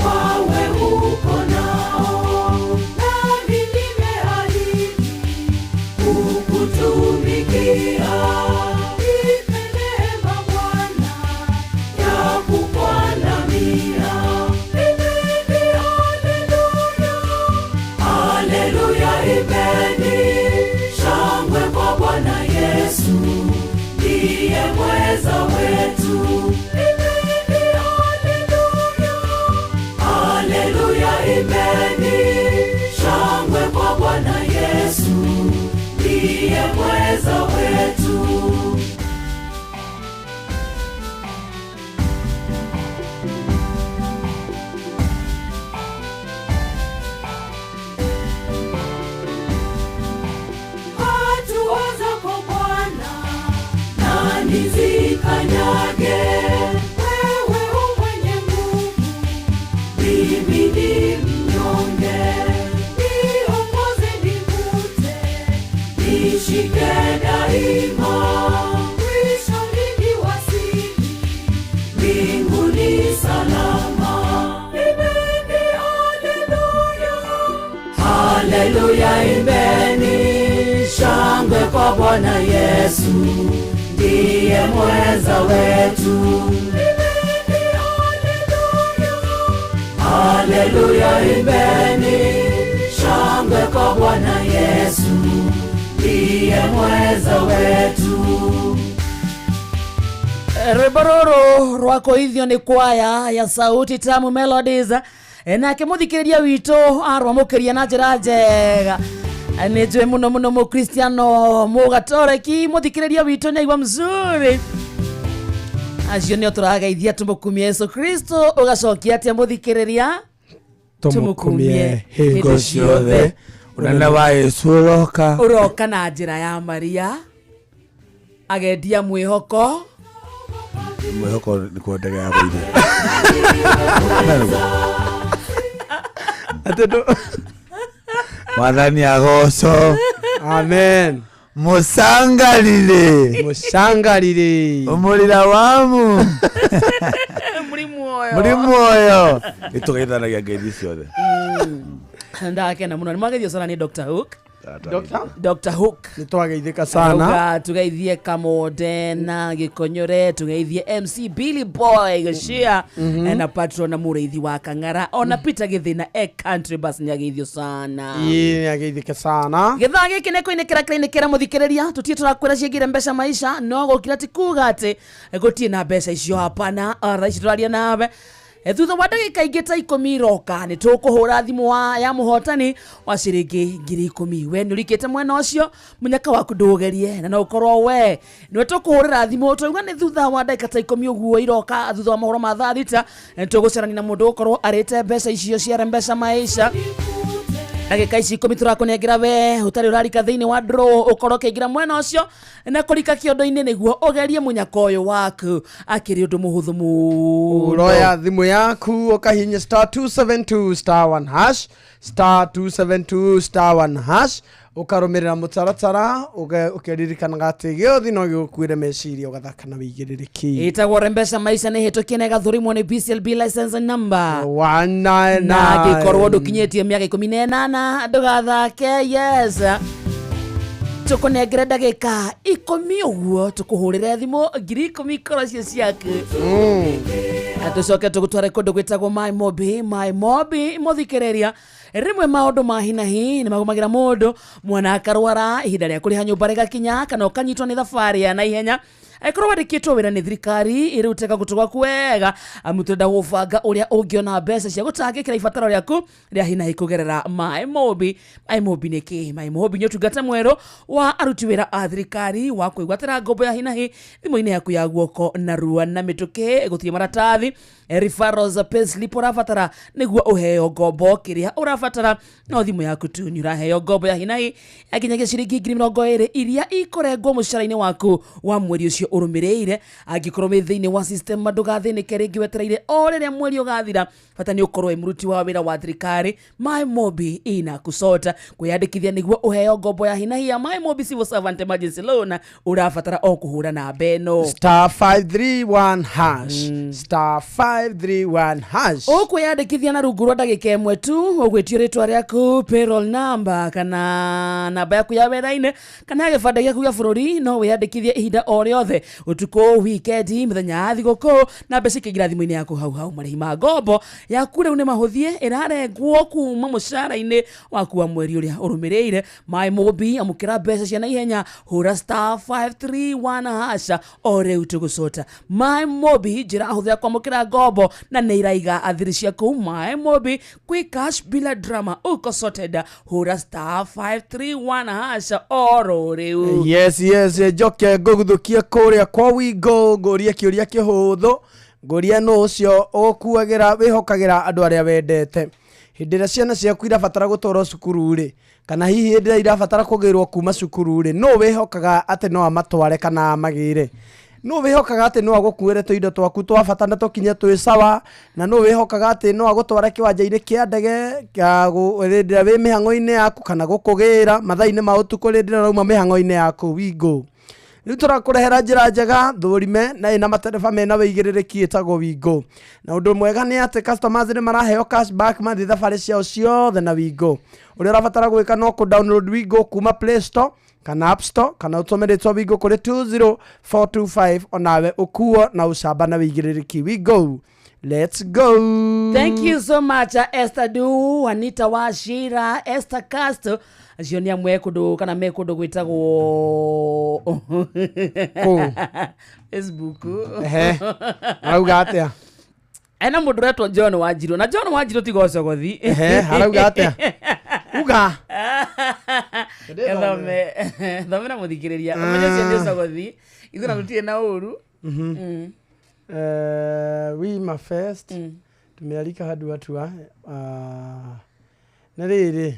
wawe uko nao. Nami nimeahidi kukutumikia, nipe neema Bwana ya kukuandamia. Imbeni haleluya, haleluya, imbeni shangwe kwa Bwana Yesu, ndiye mweza wetu. Imbeni haleluya, haleluya, imbeni shangwe kwa Bwana Yesu, ndiye mweza wetu. Hatua zako Bwana na nizikanyage, wewe u mwenye nguvu, mimi ni mnyonge. Niongoze, nivute, nishike daima, mwisho nikiwasili mbinguni salama. Imbeni haleluya, haleluya, imbeni shangwe kwa Bwana Yesu, ndiye mweza wetu. Imbeni haleluya, haleluya, imbeni shangwe kwa Bwana Yesu, ndiye mweza wetu. Rwĩmbo rũrũ rwakoithio nĩ kwaya ya Sauti Tamu Melodies. Nake mũthikĩrĩria witũ arwamũkĩria na njĩra njega. Nĩ njũĩ mũno mũno mũkristiano mũgatoreki mũthikĩrĩria witũ nĩ aigua mzuri. Acio nĩo tũrageithia tũmũkumie Yesu Kristo. Ũgacokia atĩa mũthikĩrĩria? Tũmũkumie hingo ciothe, ũnene wa Yesu ũroka. Ũroka na njĩra ya Maria agendia mwĩhoko. Mwĩhoko nĩ kuo ndege yagũire. Atĩ Mwathani agocwo. Amen. Mũcangarire. Mũcangarire. Ũmũrĩra wamu. Mũrĩ muoyo. Mũrĩ muoyo. Nĩ tũgeithanagia ngeithi ciothe. Ndakena mũno nĩ mwageithio sana nĩ Dr. Hook. Dr. Dr. Hook. Nĩ twageithĩka sana. Arauga tugeithie Kamode na Gĩkonyore, tugeithie MC Billy Boy Gĩcia na patron na mũrĩithi wa Kang'ara, ona Peter Gĩthĩna e country bus nĩ ageithio sana. Ĩĩ, nĩ ageithĩka sana. Gĩthaa gĩkĩ nĩ kũinĩkĩra kĩrainĩkĩra mũthikĩrĩria, tũtirĩ tũrakwĩra ciĩgire mbeca maisha, no gũkira ti kuga atĩ gũtirĩ na mbeca icio, hapana. Thaa ici tũraria nawe. Thutha wa ndagĩka ingĩ ta 10 iroka nĩ tũkũhũra thimũ ya mũhotani wa ciringi 10,000. We nĩ ũrikĩte mwena ũcio, mũnyaka waku ndũgerie, na no ũkorwo we nĩwe tũkũhũrĩra thimũ. Tũrauga nĩ thutha wa ndagĩka ta 10 ũguo iroka, thutha wa mohoro ma thaa 6 nĩ tũgũcarania na mũndũ ũkorwo arĩte mbeca icio cia mbeca maisha. Ndagĩka ici 10 tũrakũnengera we ũtarĩ ũrarika thĩinĩ wa draw, ũkorwo ũkĩingĩra mwena ũcio na kũrika kĩondo-inĩ nĩguo ũgerie mũnyaka ũyũ waku akĩrĩ ũndũ mũhũthũ mũno. Uroya thimũ yaku ũkahihinya star 272 star 1 hash, star 272 star 1 hash, ũkarũmĩrĩra mũtaratara ũkeririkanaga atĩ gĩothe no gĩgũkuĩre meciria, ũgathaka na wĩigĩrĩrĩki. Ĩtagwo Rembesha Maisha nĩ hĩtũkie na ĩgathũrimwo nĩ BCLB license number 199. Na angĩkorwo ndũkinyĩtie mĩaka 18 ndũgathake. Yes, tũkũnengere ndagĩka 10 ũguo tũkũhũrĩre thimũ 10,000 ikorwo cio ciaku. Na tũcoke tũgũtware kũndũ gwĩtagwo Mai Mobi. Mai Mobi mũthikĩrĩria, rĩmwe maũndũ ma hinahi nĩ magũmagĩra mũndũ, mwana akarwara, ihinda rĩa kũrĩha nyũmba rĩgakinya, kana ũkanyitwo nĩ thabarĩ ya naihenya. Angĩkorwo wandĩkĩtwo wĩra nĩ thirikari rĩu tega gũtũ gwaku wega, amu tũrenda gũbanga ũrĩa ũngĩona mbeca cia gũtangĩkĩra ibataro rĩaku rĩa hinahi kũgerera MyMobi. MyMobi nĩ kĩ? MyMobi nĩ ũtungata mwerũ wa aruti wĩra a thirikari wa kwĩgwatĩra ngombo ya hinahi thimũ-inĩ yaku ya guoko narua na mĩtũkĩ, gũtirĩ maratathi, referrals, payslip ũrabatara nĩguo ũheo ngombo. Kĩrĩa ũrabatara no thimũ yaku tu. Nĩ ũraheo ngombo ya hinahi ya nginyagia ciringi 20,000 iria ikũrengwo mũcara-inĩ waku wa mweri ũcio ũrũmĩrĩire. Angĩkorwo wĩ thĩinĩ wa system, ndũgathĩnĩke rĩngĩ wetereire o rĩrĩa mweri ũgathira, bata nĩ ũkorwo wĩ mũruti wa wĩra wa thirikari. MyMobi inakusota. Kwĩyandĩkithia nĩguo ũheo ngombo ya hinahi ya MyMobi Civil Servant Emergency Loan, ũrabatara o kũhũra namba ĩno: Star 531 hash, star 531 hash. Ũkwĩyandĩkithia na rungu rwa ndagĩka 1 tu. Ũgwĩtio rĩtwa rĩaku, payroll number kana namba yaku ya wĩra-inĩ, kana ya gĩbandĩ gĩaku gĩa bũrũri. No wĩyandĩkithie ihinda o rĩothe, ũtukũ, wikendi, mĩthenya ya thigũkũ, na mbeca ikĩingĩra thimũ-inĩ yaku hau hau. Marĩhi ma ngombo yaku rĩu nĩ mahũthie, ĩrarengwo kuma mũcara-inĩ waku wa mweri ũrĩa ũrũmĩrĩire. MyMobi, amũkĩra mbeca cia naihenya. Hũra star 531 hash o rĩu tũgũcota. MyMobi, njĩra ahũthũ ya kwamũkĩra ngombo na nĩ iraiga athiri ciaku. MyMobi, quick cash bila drama, uko sorted. Hũra star 531 hash oro rĩu. Yes, njoke ngũguthũkie kũrĩa kwa Wingo, ngũrie kĩũria kĩhũthũ, ngũrie nũ ũcio ũkuagĩra, wĩhokagĩra andũ arĩa wendete hĩndĩ ĩrĩa ciana ciaku irabatara gũtwarwo cukuru rĩ, kana hihi hĩndĩ ĩrĩa irabatara kũgĩrwo kuma cukuru rĩ, nũ wĩhokaga atĩ no amatware kana amagĩre? Nũ wĩhokaga atĩ no agũkuĩre tũindo twaku twa bata na tũkinye twĩ sawa? Na nũ wĩhokaga atĩ no agũtware kĩwanja-inĩ kĩa ndege hĩndĩ ĩrĩa wĩ mĩhang'o-inĩ yaku, kana gũkũgĩra mathaa-inĩ ma ũtukũ hĩndĩ ĩrĩa ũrauma mĩhang'o-inĩ yaku? Wingo rĩu tũrakũrehera njĩra njega thũrime na ĩna matereba mena wĩigĩrĩrĩki, ĩtagwo Wingo. Na ũndũ mwega nĩ atĩ customers nĩ maraheo cashback mathiĩ thabarĩ ciao ciothe na Wingo. Ũrĩa ũrabatara gwĩka no kũ download Wingo kuma Play Store kana App Store, kana ũtũme rĩtwa Wingo kũrĩ 20425, onawe ũkuo na ũcamba na wĩigĩrĩrĩki. Wingo, let's go. Thank you so much, Esther Du, Anita Washira, Esther Castro, acio nĩ amwe kũndũ kana me kũndũ gwĩtagwo Kũ? Facebook. Ehe. Arauga atĩa? Ena mũndũ ũretwo John Wanjirũ, na John Wanjirũ tiga ũcogothi. Ehe, arauga atĩa? Uga. Thome thome na mũthikĩrĩria ũmenye ũcio nĩ ũcogothi, ithuĩ na tũtirĩ na ũru. Wima Fest tumealika hadi watu wa na rĩrĩ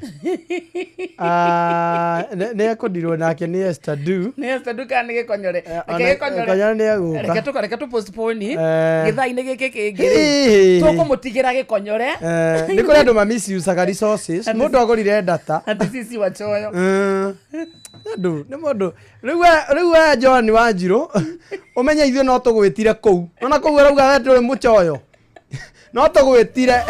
nĩ ekũndirwo nake nĩ Esther Du. Nĩ Esther Du kana nĩ Gĩkonyore? Reke Gĩkonyore. Gĩkonyore nĩ egũka. Reke tũ postpone gĩthaa-inĩ gĩkĩ kĩngĩ Hihi. rĩ, tũkũmũtigĩra Gĩkonyore. Nĩ kũrĩ andũ mamisiusaga resources. Mũndũ agũrire data. Ati sisi wachoyo. Andũ nĩ mũndũ rĩu we John Wanjirũ, ũmenye ithuĩ no tũgwĩtire kũu, ona kũu ũrauga we ndũrĩ mũchoyo, no tũgwĩtire.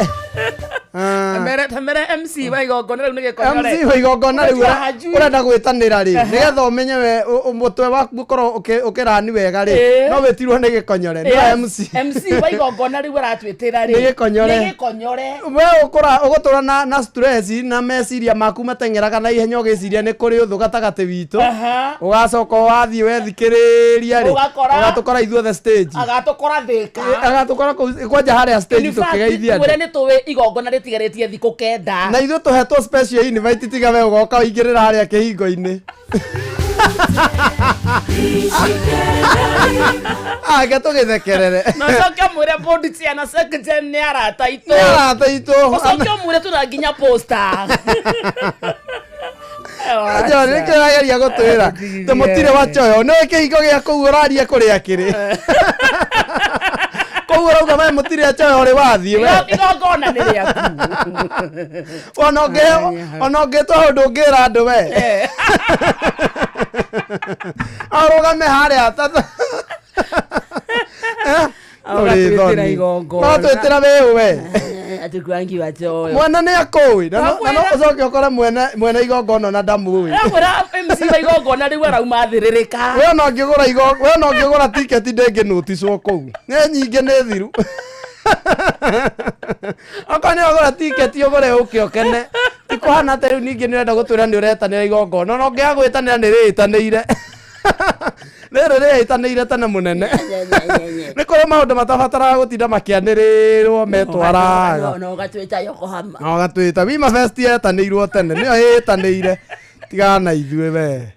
Tamere MC wa igongona rĩu nĩ Gĩkonyore. MC wa igongona rĩu Ũrĩa hajui. Ũrenda gwĩtanĩra rĩ, nĩgetha ũmenye we mũtwe waku ũkorwo ũkĩrani wega rĩ, no wĩtirwo nĩ Gĩkonyore nĩ MC. MC wa igongona rĩu aratwĩtĩra rĩ Nĩ Gĩkonyore. Nĩ Gĩkonyore. We ũkũra ũgũtũra na stress na meciria maku mateng'eraga na ihenya, ũgĩciria nĩ kũrĩ ũthũ gatagatĩ witũ. Ũgacoka wathiĩ wethikĩrĩria rĩ, ũgatũkora ithuothe stage. Agatũkora Thĩka. Agatũkora kũu kwanja harĩa stage In fact, tũkĩgeithia mwĩre andũ. Nĩ tũĩ igongona rĩtigarĩtie thikũ 9. Na ithuĩ tũhetwo special invite, tiga we ũgoka ũingĩrĩra harĩa kĩhingo-inĩ ake tũgĩthekerere. Na ũcoke ũmwĩre board chair na secretary nĩ arata aitũ. Nĩ arata aitũ. Ũcoke ũmwĩre tũna nginya poster. John, nĩkĩo ũrageria gũtwĩra tĩ mũtirĩ wachoyo? Nĩwe kĩhingo gĩa kũu ũraria kũrĩa kĩrĩ kũu ũrauga we mũtirĩ achoyo ũrĩ wathiĩ we. Igongona nĩ rĩaku. Ona ũngĩtwo hau ndũngĩra andũ we arũgame harĩa Ũgatwĩtĩra thoni. igongona. No twĩtĩra wĩũ we. Atukwangi wachoyo. Mwene nĩ akũĩ na no ũcoke ũkore mwene igongona na ndamũĩ. Ramwĩra MC wa igongona rĩu arauma thĩrĩrĩka. We ona ũngĩgũra tiketi ndĩngĩnũticwo kũu, nĩ nyingĩ, nĩ thiru. Okorwo nĩ wagũra tiketi ũgũre ũke ũkene, ti kũhana atĩ rĩu ningĩ nĩ ũrenda gũtwĩra nĩ ũretanĩra igongona, ona ũngĩaga gwĩtanĩra nĩ rĩĩtanĩire. Rĩrĩ rĩhĩtanĩire tene mũnene. Nĩ kũrĩ maũndũ matabataraga gũtinda makĩanĩrĩrwo metwaraga. Na ũgatwĩta Yokohama. Na ũgatwĩta Wima Fest yetanĩirwo tene nĩyo ĩtanĩire. Tigana na ithuĩ we.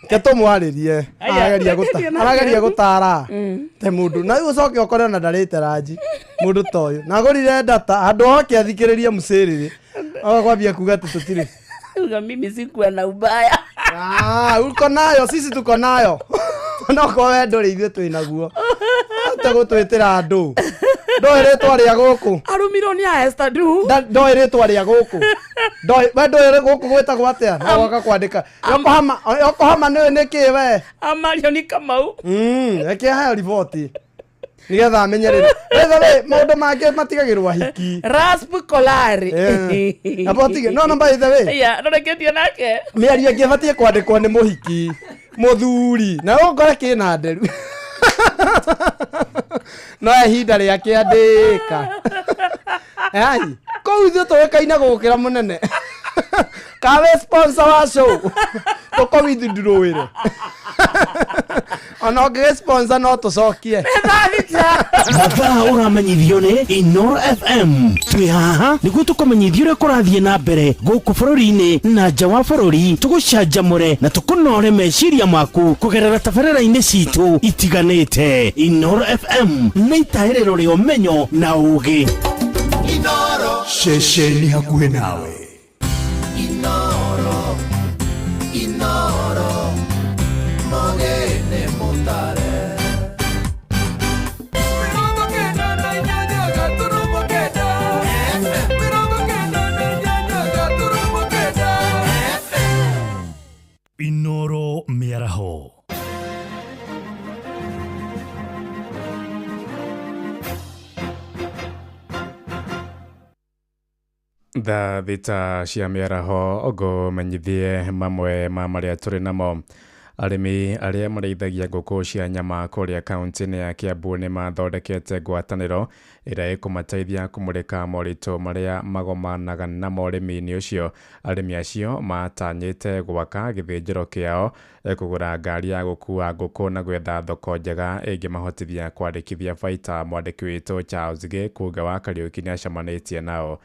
Ke tũmwarĩrie. Aya, Arageria reke thiĩ na arageria mbere. gũtara. Te mũndũ na rĩu ũcoke ũkore ona ndarĩte ranji mũndũ ta ũyũ. Na agũrire data handũ hoke athikĩrĩrie mũcĩrĩrĩ. Agakwambia kuga atĩ tũtirĩ. Uga mimi sikuwa na ubaya. Ah, uko nayo sisi tuko nayo. Onokorwo we ndũrĩ ithuĩ twĩ naguo. Ate gũtwĩtĩra andũ. Ndoĩ rĩtwa rĩa gũkũ. Arumirwo nĩ a Esther Du. Ndoĩ rĩtwa rĩa gũkũ. Ndoĩ we ndũĩ gũkũ gwĩtagwo atĩa? Na ũgoka kwandĩka. Yokohama, Yokohama nĩũĩ nĩ kĩĩ we? Amario Kamau. Reke aheo riboti. Nĩgetha amenye rĩrĩ. By the way, maũndũ mangĩ matigagĩrwo ahiki. Rasp Kolari. Amba ũtige. No, no, by the way. Yeah, no reke thiĩ nake. Mĩario ĩngĩ ĩbatiĩ kwandĩkwo nĩ mũhiki mũthuri na ũkore kĩna nderu no ihinda rĩake andĩka ai kũu ithuĩ tũĩkaine gũkĩra mũnene kawe sponsor wa show tũkũwithindurũĩre ona ũngĩgĩ sponsor no tũcokie Mathaa ũramenyithio nĩ Inoro FM twĩ haha nĩguo tũkũmenyithia ũrĩa kũrathiĩ na mbere gũkũ bũrũri-inĩ na nja wa bũrũri tũgũcanjamũre na tũkũnore meciria maku kũgerera tabarĩra-inĩ citũ itiganĩte. Inoro FM nĩ itahĩrĩro rĩa ũmenyo na ũgĩ. Inoro ceceni hakuhĩ nawe. Inoro, Inoro, mogene mutare. Inoro mĩaraho. Thaa thita cia mĩaraho ngũmenyithie mamwe ma marĩa tũrĩ namo. Arĩmi arĩa marĩithagia ngũkũ cia nyama kũrĩa kaunti-inĩ ya Kiambu nĩ mathondekete ngwatanĩro ĩrĩa ĩkũmateithia kũmũrĩka moritũ marĩa magomanaga namo ũrĩmi-inĩ ũcio. Arĩmi acio matanyĩte gwaka gĩthĩnjĩro kĩao, kũgũra ngari ya gũkua ngũkũ na gwetha thoko njega ĩngĩmahotithia kwandĩkithia baita. Mwandĩki witũ Charles Gĩkunga wa Kariũki nĩacemanĩtie nao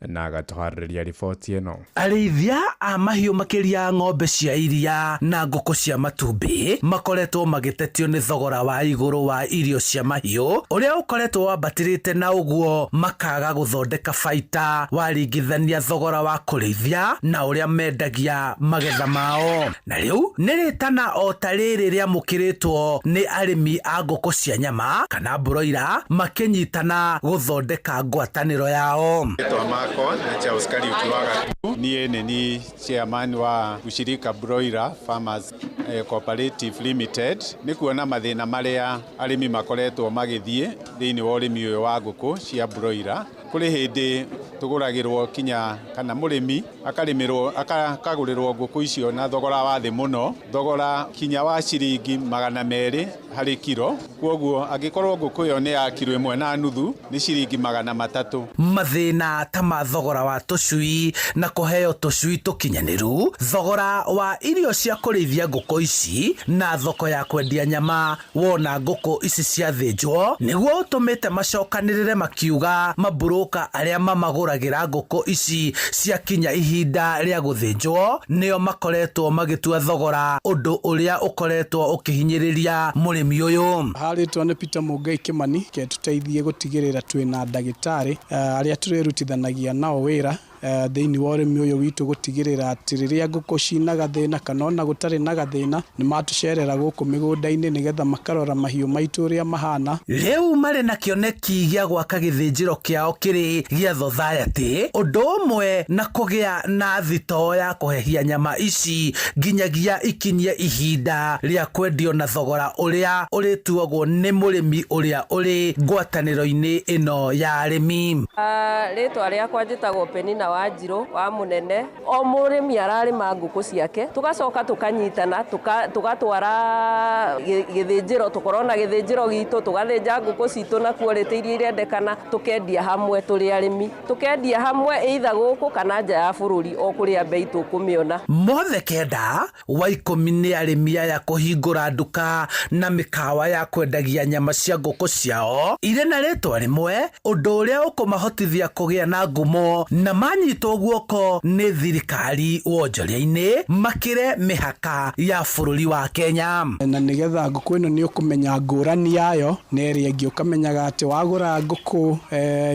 na agatũharĩrĩria riboti ĩno. Arĩithia a mahiũ makĩria ng'ombe cia iria na ngũkũ cia matumbĩ makoretwo magĩtetio nĩ thogora wa igũrũ wa irio cia mahiũ ũrĩa ũkoretwo wambatĩrĩte na ũguo makaga gũthondeka baita waringithania thogora wa kũrĩithia na ũrĩa mendagia magetha mao. Na rĩu nĩ rĩtana o ta rĩrĩ rĩamũkĩrĩtwo nĩ arĩmi a ngũkũ cia nyama kana broiler makĩnyitana gũthondeka ngwatanĩro yao. Rĩtwa makwa nĩ Charles Kariuki wa Gatu. Niĩ nĩ ni chairman wa Ushirika Broiler Farmers Cooperative Limited. Nĩ kuona mathĩna marĩa arĩmi makoretwo magĩthiĩ thĩinĩ wa ũrĩmi ũyũ wa ngũkũ cia broiler. Kũrĩ hĩndĩ tũgũragĩrwo kinya kana mũrĩmi akarĩmĩrwo akagũrĩrwo ngũkũ icio na thogora wa thĩ mũno, thogora kinya wa ciringi 200 harĩ kiro. Kwoguo angĩkorwo ngũkũ ĩyo nĩ ya kiro 1.5 nĩ ciringi 300. Mathĩna ta ma thogora wa tũcui na kũheo tũcui tũkinyanĩru, thogora wa irio cia kũrĩithia ngũkũ ici na thoko ya kwendia nyama wona ngũkũ ici ciathĩnjwo nĩguo ũtũmĩte macokanĩrĩre makiuga maburũka arĩa mamagũragĩra ngũkũ ici ciakinya ihinda rĩa gũthĩnjwo nĩo makoretwo magĩtua thogora, ũndũ ũrĩa ũkoretwo ũkĩhinyĩrĩria mũrĩmi ũyũ. Harĩtwa nĩ Peter Mũngai Kĩmani, ke tũteithie gũtigĩrĩra twĩna ndagĩtarĩ arĩa tũrĩrutithanagia nao wĩra thĩinĩ wa ũrĩmi ũyũ witũ gũtigĩrĩra atĩ rĩrĩa ngũkũ cina gathĩna kana ona gũtarĩ na gathĩna nĩ matũcerera gũkũ mĩgũnda-inĩ nĩgetha makarora mahiũ maitũ ũrĩa mahana. Rĩu marĩ na kĩoneki gĩa gwaka gĩthĩnjĩro kĩao kĩrĩ gĩa thothaitĩ, ũndũ ũmwe na kũgĩa na thitoo ya kũhehia nyama ici nginyagia ikinyie ihinda rĩa kwendio na thogora ũrĩa ũrĩtuagwo nĩ mũrĩmi ũrĩa ũrĩ ngwatanĩro-inĩ ĩno ya arĩmi. Rĩtwa rĩakwa njĩtagwo Penina Wanjirũ wa Mũnene. O mũrĩmi ararĩma ngũkũ ciake, tũgacoka tũkanyitana, tũgatwara gĩthĩnjĩro, tũkorwo na gĩthĩnjĩro gitũ, tũgathĩnja ngũkũ citũ na quality iria irendekana, tũkendia hamwe tũrĩ arĩmi, tũkendia hamwe either gũkũ kana nja ya bũrũri, o kũrĩa mbei tũkũmĩona. Mothe kenda wa 10 nĩ arĩmi aya kũhingũra nduka na mĩkawa ya kwendagia nyama cia ngũkũ ciao irĩ na rĩtwa rĩmwe, ũndũ ũrĩa ũkũmahotithia kũgĩa na ngumo na manyitwo guoko nĩ thirikari wonjoria-inĩ makĩre mĩhaka ya bũrũri wa Kenya. Na nĩgetha ngũkũ ĩno nĩ ũkũmenya ngũrani yayo na ĩrĩa ĩngĩ, ũkamenyaga atĩ wagũra ngũkũ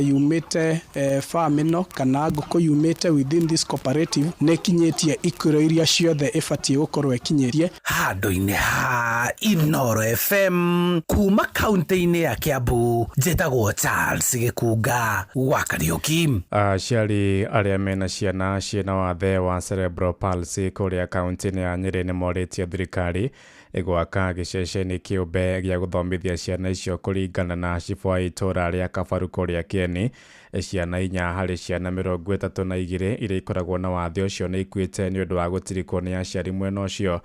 yumĩte farm ĩno kana ngũkũ yumĩte within this cooperative nĩ ĩkinyĩtie ikĩro iria ciothe ĩbatiĩ gũkorwo ĩkinyĩtie. Handũ-inĩ ha Inooro FM kuma kaunti-inĩ ya Kiambu, njĩtagwo Charles Gĩkunga wa Kariũki. Aciari arĩa mena ciana ciĩna wathe wa cerebral palsy kũrĩa kaunti-inĩ ya Nyĩrĩ nĩ morĩtie thirikari ĩgwaka gĩceceni kĩũmbe gĩa gũthomithia ciana icio kũringana na cibũ wa itũũra rĩa Kabaru kũrĩa Kĩeni. Ciana 4 harĩ ciana 32 iria ikoragwo na wathe ũcio nĩ ikuĩte nĩ ũndũ wa gũtirikwo nĩ aciari mwena ũcio,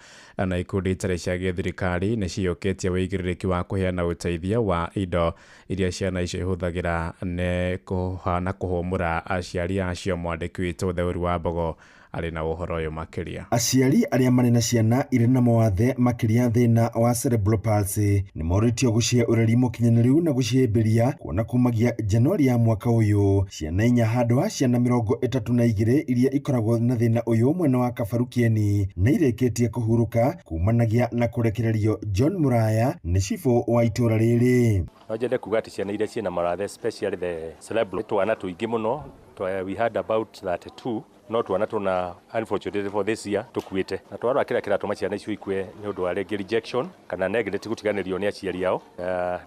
na ikundi itarĩ cia gĩthirikari nĩ ciyũkĩtie wĩigĩrĩrĩki wa kũheana ũteithio wa indo iria ciana icio ihũthagĩra nĩ na kũhũmũra aciari acio. Mwandĩki witũ Theuri wa Mbogo arĩ na ũhoro ũyũ makĩria. Aciari arĩa marĩ na ciana irĩ na mawathe makĩria thĩna wa cerebral palsy nĩ morĩtio gũcihe ũreri mũkinyanĩru na gũcihĩmbĩria kuona kumagia Januari ya mwaka ũyũ ciana 4 handũ ha ciana 32 iria ikoragwo na thĩna ũyũ mwena wa Kabaru Kĩeni nĩ irĩkĩtie kũhurũka kumanagia na kũrekererio. John Muraya nĩ cibũ wa itũũra rĩrĩ. No nyende kuga atĩ ciana iria ciĩna mawathe especially the cerebral twana tũingĩ mũno, we had about 32 no twana tuna unfortunately for this year tukuite na twarora kĩrĩa kĩratũma ciana icio ikue nĩ ũndũ wa rĩngĩ rejection kana neglect gũtiganĩrio nĩ aciari ao,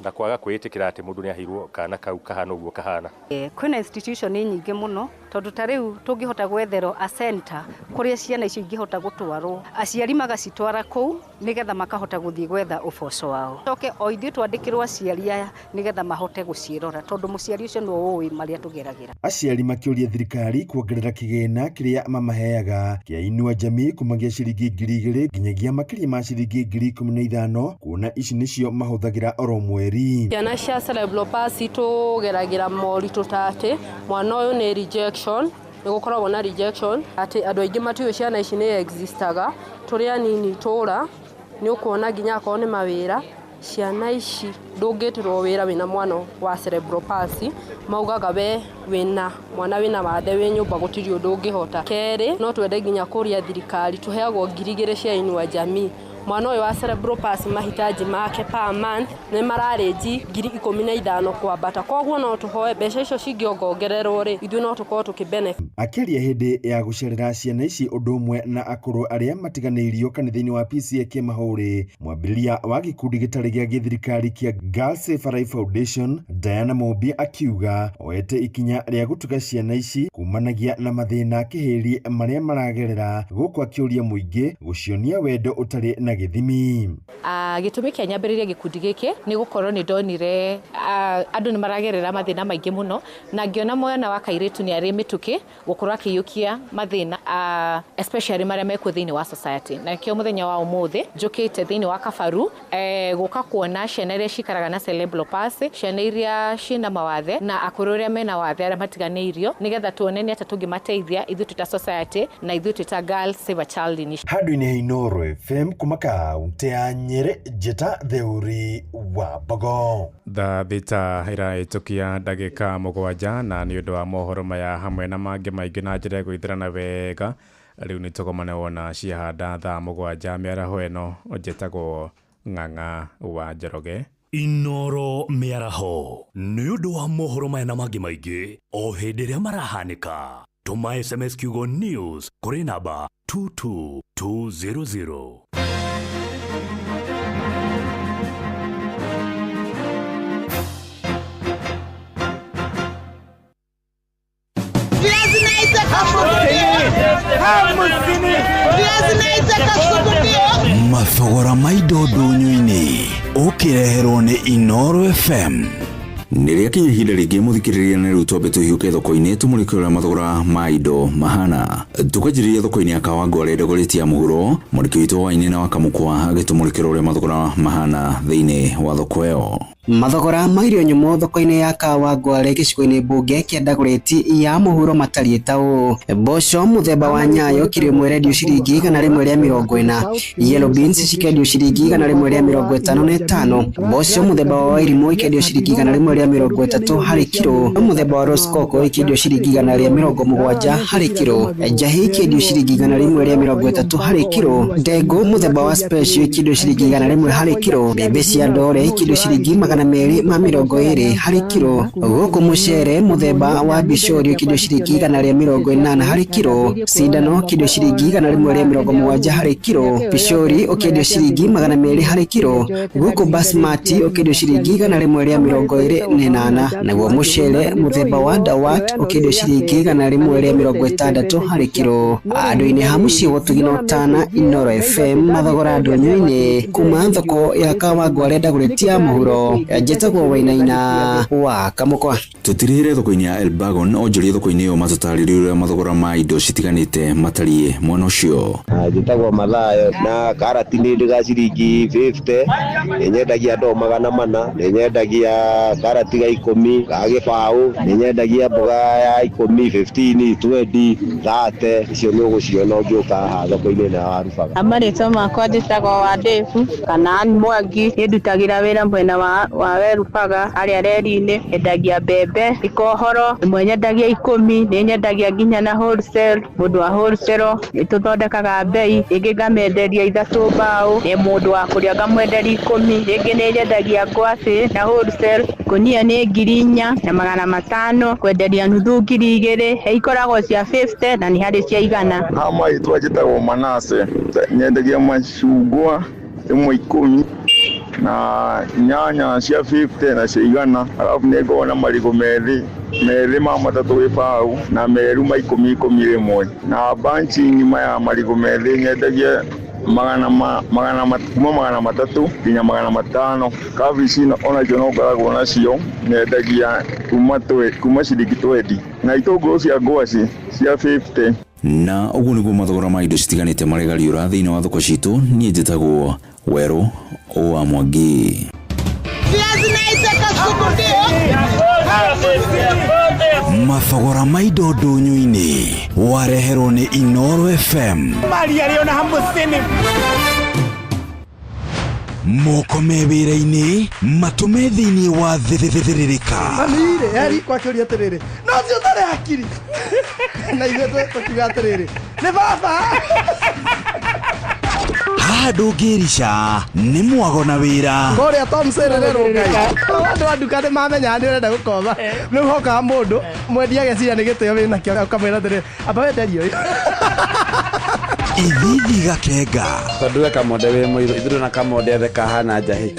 na kwaga kwĩĩtĩkĩra atĩ mũndũ nĩ aheirwo kana kau kahana ũguo kahana. Kwĩna institution nyingĩ mũno tondũ ta rĩu tũngĩhota gwetherwo a center kũrĩa ciana icio ingĩhota gũtwarwo, aciari magacitwara kũu nĩgetha makahota gũthiĩ gwetha ũboco wao. Coke o ithuĩ twandĩkĩrwo aciari aya nĩgetha mahote gũciĩrora tondũ mũciari ũcio nĩwe ũĩ marĩa tũgeragĩra. Aciari makĩũria thirikari kuongerera kĩgĩna kĩrĩa mamaheaga kĩa Inua Jamii kumagia ciringi 2,000 nginyagia makĩria ma ciringi 15,000 kuona ici nĩcio mahũthagĩra oro mweri. Ciana cia cerebral palsy tũgeragĩra moritũ ta atĩ mwana ũyũ nĩ rejection, nĩ gũkoragwo na rejection atĩ andũ aingĩ matiũĩ ciana ici nĩ existaga, tũrĩ anini tũra nĩ ũkuona nginya akorwo nĩ mawĩra ciana ici ndũngĩtĩrwo wĩra wĩna mwana wa cerebral palsy, maugaga we wĩna mwana wĩna wathe wĩ nyũmba gũtirĩ ũndũ ũngĩhota. Kerĩ no twende nginya kũria thirikari tũheagwo 2,000 cia Inua Jamii, mwana ũyũ wa cerebral palsy mahitaji make per month nĩ mararĩnji 15,000 kwambata, koguo no tũhoe mbeca icio cingĩongongererwo rĩ ithuĩ no tũkorwo tũkĩ-benefit. Akĩaria hĩndĩ ya gũcerera ciana ici ũndũ ũmwe na akũrũ arĩa matiganĩirio kanitha-inĩ wa PCEA Kĩmahũri, mwambĩrĩria wa gĩkundi gĩtarĩ gĩa gĩthirikari kĩa Girls Safe Alive Foundation Diana Mumbi akiuga oete ikinya rĩa gũtuga ciana ici kumanagia na mathĩna kĩhĩri marĩa maragerera, gũkũ akĩũria mũingĩ gũcionia wendo ũtarĩ na gĩthimi. Gĩtũmi kĩa nyambĩrĩrie gĩkundi gĩkĩ nĩ gũkorwo nĩ ndonire andũ nĩ maragerera mathĩna maingĩ mũno, na ngĩona mwana wa kairĩtu nĩ arĩ mĩtũkĩ gũkorwo akĩiyũkia mathĩna, especially marĩa mekuo thĩinĩ wa society. Na nĩkĩo mũthenya wa ũmũthĩ njũkĩte thĩinĩ wa Kabaru gũka kuona ciana iria cikaraga na cerebral palsy, ciana iria ciĩna mawathe na akũrũ arĩa mena wathe arĩa matiganĩirio, nĩgetha tuone nĩ atĩa tũngĩmateithia ithuĩ twĩ ta society na ithuĩ twĩ ta Girls Save a Child Initiative. Handũ-inĩ ha Inooro FM kuma kaunti ya Nyĩrĩ, njĩta Theuri wa Mbogo. Thaa 6 ĩrahĩtũkia ndagĩka 7, na nĩ ũndũ wa mohoro maya hamwe na mangĩ maingĩ na njĩra ĩgũithĩrana wega, rĩu nĩ tũgomane wona ciahanda thaa 7 mĩaraho ĩno. Njĩtagwo Ng'ang'a wa Njoroge. Inooro mĩaraho nĩ ũndũ wa mohoro maya na mangĩ maingĩ o hĩndĩ ĩrĩa marahanĩka. Tũma SMS kiugo news kũrĩ namba 22200. Mathogora ma indo ndũnyũ-inĩ ũkĩreherwo nĩ Inooro FM. Nĩ rĩakinya ihinda rĩngĩ mũthikĩrĩria na rĩu twambe tũhiũke thoko-inĩ tũmũrĩke ũrĩa mathogora ma indo mahana. Tũkanjĩrĩria thoko-inĩ ya Kawangware Dagoretti ya mũhuro, mwandĩki witũ wa Wainĩ na wa Kamũkwa agĩtũmũrĩkĩra ũrĩa mathogora mahana thĩinĩ wa thoko ĩyo. Mathogora ma irio nyũmũ thoko-inĩ ya Kawangware gĩcigo-inĩ mbunge kĩa Dagoretti ya mũhuro matariĩ ta ũũ: mboco mũthemba wa Nyayo kiro ĩmwe ĩrendio ciringi 140, yellow beans cikendio ciringi 155, mboco mũthemba wa Wairimũ ikendio ciringi 130 harĩ kiro, mũthemba wa Rosecoco ikendio ciringi 170 harĩ kiro, njahĩ ikendio ciringi 130 harĩ kiro, ndengũ mũthemba wa special ikendio ciringi 100 harĩ kiro, mbembe cia ndore ikendio ciringi 220 harĩ kiro, gũkũ mũcere mũthemba wa bishori ũkĩendio ciringi 180 harĩ kiro, cindano ũkĩendio ciringi 170 harĩ kiro, bishori ũkĩendio ciringi 200 harĩ kiro, gũkũ basmati ũkĩendio ciringi 128, naguo mũcere mũthemba wa dawat ũkĩendio ciringi 160 harĩ kiro. Andũ-inĩ ha mũciĩ wa Ũtugi na Ũtana, Inooro FM, mathogora ndũnyũ-inĩ kuma thoko ya Kawangware Dagoretti ya mũhuro. Njĩtagwo Wainaina wa Kamũkwa. Tũtirihĩre thoko-inĩ ya Elbagon onjoria thoko-inĩ ĩyo matũtarĩrie ũrĩa mathogora ma indo citiganĩte matariĩ mwena ũcio. Njĩtagwo Mathayo na karati nĩ ndĩ ga ciringi 50, nĩ nyendagia ndoo 400, nĩ nyendagia karati ga 10, ga gĩbaũ, nĩ nyendagia mboga ya 10, 15, 20, 30, icio nĩ ũgũciona ũngĩũka haha thoko-inĩ ĩno ya Warubaga. Marĩtwa makwa njĩtagwo Wandevu kana Ann Mwangi, niĩ ndutagĩra wĩra mwena wa Werubaga harĩa reri-inĩ, nyendagia mbembe ikohoro, ĩmwe nyendagia 10, nĩ nyendagia nginya na wholesale, mũndũ wa wholesale nĩ tũthondekaga mbei, rĩngĩ ngamenderia 3 mbaũ, nĩ mũndũ wa kũrĩa ngamwenderia 10, rĩngĩ nĩ nyendagia ngwacĩ na wholesale, ngũnia nĩ 4500, kwenderia nuthu 2000, he ikoragwo cia 50 na nĩ harĩ cia 100. Ha marĩtwa njĩtagwo Manase, nyendagia macungwa ĩmwe 10 na nyanya cia 50 na cia 100, alafu nĩ ngoragwo na marigũ merĩ ma 3 gĩbaũ na meru ma 10 10 rĩmwe, na banchi ng'ima ya marigũ methĩ nyendagia kuma 300 nginya 500. Kabici onacio no ngoragwo nacio nyendagia kuma ciringi 20, na itũngũrũ cia ngwacĩ cia 50. Na ũguo nĩguo mathogora ma indo citiganĩte maregariũra thĩinĩ wa thoko citũ. Niĩ njĩtagwo Werũ wa Mwangi. Mathogora ma indo ndũnyũ-inĩ wareherwo nĩ Inooro FM. Maria rĩ ona 50. Moko me wĩra-inĩ matũme thĩinĩ wa thĩrĩrĩka. Mami-rĩ, eri kwakĩũria atĩrĩrĩ, no ũcio ũtarĩ hakiri. Na ithuĩ tũkiuga atĩrĩrĩ, nĩ baba. Haha ndũngĩrica nĩ mwago na wĩra. Kũrĩa Tom Serere Ngai. Andũ a nduka nĩ mamenyaga nĩ ũrenda gũkoma. Rĩu hokaga mũndũ mwendia ageciria nĩ gĩtĩo wĩnakĩo ũkamwĩra atĩrĩrĩ, amba wenderie ũyũ. Ithithi gakenga. Tondũ we Kamonde wĩ mũirũ, ithuĩ na Kamonde othe kahana njahĩ.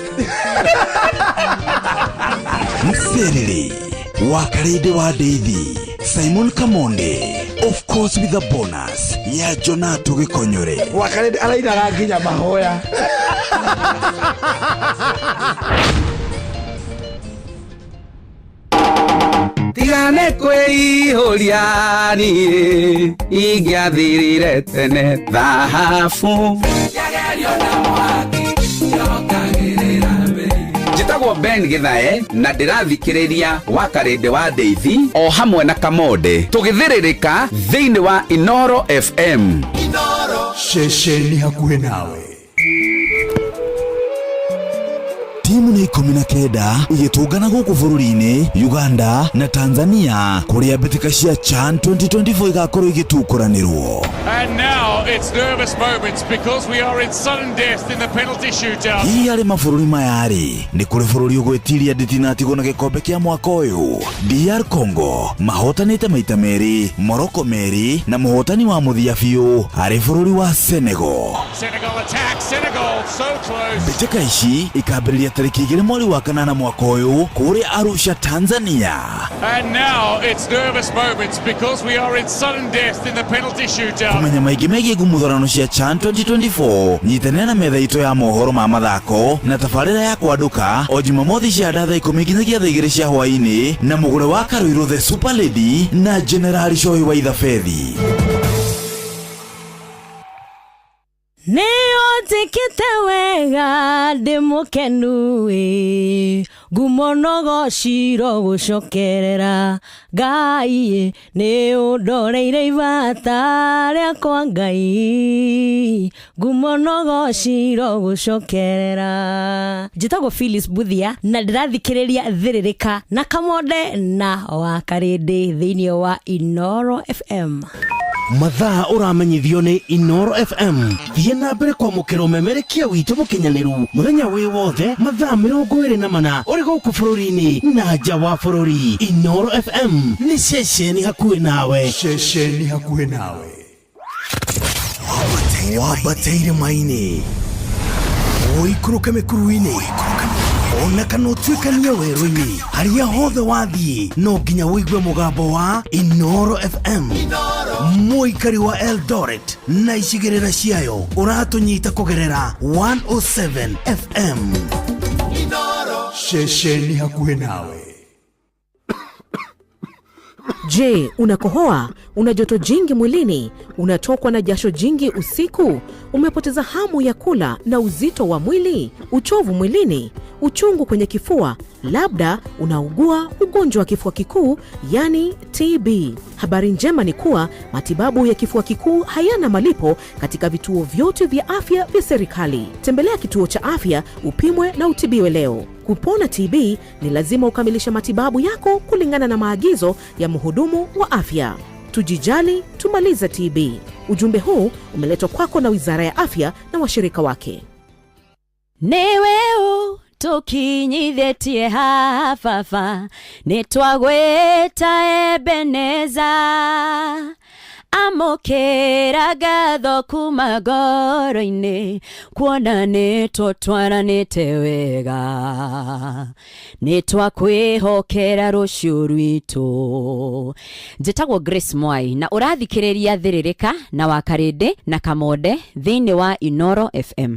Mserere wa Karĩndĩ wa Ndeithi, Simon Kamonde, of course with a bonus ya Jonato Gĩkonyore. Wa Karĩndĩ arainaga nginya mahoya. Tigane kwĩihũria niĩ ingĩathirire tene thahabu. Njĩtagwo Ben Githae na ndĩrathikĩrĩria wa Karĩndĩ wa Ndeithi o hamwe na Kamonde tũgĩthĩrĩrĩka thĩinĩ wa Inooro FM. Ceceni hakuhĩ nawe. Timu nĩ 19 igĩtũngana gũkũ bũrũri-inĩ Uganda na Tanzania kũrĩa mbĩtĩka cia CHAN 2024 igakorwo igĩtukũranĩrwo. And now it's nervous moments because we are in sudden death in the penalty shootout. Hihi harĩ mabũrũri maya-rĩ, nĩ kũrĩ bũrũri ũgwĩtiria nditinatigwo na gĩkombe kĩa mwaka ũyũ? DR Congo mahotanĩte maita merĩ, Morocco merĩ, na mũhotani wa mũthia biũ arĩ bũrũri wa Senegal. Senegal attack, Senegal so close. Mbĩtĩka ici ikambĩrĩria tarĩki 2 mweri wa 8 mwaka ũyũ kũrĩa Arusha, Tanzania. And now it's nervous moments because we are in sudden death in the penalty shootout. Kũmenya maingĩ megiĩ ngumuthurano cia CHAN 2024, nyitanĩra na metha itũ ya mohoro ma mathako na tabarĩra ya kwandũka o Jumamothi cia thaa 10 nginyagia thaa 2 cia hwaĩ-inĩ na mũgũre wa Karuiru the Super Lady na Generali Shohi wa Ithabethi. Nĩũnjĩkĩte wega ndĩ mũkenu ĩ ngumo no gociro gũcokerera Ngai nĩ ũndoreire ibata rĩakwa Ngai ngumo no gociro gũcokerera. Njĩtagwo Phyllis Buthia na ndĩrathikĩrĩria Thĩrĩrĩka na Kamonde na Wakarĩndĩ thĩinĩ wa Inoro FM. Mathaa ũramenyithio nĩ Inoro FM. Thiĩ na mbere kwamũkĩra ũmemerekia witũ mũkinyanĩru mũthenya wĩ wothe mathaa 24 ũrĩ gũkũ bũrũri-inĩ na nja wa bũrũri. Inoro FM nĩ ceceni hakuhĩ nawe. Ceceni hakuhĩ nawe. Wambateire maini ũikũrũke mĩkuru-inĩ ona kana ũtuĩkanie werũ-inĩ, harĩa hothe wathiĩ no nginya ũigue mũgambo wa Inoro FM. Mũikari wa Eldoret na icigĩrĩra ciayo ũratũnyita kũgerera 107 FM. Ceceni hakuhĩ nawe. Je, unakohoa? Una joto jingi mwilini? Unatokwa na jasho jingi usiku? Umepoteza hamu ya kula na uzito wa mwili? Uchovu mwilini? Uchungu kwenye kifua? Labda unaugua ugonjwa wa kifua kikuu, yani TB. Habari njema ni kuwa matibabu ya kifua kikuu hayana malipo katika vituo vyote vya afya vya serikali. Tembelea kituo cha afya upimwe na utibiwe leo. Kupona TB ni lazima ukamilishe matibabu yako kulingana na maagizo ya mhudumu wa afya. Tujijali, tumalize TB. Ujumbe huu umeletwa kwako na Wizara ya Afya na washirika wake. Nĩwe ũ tũkinyithĩtie haha baba, nĩtwagwĩta Ebeneza. Amũkĩra ngatho kuma ngoro-inĩ, kuona nĩtũtwaranĩte wega, nĩtwakwĩhokera rũciũ rwitũ. Njĩtagwo Grace Mwai na ũrathikĩrĩria Thĩrĩrĩka na Wakarĩndĩ na Kamonde thĩinĩ wa Inoro FM.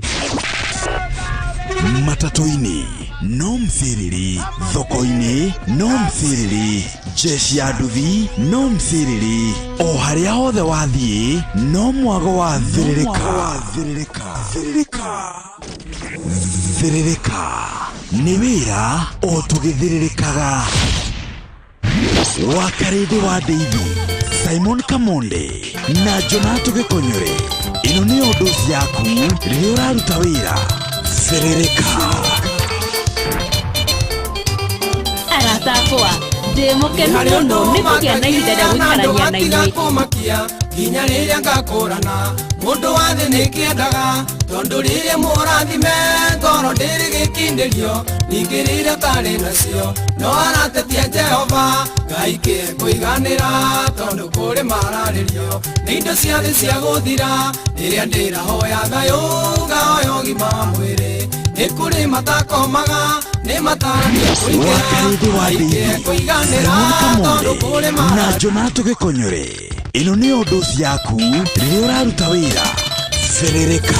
Matatũ-inĩ no mthiriri, thoko-inĩ no mthiriri, jeshi ya nduthi no mthiriri, o harĩa hothe wathiĩ no mwago wa thĩrĩrĩka. Thĩrĩrĩka nĩ wĩra o tũgĩthĩrĩrĩkaga. Wakarĩndĩ wa Ndeithi, Simon Kamonde na Jonato Gĩkonyore, ĩno nĩyo ndosi yaku rĩrĩa ũraruta wĩra. Thĩrĩrĩka. Arata akwa, ndĩ mũkenu mũno nĩ kũgĩa na ihinda rĩa gũikarania na inyuĩ. Kũmakia nginya rĩrĩa ngakũrana, mũndũ wa thĩ nĩkĩendaga, tondũ rĩrĩa mũrathime ngoro ndĩrĩ gĩkindĩrio, ningĩ rĩrĩa ũtarĩ nacio no aratetia Jehova Ngai kĩekũiganĩra, tondũ kũrĩ mararĩrio nĩ indo cia thĩ cia gũthira, rĩrĩa ndĩrahoya thayũ ngahoya ũgima wa mwĩrĩ, nĩ kũrĩ matakomaga nĩ matarania kũingĩra Wakarĩndĩ wa Ngai Ndeithi, kĩekũiganĩra, Simon tondũ kũrĩ Kamonde na mararĩrio. Jonato Gĩkonyore, ĩno nĩyo ndosi yaku rĩrĩa ũraruta wĩra. Thĩrĩrĩka.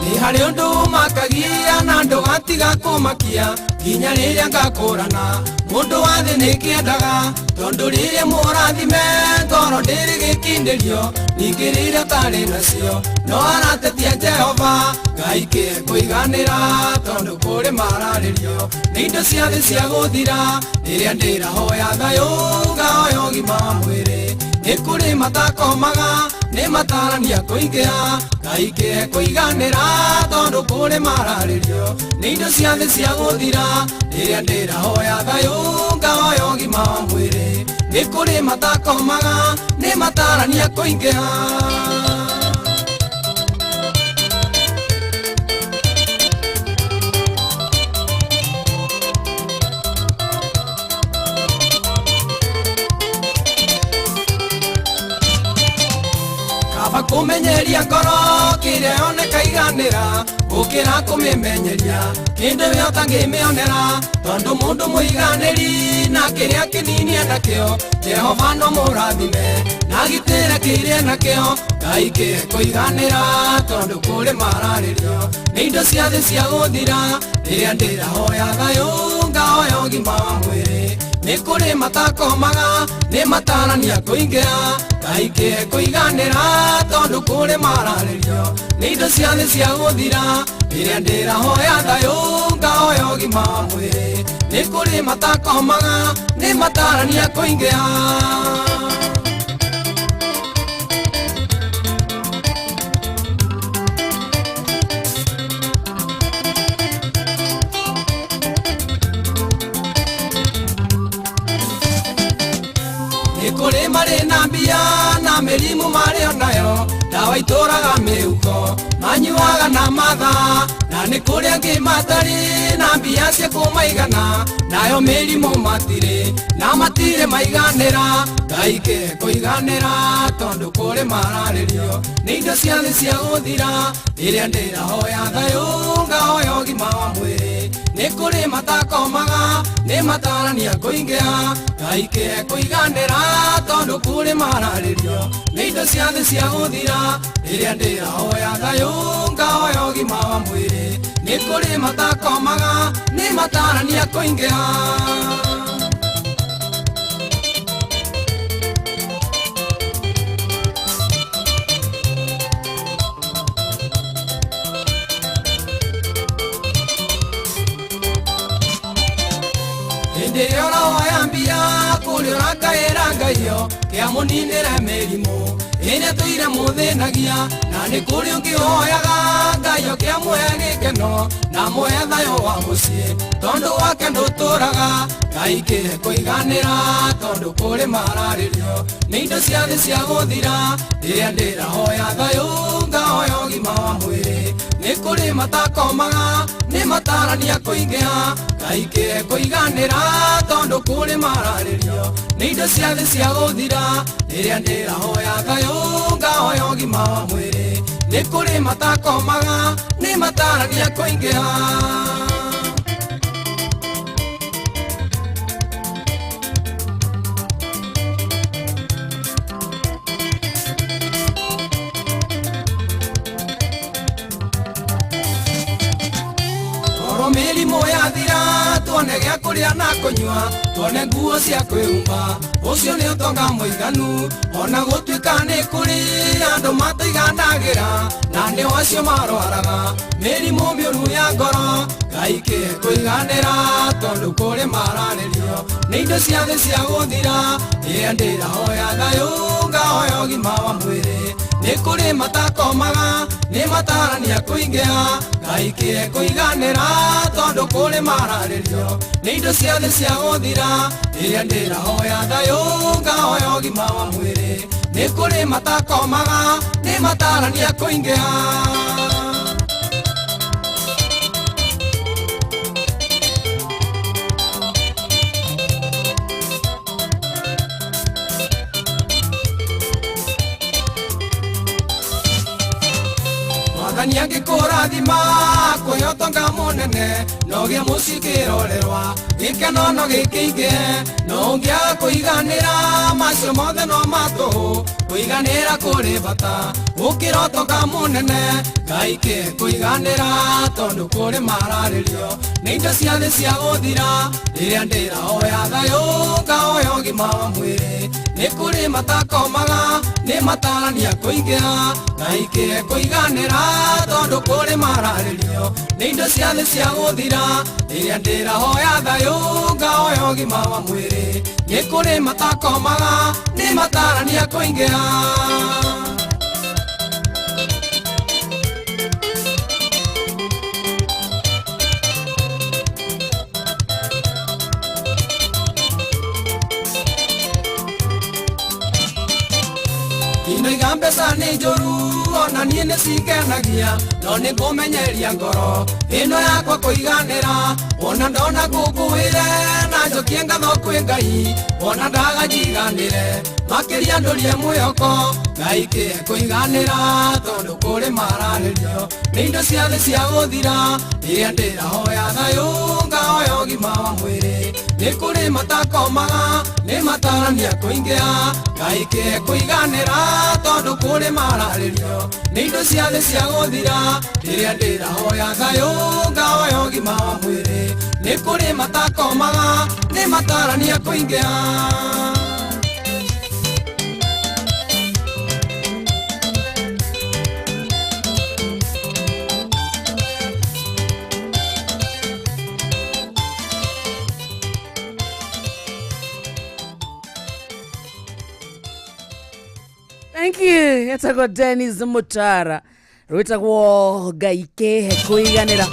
Nĩ harĩ ũndũ ũmakagia na ndũgatiga kũmakia nginya rĩrĩa ngakũrana, mũndũ wa thĩ nĩkĩendaga, tondũ rĩrĩa mũrathime ngoro ndĩrĩ gĩkindĩrio, ningĩ rĩrĩa ũtarĩ nacio no aratetia Jehova Ngai kĩekũiganĩra, tondũ kũrĩ mararĩrio nĩ indo cia thĩ cia gũthira, rĩrĩa ndĩrahoya thayũ ngahoya ũgima wa mwĩrĩ, nĩ kũrĩ matakomaga nĩ matarania kũingĩha, Ngai kĩekũiganĩra, tondũ kũrĩ mararĩrio nĩ indo cia thĩ cia gũthira, rĩrĩa ndĩrahoya thayũ ngahoya ũgima wa mwĩrĩ, nĩ kũrĩ matakomaga nĩ matarania kũingĩha. Kaba kũmenyeria ngoro kĩrĩa yoneka iganĩra, Gũkĩra kũmĩmenyeria kĩndũ we ũtangĩmĩonera tondũ mũndũ mũiganĩri na kĩrĩa kĩnini enakĩo Jehova no mũrathime na gitĩre kĩrĩa enakĩo Ngai kĩhe kũiganĩra tondũ kũrĩ mararĩrio nĩ indo cia thĩ cia gũthira rĩrĩa ndĩrahoya thayũ ngahoya ũgima wa mwĩrĩ nĩ kũrĩ matakomaga nĩ matarania kũingĩha Ngai kĩhe kũiganĩra tondũ kũrĩ mararĩrio nĩ indo cia thĩ cia gũthira rĩrĩa ndĩrahoya thayũ ngahoya ũgima wa mwĩrĩ nĩ kũrĩ matakomaga nĩ matarania kũingĩha. Nĩ kũrĩ marĩ na mbia na mĩrimũ marĩ onayo ndawa itũraga mĩhuko manyuaga na mathaa na nĩ kũrĩ angĩ matarĩ na mbia cia kũmaigana nayo mĩrimũ matirĩ na matirĩ maiganĩra Ngai kĩhe kũiganĩra tondũ kũrĩ mararĩrio nĩ indo cia thĩ cia gũthira rĩrĩa ndĩrahoya thayũ ngahoya ũgima wa mwĩrĩ nĩ kũrĩ matakomaga nĩ matarania kũingĩha Ngai kĩhe kũiganĩra tondũ kũrĩ mararĩrio nĩ indo cia thĩ cia gũthira rĩrĩa ndĩrahoya thayũ ngahoya ũgima wa mwĩrĩ nĩ kũrĩ matakomaga nĩ matarania kũingĩha. Hĩndĩ ĩrĩa ũrahoya mbia kũrĩ ũrakaĩra Ngaiyo kĩamũninĩre mĩrimũ ĩrĩa tũire mũthĩnagia na nĩ kũrĩ ũngĩhoyaga Ngaiyo kĩamũhe gĩkeno na mũhe thayũ wa mũciĩ tondũ wake ndũtũraga Ngai kĩhe kũiganĩra tondũ kũrĩ mararĩrio nĩ indo cia thĩ cia gũthira rĩrĩa ndĩrahoya thayũ ngahoya ũgima wa mwĩrĩ nĩ kũrĩ matakomaga nĩ matarania kũingĩha Ngai kĩhe kũiganĩra tondũ kũrĩ mararĩrio nĩ indo cia thĩ cia gũthira rĩrĩa ndĩrahoya thayũ ngahoya ũgima wa mwĩrĩ nĩ kũrĩ matakomaga nĩ matarania kũingĩha. Mĩrimũ yathira tuone gĩa kũrĩa na kũnyua tuone nguo cia kwĩhumba ũcio nĩ ũtonga mũiganu ona gũtuĩka nĩ kũrĩ andũ mataiganagĩra na nĩo acio marwaraga mĩrimũ mĩũru ya ngoro Ngai kĩhe kũiganĩra tondũ kũrĩ mararĩrio nĩ indo cia thĩ cia gũthira rĩrĩa ndĩrahoya thayũ ngahoya ũgima wa mwĩrĩ nĩ kũrĩ matakomaga nĩ matarania kũingĩha Ngai kĩhe kũiganĩra tondũ kũrĩ mararĩrio nĩ indo cia thĩ cia gũthira rĩrĩa ndĩrahoya thayũ ngahoya ũgima wa mwĩrĩ nĩ kũrĩ matakomaga nĩ matarania kũingĩha. Mwathani angĩkũrathima kũhe ũtonga mũnene no gĩa mũciĩ kĩrorerwa gĩkeno no gĩkĩingĩhe no ũngĩaga kũiganĩra macio mothe no matũhũ kũiganĩra kũrĩ bata gũkĩra ũtonga mũnene Ngai kĩhe kũiganĩra tondũ kũrĩ mararĩrio nĩ indo cia thĩ cia gũthira rĩrĩa ndĩrahoya thayũ ngahoya ũgima wa mwĩrĩ nĩ kũrĩ matakomaga nĩ matarania kũingĩha Ngai kĩhe kũiganĩra tondũ kũrĩ mararĩrio nĩ indo cia thĩ cia gũthira rĩrĩa ndĩrahoya thayũ ngahoya ũgima wa mwĩrĩ nĩ kũrĩ matakomaga nĩ matarania kũingĩha. Ndinoiga mbeca nĩ njũru ona niĩ nĩ cingenagia no nĩ ngũmenyeria ngoro ĩno yakwa kũiganĩra ona ndona ngũngũĩre na njokie ngatho kwĩ Ngai ona ndaga njiganĩre makĩria ndũrie mwĩhoko Ngai kĩe kũiganĩra tondũ kũrĩ mararĩrio nĩ indo cia thĩ cia gũthira rĩrĩa ndĩrahoya thayũ ngahoya ũgima wa mwĩrĩ nĩ kũrĩ matakomaga nĩ matarania kũingĩha Ngai kĩe kũiganĩra tondũ kũrĩ mararĩrio nĩ indo cia thĩ cia gũthira rĩrĩa ndĩrahoya thayũ ngahoya ũgima wa mwĩrĩ nĩ kũrĩ matakomaga nĩ matarania kũingĩha. Thank you. Etagwo Dennis Mutara rwĩtagwo Ngai kĩhe kũiganĩra.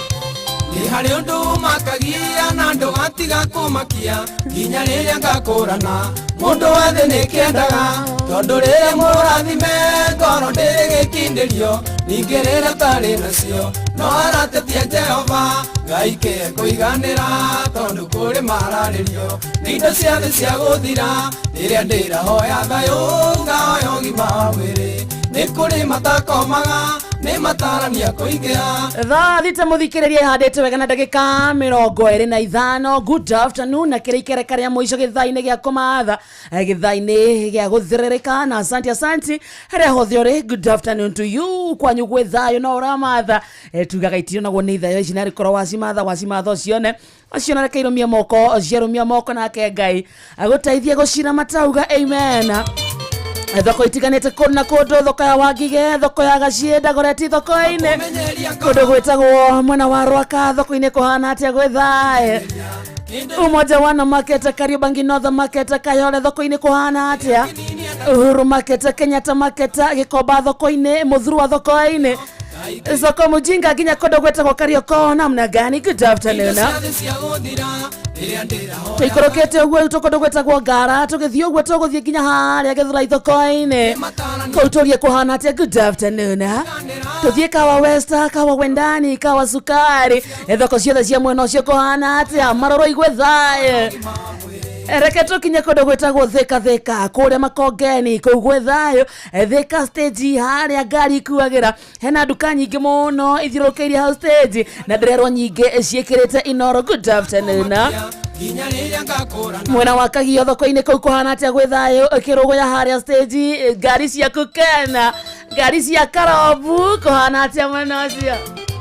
Nĩ harĩ ũndũ ũmakagia na ndũgatiga kũmakia nginya rĩrĩa ngakũrana mũndũ wa thĩ nĩ kĩendaga tondũ rĩrĩa mũrathime ngoro ndĩrĩ gĩkindĩrio ningĩ rĩrĩa ũtarĩ nacio no aratetia Jehova Ngai kĩe kũiganĩra tondũ kũrĩ mararĩrio nĩ indo cia thĩ cia gũthira rĩrĩa ndĩrahoya thayũ ngahoya ũgima wa mwĩrĩ nĩ kũrĩ matakomaga nĩ matarania kũingĩha. Thaa thita mũthikĩrĩria ihandĩte wega na ndagĩka 25. Good afternoon na kĩrĩa ikereka rĩa mũico gĩthaa-inĩ gĩa kũmatha, gĩthaa-inĩ gĩa gũthĩrĩrĩka na asanti asanti harĩa hothe ũrĩ. Good afternoon to you kwanyu gwĩ thayũ no ũramatha. Tugaga itionagwo nĩ ithayo ici narĩ korwo wacimatha wacimatha ũcione ũciona reke irũmie moko ciarũmia moko nake Ngai agũteithie gũcira matauga amen. Thoko itiganĩte kũndũ na kũndũ, thoko ya Wangige, thoko ya Gaciĩ, Dagoretti thoko-inĩ, kũndũ gwĩtagwo mwena wa Rwaka thoko-inĩ kũhana atĩa gwĩ thaĩ. Umoja Wana Market, Kariobangi North Market, Kayole thoko-inĩ kũhana atĩa. Uhuru Market, Kenyatta Market, Gikomba thoko-inĩ, Muthurwa thoko-inĩ, soko Mujinga nginya kũndũ gwĩtagwo Kariokor namna gani. Good afternoon. Tũikũrũkĩte ũguo rĩu tũkũndũ gwĩtagwo Ngara tũgĩthiĩ ũguo tũgũthiĩ nginya harĩa Gĩthurai thoko-inĩ kũu tũrie kũhana atĩa. Good afternoon. Tũthiĩ Kawa West, Kawa Wendani, Kawa Sukari, thoko ciothe cia mwena ũcio kũhana atĩa. Maroro igwe thayũ. Reke tũkinye kũndũ gwĩtagwo Thika Thika kũrĩa Makongeni kũu gwĩ thayũ. Thika stage harĩa ngari ikuagĩra hena nduka nyingĩ mũno ithiũrũrũkĩirie hau stage na ndĩrerwo nyingĩ ciĩkĩrĩte Inoro. Good afternoon. Mwena wa Kagio thoko-inĩ kũu kũhana atĩa gwĩ thayũ. Kĩrũgũya harĩa stage ngari ciaku kena ngari cia Karobu kũhana atĩa mwena ũcio.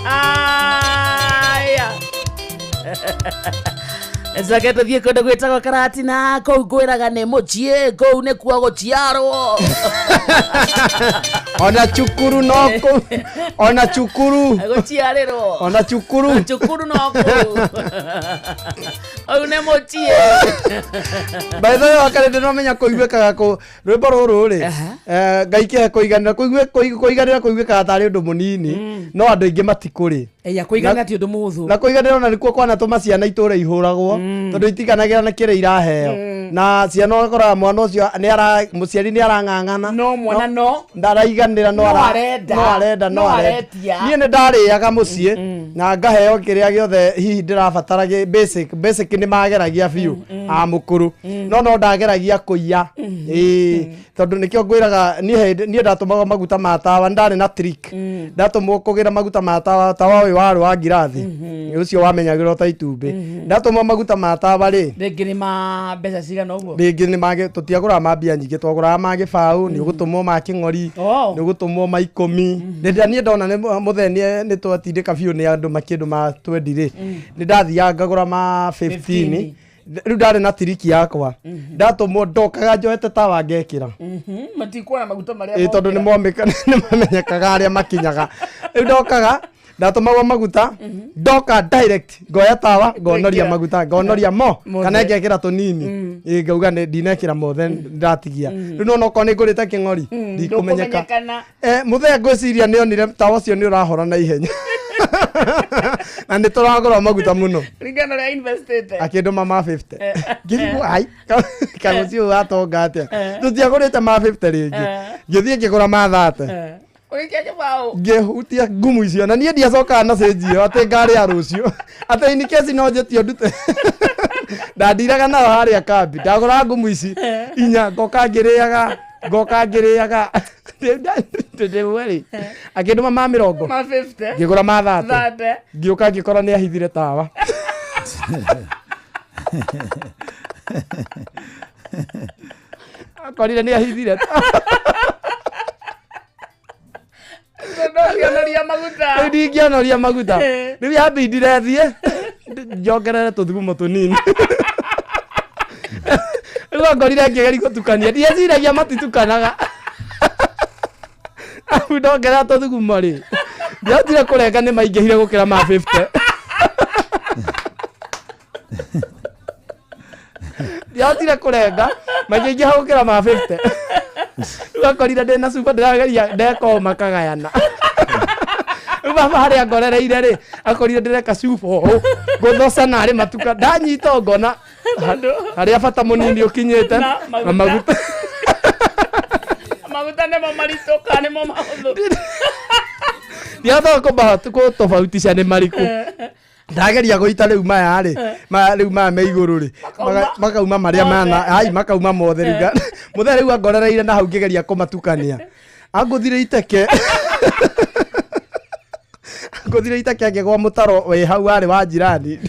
Aya coke tũthiĩ kũndũ gwĩtagwo Karatina kũu ngwĩraga nĩ mũciĩ kũu nĩkuo gũciarwo. Ona cukuru no kũ ona cukuru gũciarĩrwo ona cukuru cukuru no kũu ũu nĩ mũciĩ. By the way wakarĩndĩ no menya kũiguĩkaga kũ rwĩmbo rũrũ rĩ, Ngai kĩhe kũiganĩra kũiganĩra kũiguĩkaga tarĩ ũndũ mũnini no andũ aingĩ matikũrĩ. Eya, kũiganĩra ti ũndũ mũhũthũ. Na kũiganĩra ona nĩkuo kwanatũma ciana itũre ihũragwo tondũ itiganagĩra na kĩrĩa iraheo na ciana ũgakoraga mwana ũcio nĩ ara mũciari nĩ arang'ang'ana no mwana no ndaraiganĩra no no arenda arenda no arenda no no arenda. aretia. Niĩ nĩ ndarĩaga mũciĩ na ngaheo kĩrĩa gĩothe hihi ndĩrabatara gĩ basic basic nĩ mageragia biũ a mũkũrũ no no ndageragia kũiya ĩĩ tondũ nĩkĩo ngwĩraga niĩ niĩ ndatũmagwo maguta ma tawa ndarĩ na trick ndatũmwo kũgĩra maguta ma tawa tawa ũyũ warĩ wa ngirathi ũcio wamenyagĩrwo ta itumbĩ ndatũmwo maguta ma tawa rĩ rĩngĩ nĩ ma mbeca cigana ũguo rĩngĩ nĩ mage tũtiagũraga ma mbia nyingĩ twagũraga ma gĩbaũ nĩ ũgũtũmwo ma kĩng'ori nĩ ũgũtũmwo ma 10 rĩrĩa niĩ ndona nĩ mũthee nĩ twatindĩka biũ nĩ andũ makĩndũ ma 20 rĩ nĩ ndathiaga ngagũra ma 15 rĩu ndarĩ na tiriki yakwa ndatũmwo ndokaga njoete tawa ngekĩra. Matikuona maguta marĩa Ĩ tondũ nĩ mamenyekaga arĩa makinyaga rĩu ndokaga ndatũmagwo maguta ndoka direct ngoya tawa ngonoria maguta ngonoria mo Mothe. kana ngekĩra tũnini ĩ ngauga ndinekĩra mothe ndatigia rĩu nona okorwo nĩ ngũrĩte kĩng'ori ndikũmenyeka. Ndũkũmenyekana. Mũthee ngwĩciria nĩ onire tawa ũcio nĩ ũrahora na ihenya na nĩ tũragũra maguta mũno ringana ũrĩa investĩte akĩndũma ma 50 ngĩrigwo ai kaguci ũyũ watonga atĩa tũtiagũrĩte ma 50 rĩngĩ ngĩthiĩ ngĩgũra ma 30 ũgĩkia kĩbaũ ngĩhutia ngumu icio na niĩ ndiacokaga na cĩnji ĩyo atĩ ngarĩa rũciũ atĩ in case no njĩtio ndute ndandiraga nayo harĩa kambi ndagũraga ngumu ici inya ngoka ngĩrĩaga Ngoka ngĩrĩaga ndĩmwe rĩ, akĩndũma ma 20. Ma 50. Ngĩgũra ma 30. 30. Ngĩũka ngĩkora nĩ ahithire tawa. Akorire nĩ ahithire tawa. Ndũngĩonoria maguta. Rĩu ndingĩonoria maguta. Rĩu yambindire thiĩ njongerere tũthugumo tũnini. Rĩu angorire ngĩgeria gũtukania, ndieciragia matitukanaga. Amu ndongerera tũthugumo rĩ, ndiahotire kũrenga, nĩ maingĩhire gũkĩra ma 50. Ndiahotire kũrenga, makĩingĩha gũkĩra ma 50. Rĩu akorire ndĩna cuba ndĩrageria ndeka ũũ makagayana. Rĩu baba harĩa ngorereire rĩ, akorire ndĩreka cuba ũũ ngũthoca narĩ matuka ndanyita ũũ ngona harĩa bata mũnini ũkinyĩte. Na na maguta. Maguta nĩmo maritũ kana nĩmo mahũthũ? Ndiahota kũtofautisha nĩ marĩkũ. Ndageria gũita rĩu maya rĩ, maya rĩu, maya me igũrũ rĩ, makauma marĩa mana ai makauma mothe. Rĩu mũthee rĩu angorereire na hau ngĩgeria kũmatukania, angũthire iteke, angũthire iteke ngĩgwa mũtaro wĩ hau warĩ wa jirani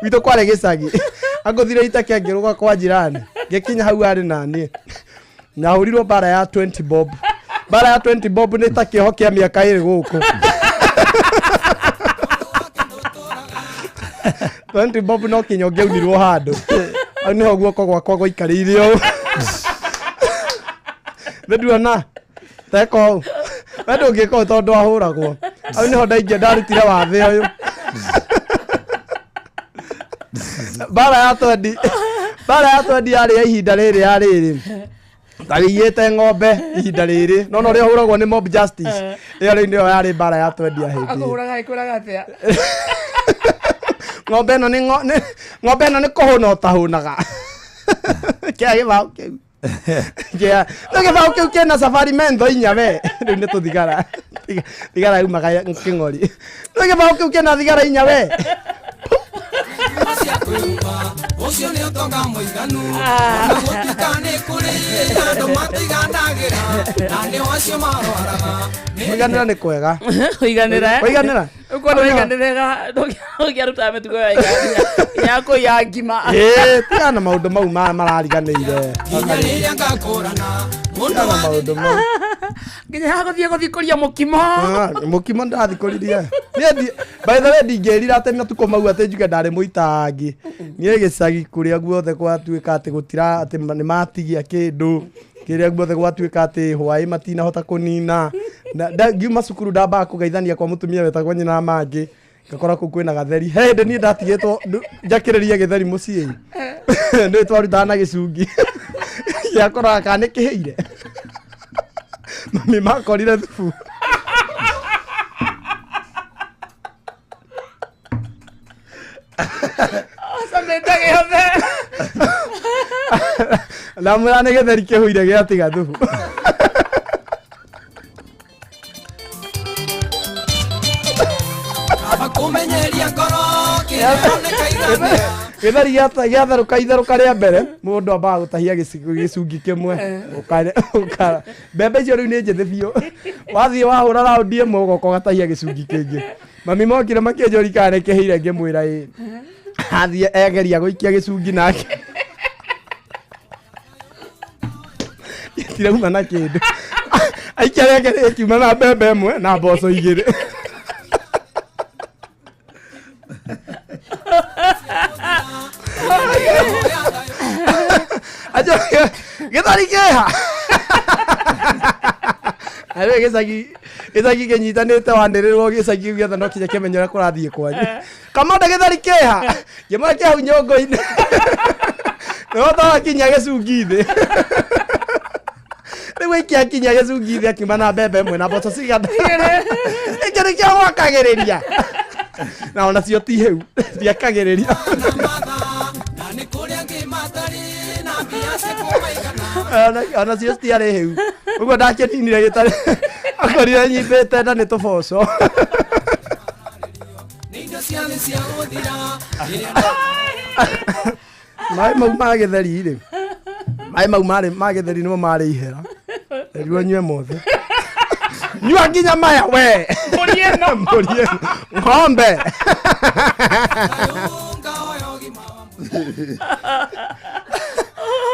witũ. Kwarĩ gĩcagi. Angũthire iteke ngĩrũga kwa jirani, ngĩkinya hau arĩ naniĩ nahũrirwo mbara ya 20 bob. Mbara ya 20 bob nĩ ta kĩoho kĩa mĩaka 2 gũkũ. 20 bob no kinya ũngĩaunirwo handũ hau nĩho guoko gwakwa gwaikarĩire ũũ. Nĩ nduona teka ũũ, we ndũngĩka ũũ tondũ ahũragwo. Hau nĩho ndaingĩ ndarutire wathe ũyũ mbara ya twendi. Mbara ya twendi yarĩ ya ihinda rĩrĩ, ya rĩrĩ tarĩiyĩte ng'ombe ihinda rĩrĩ no no ũrĩa ũhũragwo nĩ mob justice. Ĩyo rĩu nĩyo yarĩ mbara ya twendi ya hĩndĩ ĩyo. Akũhũraga ĩkwĩraga atĩa? Ng'ombe ĩno nĩ ng'ombe ĩno nĩ kũhũna ũtahũnaga. Kĩa gĩbaũ kĩu kĩa no gĩbaũ kĩu kĩna safari mentho inya we. Rĩu nĩ tũthigara. Thigara yumaga kĩng'ori. No gĩbaũ kĩu kĩna thigara inya we. Ũcio nĩ ũtonga mũiganu, ona gũtuĩka nĩ kũrĩ andũ matiganagĩra na nĩo acio marwaraga. Kũiganĩra nĩ kwega. Kũiganĩra, eh? Kũiganĩra. Ũkuona ũiganĩrega ũngĩarutaga mĩtugo ya ya kũiya ngima. Ĩĩ, tigana na maũndũ mau marariganĩire. Nginya rĩrĩa ngakũrana mũndũ. Tigana na maũndũ mau. Nginya ya gũthiĩ gũthikũria mũkimo. Ah, mũkimo ndathikũririe niĩ by the way ndingĩrira atĩ matukũ mau atĩ njuge ndarĩ mũitangi. Niĩ gĩcagi kũrĩa guothe gwatuĩka atĩ gũtira atĩ nĩ matigia kĩndũ kĩrĩa guothe gwatuĩka atĩ hwaĩ matinahota kũnina. Ngiuma cukuru ndambaga kũgeithania kwa mũtumia wetagwo nyina wa mangĩ, ngakora kũu kwĩna gatheri. He hĩndĩ niĩ ndatigĩtwo njakĩrĩrie gĩtheri mũciĩ nĩ twarutaga na gĩcungi gĩakoraga kana nĩ kĩhĩire. Mami makorire thubu. Acamĩte gĩothe. Ndamwĩra nĩ gĩtheri kĩhũire gĩatiga thubu. Kaba kũmenyeria ngoro kĩrĩa nĩ kaiganĩra. Gĩtheri gĩatherũka itherũka rĩa mbere, mũndũ ambaga gũtahia gĩcungi kĩmwe. Mbembe icio rĩu nĩ njĩthĩ biũ. Wathiĩ wahũra raundi ĩmwe, ũgoka ũgatahia gĩcungi kĩngĩ. Mami mokire makĩnjũria kana nĩ kĩhĩire, ngĩmwĩra ĩ. Athiĩ egeria gũikia gĩcungi nake gĩtirauma na kĩndũ. Aikia rĩake rĩkiuma na mbembe ĩmwe na mboco igĩrĩ. Ajo gĩthari kĩha arĩ gĩcagi, gĩcagi kĩnyitanĩte wanĩrĩrwo gĩcagi kĩu gĩothe no kinya kĩmenye ũrĩa kũrathiĩ kwanyu. Kamande gĩthari kĩha ngĩmwĩra kĩ hau nyũngũ-inĩ nĩho twakinya gĩcungi thĩ. Rĩu aikia akinya gĩcungi thĩ akiuma na mbembe ĩmwe na mboco cigana ĩkĩ nĩkĩo gwakagĩrĩria na ona cio ti hĩu ndiakagĩrĩria. Na nĩ kũrĩ angĩ matarĩ na mbia cia kũmaigana. Ona cio citiarĩ hĩu ũguo ndakĩninire gĩtarĩ akorire nyimbĩte nda nĩ tũboco. Nĩ indo cia thĩ cia gũthira rĩrĩa Maĩ mau ma gĩtheri rĩ, maĩ mau marĩ ma gĩtheri nĩmo marĩ ihera. Erirwo nyue mothe. Nyua nginya maya we. Mbũri ĩno. Mbũri ĩno. Ng'ombe.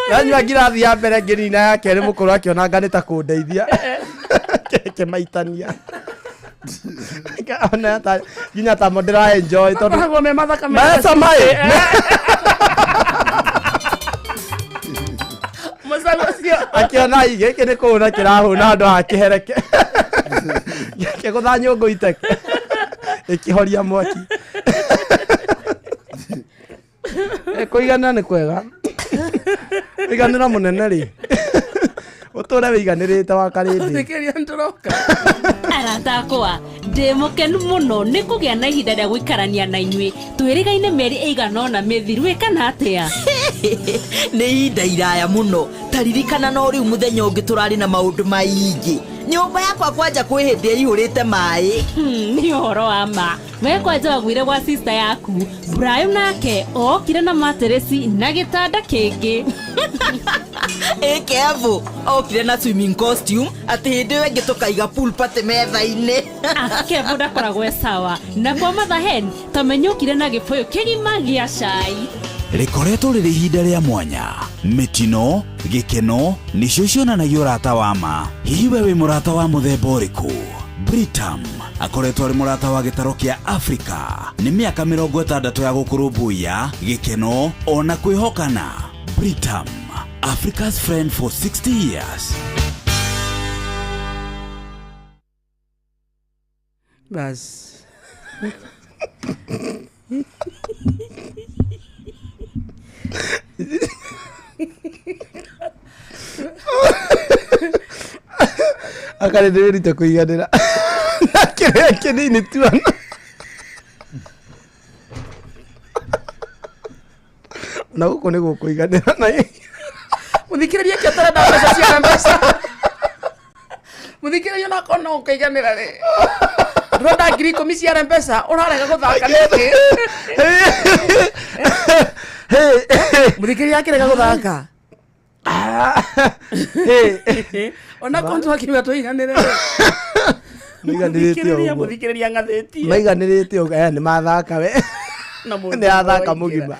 Ndanyua ngirathi ya mbere ngĩnina ya kerĩ mũkũrũ akĩona anga nĩ ta kũndeithia. Kĩmaitania. Ona ta nginya tamo ndĩra enjoy tondũ Makoragwo me mathaka me Mbeca mai. Mũcai ũcio. Akĩona "Ĩ, gĩkĩ nĩ kũhũna kĩrahũna handũ ha kĩhereke. Kĩgũtha nyũngũ iteke. Ĩkĩhoria mwaki. Kũiganĩra nĩ kwega. Kũiganĩra mũnene rĩ. Ũtũre wĩiganĩrĩte wa karĩndĩ. Thikĩrĩria nĩtũroka. Arata akwa, ndĩ mũkenu mũno nĩ kũgĩa na ihinda rĩa gũikarania na inyuĩ twĩrĩgaine mĩeri ĩigana ũna mĩthiru ĩ kana atĩa? Nĩ ihinda iraya mũno ta ririkana no rĩu mũthenya ũngĩ tũrarĩ na maũndũ maingĩ nyũmba yakwa kwanja kwĩ hĩndĩ ĩihũrĩte maĩ. Nĩ ũhoro wa ma we kwanja waguire gwa sister yaku Brian nake okire na materesi na gĩtanda kĩngĩ. Ĩ Kevo okire na swimming costume atĩ hĩndĩ ĩyo ĩngĩ tũkaiga pool party metha-inĩ. Kevo ndakoragwo e sawa na kwa Mother Hen tamenya okire na gĩbũyũ kĩgima gĩa cai. Rĩkoretwo rĩrĩ ihinda rĩa mwanya mĩtino gĩkeno nĩcio cionanagia ũrata wa ma hihi we wĩ mũrata wa mũthemba ũrĩkũ Britam akoretwo arĩ mũrata wa gĩtaro kĩa Afrika nĩ mĩaka 60 ya gũkũrũmbũiya gĩkeno ona kwĩhokana Britam Africa's friend for 60 years. Bas. Akarĩ ndĩrĩrute kũiganĩra. Na kĩrĩa kĩnini tuona. Na gũkũ nĩ gũkũiganĩra na Mũthikĩrĩria kĩ ũtarenda mbeca cia mbeca. Mũthikĩrĩria onakorwo no ũkũiganĩra rĩ. Ndũrenda 10,000 cia mbeca ũrarega gũthaka nĩkĩ? Mũthikĩrĩria akĩrega gũthaka. Onakorwo twakiuga tũiganĩre rĩ. Maiganĩrĩte Mũthikĩrĩria ũguo. mũthikĩrĩria ng'athĩtie. Maiganĩrĩte ũguo. Nĩ mathaka we. Na mũndũ Nĩ athaka ũraingĩra. mũgima.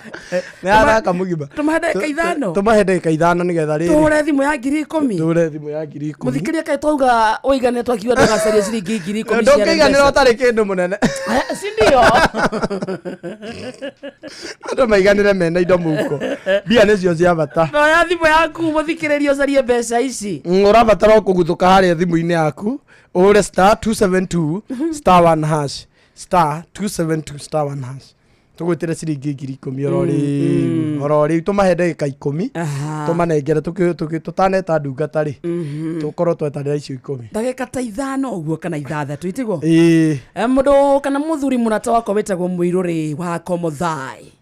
Nĩ athaka mũgima. Tũmahe ndagĩka ithano. Tũmahe ndagĩka ithano nĩgetha rĩrĩ. Tũhũre thimũ ya 10,000. Tũhũre thimũ ya 10,000. Mũthikĩrĩria kaĩ twauga ũiganĩre twakiuga ndũgacarie ciringi 10,000 cia Ndũngĩiganĩra M-Pesa. ũtarĩ kĩndũ mũnene. Si ndio? Andũ maiganĩre mena indo mũhuko. Mbia nĩcio cia bata. Oya thimũ yaku mũthikĩrĩria ũcarie mbeca ici. Ũrabatara o kũguthũka harĩa thimũ-inĩ yaku ũhũre star 272 star 1 hash star 272 star 1 hash tũgwĩtĩre ciringi 10,000 oro rĩu oro rĩu tũmahe ndagĩka ikũmi tũmanengere tũtaneta ndungata rĩ tũkorwo twetanĩra icio ikũmi. Ndagĩka ta ithano ũguo kana ithathatũ itiguo? Ĩĩ. Mũndũ kana mũthuri mũrata wakwa wĩtagwo Mũirũrĩ wa Komothai.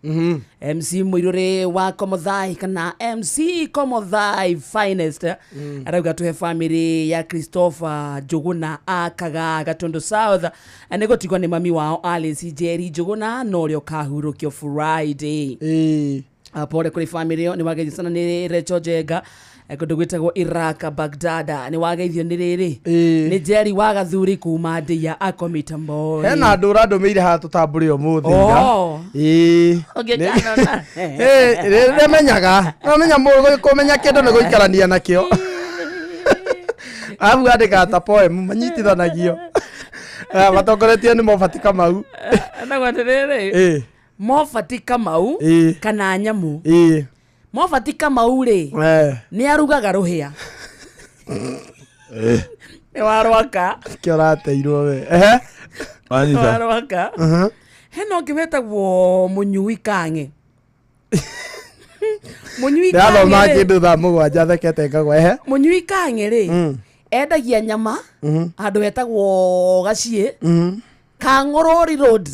MC Mũirũrĩ wa Komothai kana MC Komothai finest. Arauga tũhe family ya Christopher Njũgũna a Kagaa Gatundu South nĩ gũtigwo nĩ mami wao Alice Njeri Njũgũna na ũrĩa ũkahurũkio Friday. Pole kũrĩ family ĩyo nĩ wageithio sana nĩ Rachel Njenga kũndũ gwĩtagwo Iraq Baghdad nĩ wageithio nĩ rĩrĩ nĩ Njeri wa Gathuri kuma Ndĩa akomitamboi. Hena andũ ũrandũmĩire haha tũtambũre ũmũthĩ ira. Oh. Ĩĩ. Ũngĩkanona. Ĩĩ, nĩmenyaga namenya kũmenya kĩndũ nĩ gũikarania nakĩo arabu andĩkaga ta poem manyitithanagio matongoretio nĩ Mobati Kamau. Naguo atĩrĩrĩ Ĩĩ. Mobati Kamau Ĩĩ. kana nyamũ Ĩĩ. Mobati Kamau rĩ nĩ arugaga rũhĩa nĩ warwaka Kĩo ũrateirwo we. Ehe. Nĩ warwaka hena ũngĩ wĩtagwo mũnyui kang'e mũnyui Ndĩrathoma kang'e rĩ kĩndũ thaa mũgwanja thekete ngagwa ehe. Mũnyui kang'e rĩ endagia nyama handũ hetagwo gaciĩ Kang'orori Road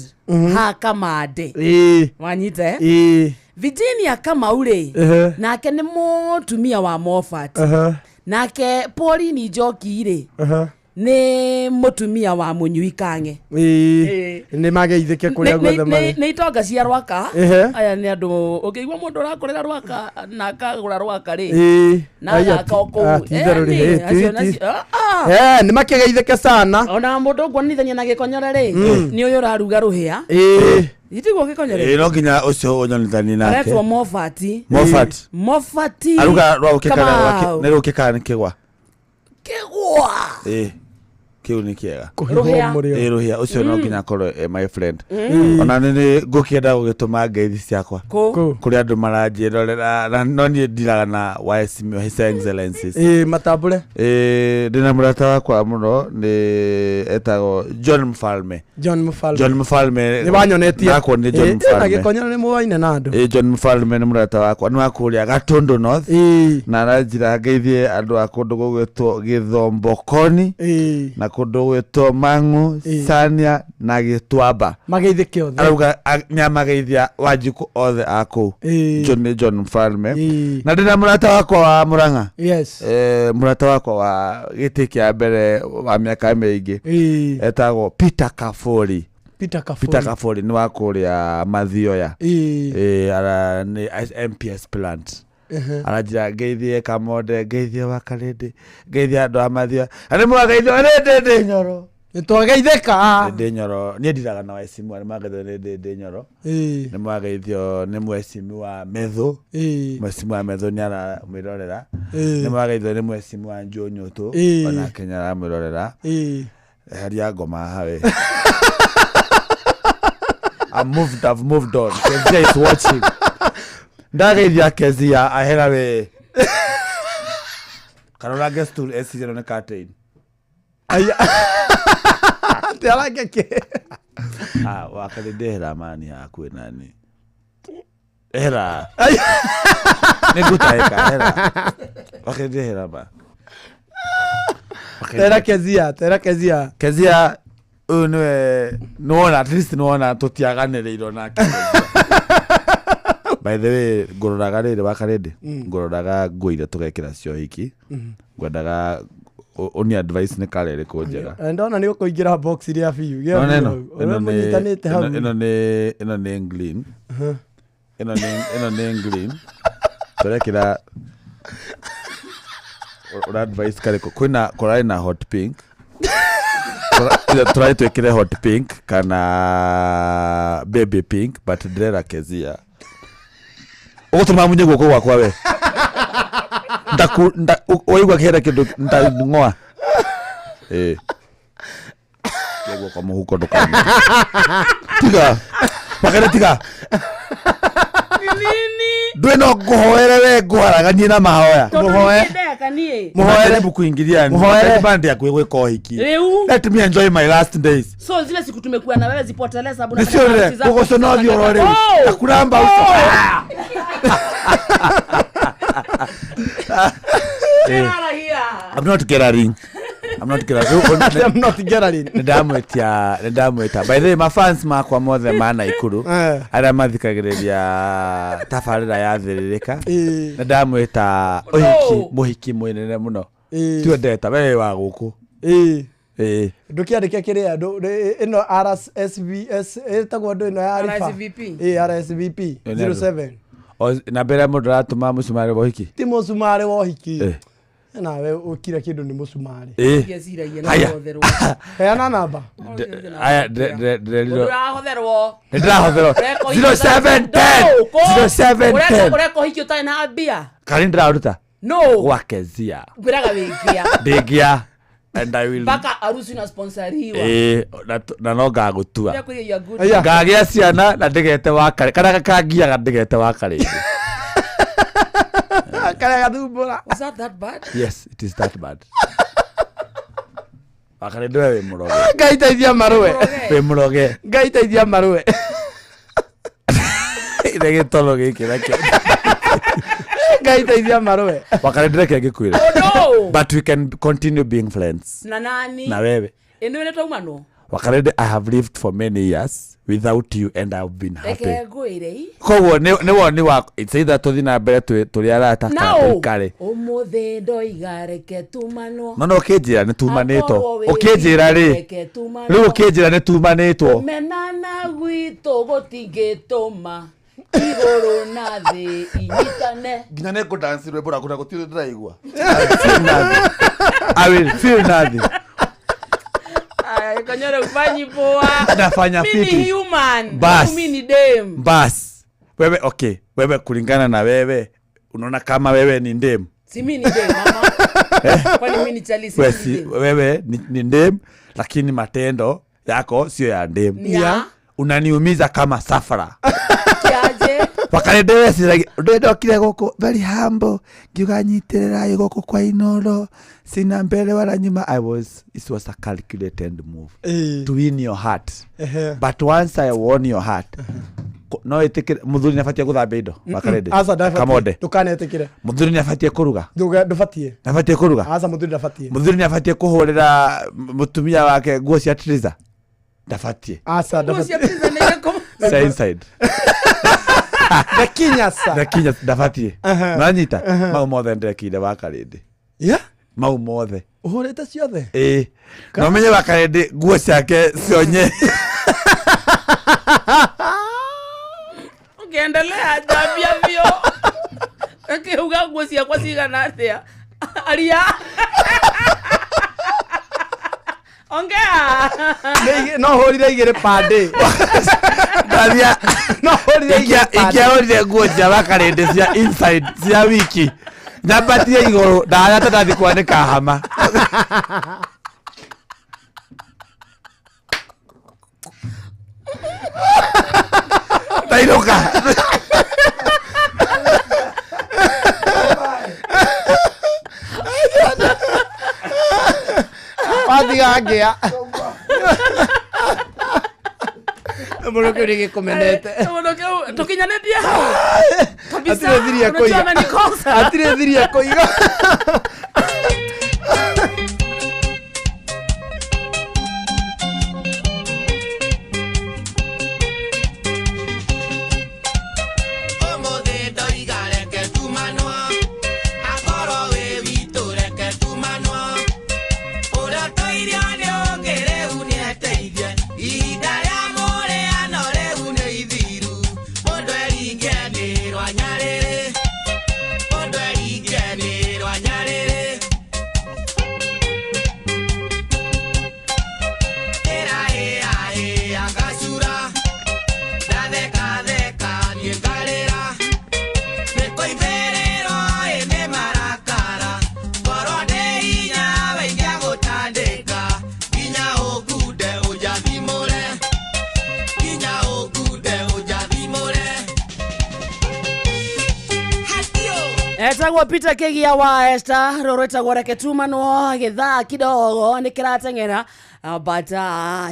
ha Kamande. Ĩĩ. Wanyita eh? Ĩĩ. Virginia Kamau rĩ Ehe. nake nĩ mũtumia wa Moffat. Ehe. Nake Pauline Njoki rĩ Ehe. Nĩ mũtumia wa mũnyui kang'e. Ĩĩ. Nĩ mageithĩke kũrĩa guothe marĩ. Nĩ itonga cia rwaka. Ehe. Aya nĩ andũ ũngĩigua mũndũ ũrakũrĩra rwaka na akagũra rwaka rĩ. Ĩĩ. Na Ai, agaka o kũu. ah, ti itherũ rĩ, Ĩni, ĩ, acio ti- nacio- ah, ah. Eh, nĩ makĩgeithĩke sana. Ona mũndũ nguonithania na gĩkonyore rĩ nĩ ũyũ ũraruga rũhĩa. Ĩĩ. Gĩtigwo gĩkonyore. Ĩĩ, no nginya ũcio ũnyonithanie nake. Aretwo Mofati. Moffat. Mofati. Aruga rwa Kamau. nĩ rũkĩ kana nĩ kĩgwa? Kĩgwa. Ĩĩ. Kĩu nĩ kĩega. Rũhĩa. Ĩĩ, rũhĩa ũcio no Mm. nginya akorwo e my friend. Mm. Ona nĩ nĩ ngũkĩenda gũgĩtũma ngeithi ciakwa. Kũ? Kũrĩ andũ maranjĩrorera na no niĩ ndiraga na waheshimiwa His Excellencies. Ĩĩ, matambũre. Ĩĩ, ndĩna mũrata wakwa mũno nĩ etagwo John Mfalme. John Mfalme. John Mfalme. Nĩ wanyonetie. Ndakuonire John Ĩĩ, na Mfalme. gĩkonyore nĩ mũwaine na andũ. Ĩĩ, John Mfalme nĩ mũrata wakwa nĩ wa kũrĩa Gatundu North na aranjĩra ngeithie andũ a kũndũ gũgwĩtwo Gĩthombokoni na kũndũ gũgwĩtwo Mang'u Sania na Gĩtuamba. Mageithĩke othe. Arauga nĩ amageithia wanjikũ othe a kũu. John nĩ John Mfalme. Na ndĩna mũrata wakwa wa Mũrang'a. Yes. Mũrata wakwa wa gĩtĩ kĩa mbere wa mĩaka mĩingĩ etagwo Peter Kaburi. Peter Kaburi. Peter Kaburi nĩ wa kũrĩa Mathioya. Ĩĩ. Ĩĩ, ara nĩ MPS plant. Ehe. Aranjĩra ngeithie Kamonde, ngeithie Wakarĩndĩ, ngeithie andũ a Mathioya. Na nĩ mwageithio nĩ Ndĩndĩ Nyoro. Nĩ twageithĩka. Ndĩndĩ Nyoro. Niĩ ndiraga na waheshimiwa, nĩ mwageithio nĩ Ndĩndĩ Nyoro. Ĩĩ. Nĩ mwageithio nĩ mheshimiwa Methu. Ĩĩ. Mheshimiwa Methu nĩ aramwĩrorera. Ĩĩ. Nĩ mwageithio nĩ mheshimiwa Njũnyũtũ. Ĩĩ. Onake nĩ aramwĩrorera. Ĩĩ. Eheria ngoma haha we. I've moved, I've moved on. Kezia is watching. Ndageithia Kezia ahera we. Karora stool eciria no nĩ curtain. Atĩ arange kĩ? Ah, wakarĩ ndehera mani hakuhĩ nani. Ehera. Nĩ ngũtahĩka ehera. Wakarĩ ndehera ma. Tera Kezia, tera Kezia. Kezia ũyũ nĩwe nĩwona at least nĩwona tũtiaganĩrĩirwo nake by the way ngũroraga rĩrĩ wakarĩndĩ ngũroraga nguo iria tũgekĩra cia ũhiki ngwendaga ũni advice nĩ kara ĩrĩkũ njega Na ndona nĩ ũkũingĩra box rĩa biũ. Gĩa Nona biũ ĩno hau. ĩno Ũrĩa nĩ mũnyitanĩte hau. ĩno nĩ ĩno nĩ green ĩno nĩ ĩno nĩ green tũrekĩra ũra advice karĩkũ kwĩna kũrarĩ na hot pink Tũrarĩ twĩkĩre hot pink kana baby pink but ndĩrera Kezia ũgũtũma munye guoko gwakwa we waigua kĩhera kĩndũ ndang'oa ĩĩ Tia guoko mũhuko ndũkanyue tiga makere tiga ndwĩ no ngũhoere we ngũharaganie na mahoya Tondũ nĩndeka niĩ. Mũhoere kuingilia Mũhoere. bandi yaku gwĩka ũhiki Rĩu. let me enjoy my last days So zile siku tumekuwa na wewe zipotelee sababu unafanya nĩciorĩre harusi zako gũgũcũna ũthiũ oro rĩu Oh! ndakuramba uso Get out of here. I'm not getting. I'm not getting. I'm not getting. Nĩndamwĩtia nĩndamwĩta by the way mafans makwa mothe ma Naikuru arĩa mathikagĩrĩria tabarĩra ya thĩrĩrĩka nĩndamwĩta ũhiki mũhiki mũnene mũno tiwe ndeta we wa gũkũ Ĩĩ. ĩĩ Ndũkĩandĩke kĩrĩa ĩno RSVS ĩtagwo andũ ĩno ya Rifa. RSVP. Ĩĩ RSVP Ĩyo nĩ andũ. 07. O- na mbere mũndũ aratũma mũcumarĩ wa ũhiki Ti mũcumarĩ wa ũhiki. Eh. Nawe ũkire kĩndũ nĩ mũcumarĩ. Ĩĩ. Ngĩciragia nĩ Haya. ũhotherwo. Heana namba. Aya, ndĩrerirwo Ũrahotherwo. nĩndĩrahotherwo Ũreka ũhiki 0710 No, kũ? 0710 Ũreka ũhiki ũtarĩ na mbia. kana nĩndĩraruta No. gwa Kezia Ngwĩraga wĩngĩa. ndĩngĩa and I will Mpaka harusi unasponsoriwa. ĩĩ na no ngagũtua Ndĩrakwĩria you are good. ngagĩa ciana na ndĩgete wakarĩ kana kangiaga ndĩgete wakarĩ Karĩa gathumbũra. Was that that bad? yes it is that bad wakarĩ ndĩwe wĩ mũroge Ngai teithia marũe. wĩ mũroge Ngai teithia marũe. ire gĩtoro gĩkĩ nakĩo Ngai teithia marũe. wakarĩ ndĩreke ngĩkwĩre Oh, no. but we can continue being friends Na nani? na wewe Ĩno nĩ twaumanwo. Wakarende, I have lived for many years without you and I've been happy. Reke ngwĩre i. Koguo nĩ woni wa it's either tũthiĩ na mbere tũrĩ arata kana Nao, tũikare. ũmũthĩ ndoiga reke tumanwo. No no ũkĩnjĩra nĩ tumanĩtwo. Akorwo wĩ Ũkĩnjĩra rĩ, reke tumanwo. rĩu ũkĩnjĩra nĩ tumanĩtwo. Menana gwitũ gũtingĩtũma igũrũ na thĩ inyitane. Nginya nĩ ngũdance rwĩmbo rwaku na gũtirĩ ndĩraigua. I will feel nothing. Aya, Konyole ufanyi poa. Nafanya Mimi ni fiti. human. Bas. Mimi ni dem. Bas. Wewe okay, wewe kulingana na wewe unaona kama wewe ni ndem. Si mimi ni dem mama. Kwani mimi ni chali si Wewe mimi si ni dem. wewe ni ndem lakini matendo yako sio ya ndem. Ni ya? Unaniumiza kama safara. Kiaje? Wakarende weciragia ndokire gũkũ very humble ngiuga nyitĩrĩrai gũkũ kwa Inoro sina mbere wala nyuma. I was it was a calculated move to win your heart. But once I won your heart, no ĩtĩkĩre mũthuri nĩ abatie gũthambia indo. Wakarende Aca ndabatie. Kamonde Ndũkanetĩkĩre. Mũthuri nĩ abatie kũruga. Ndũbatiĩ. Nĩ abatie kũruga. Aca mũthuri ndabatiĩ. Mũthuri nĩ abatie kũhũrĩra mũtumia wake nguo cia Triza. Ndabatie. Aca Nguo cia prison nĩ irĩkũ? Cia inside. Ndakinya sa. Ndakinya ndabatie. Aha. Nanyita Aha. mau mothe ndekire wakarĩndĩ. Yeah? Mau mothe. Ũhũrĩte ciothe? Ĩĩ. Na ũmenye wakarĩndĩ nguo ciake cionye. Ukiendelea jambia biũ. Akiuga nguo ciakwa cigana atĩa? Aria. Ongea. No hũrire igĩrĩ pande. Ndathia No hũrire igĩrĩ pande. Ingĩahũrire nguo cia wakarĩndĩ cia inside cia wiki. Nyambatie igũrũ ndahana ta ndathi kwanĩka hama. Ndainũka. Watiga ngĩa. Mũndũ kĩu nĩ gĩkũmenete. Mũndũ kĩu tũkinyanĩtie hau. Kabisa. Hatirĩ thiri ya Unajua kũiga. amenikosa. Hatirĩ thiri ya kũiga. Ũmũthĩ ndoiga reke tumanwo, akorwo wĩ witũ reke tumanwo. Ũrĩa ũtũirio nĩ ũngĩ rĩu nĩeteithie, ihinda rĩa mũrĩano rĩu nĩ ithiru. Mũndũ eringe nĩ rwanyarĩrĩ, mũndũ eringe nĩ rwanyarĩrĩ. Ĩrahĩahĩa ngacura, ndathekatheka niĩ ngarĩra. Nĩkũimbĩrĩrwo ĩ nĩ marakara, ngorwo ndĩ hinya we ingĩagũtandĩka. Nginya ũngunde ũnjathimũre, nginya ũngunde ũnjathimũre. Etagwo Peter Kigia wa Esther rũrũ ĩtagwo reke tumanwo gĩthaa kidogo nĩ kĩrateng'era. But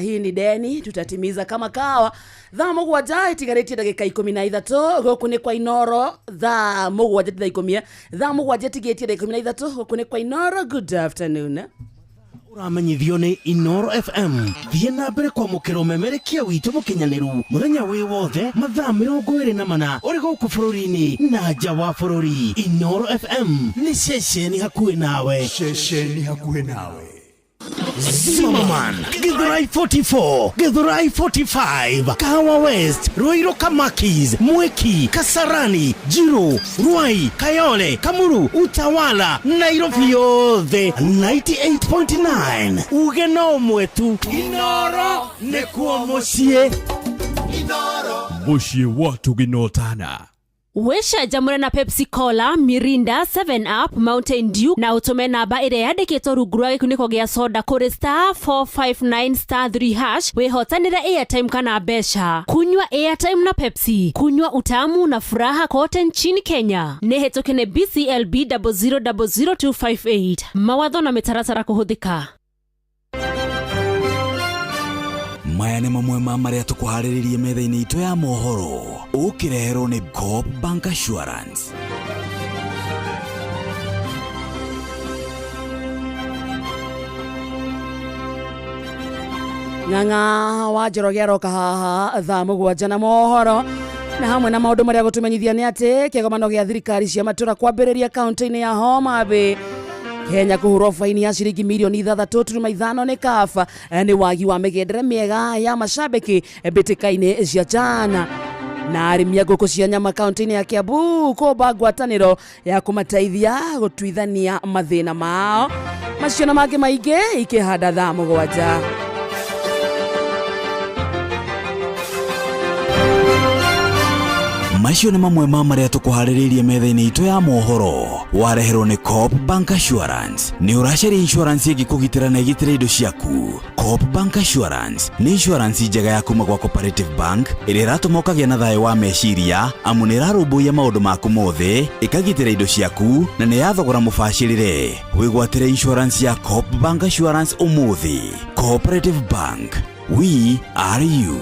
hii ni deni tutatimiza kama kawa. Thaa 7 itigarĩtie ndagĩka 13 gũkũ nĩ kwa Inoro. Thaa 7 thaa 10 thaa 7 ĩtigĩtie ndagĩka 13 gũkũ nĩ kwa Inoro. Good afternoon. Ũramenyithio nĩ Inoro FM. Thiĩ na mbere kwamũkĩra ũmemerekia witũ mũkinyanĩru mũthenya wĩ wothe mathaa 24 ũrĩ gũkũ bũrũri-inĩ na nja wa bũrũri. Inoro FM nĩ ceceni hakuhĩ nawe. Ceceni hakuhĩ nawe. Zimmerman, Githurai 44, Githurai 45, Kahawa West, Ruiru Kamakis, Mwiki, Kasarani, Jiru, Ruai, Kayole, Kamuru, Utawala, Nairobi yothe 98.9. Uge no ũmwe tu. Inoro nĩkuo mũciĩ. Mũciĩ wa tũginotana. Wĩcanjamũre na Pepsi Cola, Mirinda, 7 Up, Mountain Dew na ũtũme namba ĩrĩa yandĩkĩtwo rungu rwa gĩkunĩko gĩa soda kũrĩ star 459 star 3 hash wĩhotanĩre airtime kana mbeca. Kunywa airtime na Pepsi, kunywa utamu na furaha kote nchini Kenya. Nĩ hĩtũke nĩ BCLB 0000258. Mawatho na mĩtaratara kũhũthĩka. Maya nĩ mamwe ma marĩa tũkũharĩrĩrie metha-inĩ itũ ya mohoro ũkĩreherwo nĩ Coop Bank Assurance. Ng'ang'a wa Njoroge aroka haha thaa 7 na mohoro, na hamwe na maũndũ marĩa gũtũmenyithia nĩ atĩ kĩgomano gĩa thirikari cia matũra kwambĩrĩria kaunti-inĩ ya Homa Bay. Kenya kũhũrwo faini ya ciringi mirioni 6.5 nĩ CAF nĩ wagi wa mĩgendere mĩega ya macambĩki mbĩtĩka-inĩ cia jana. Na arĩmi a ngũkũ cia nyama kaunti-inĩ ya Kiambu kũmba ngwatanĩro ya kũmateithia gũtuithania mathĩna mao. Macio na mangĩ maingĩ ikĩhanda thaa 7. Macio nĩ mamwe ma marĩa tũkũharĩrĩirie metha-inĩ itũ ya mohoro. Wareherwo nĩ Coop Bank Assurance. Nĩ ũracaria insurance ĩngĩkũgitĩra na ĩgitĩre indo ciaku. Coop Bank Assurance nĩ insurance njega ya kuma gwa Cooperative Bank ĩrĩa ĩratũma ũkagĩa na thayũ wa meciria, amu nĩ ĩrarũmbũiya maũndũ maku mothe, ĩkagitĩra indo ciaku na nĩ ya thogora mũbacĩrĩre. Wĩgwatĩre insurance ya Coop Bank Assurance ũmũthĩ. Cooperative Bank, we are you.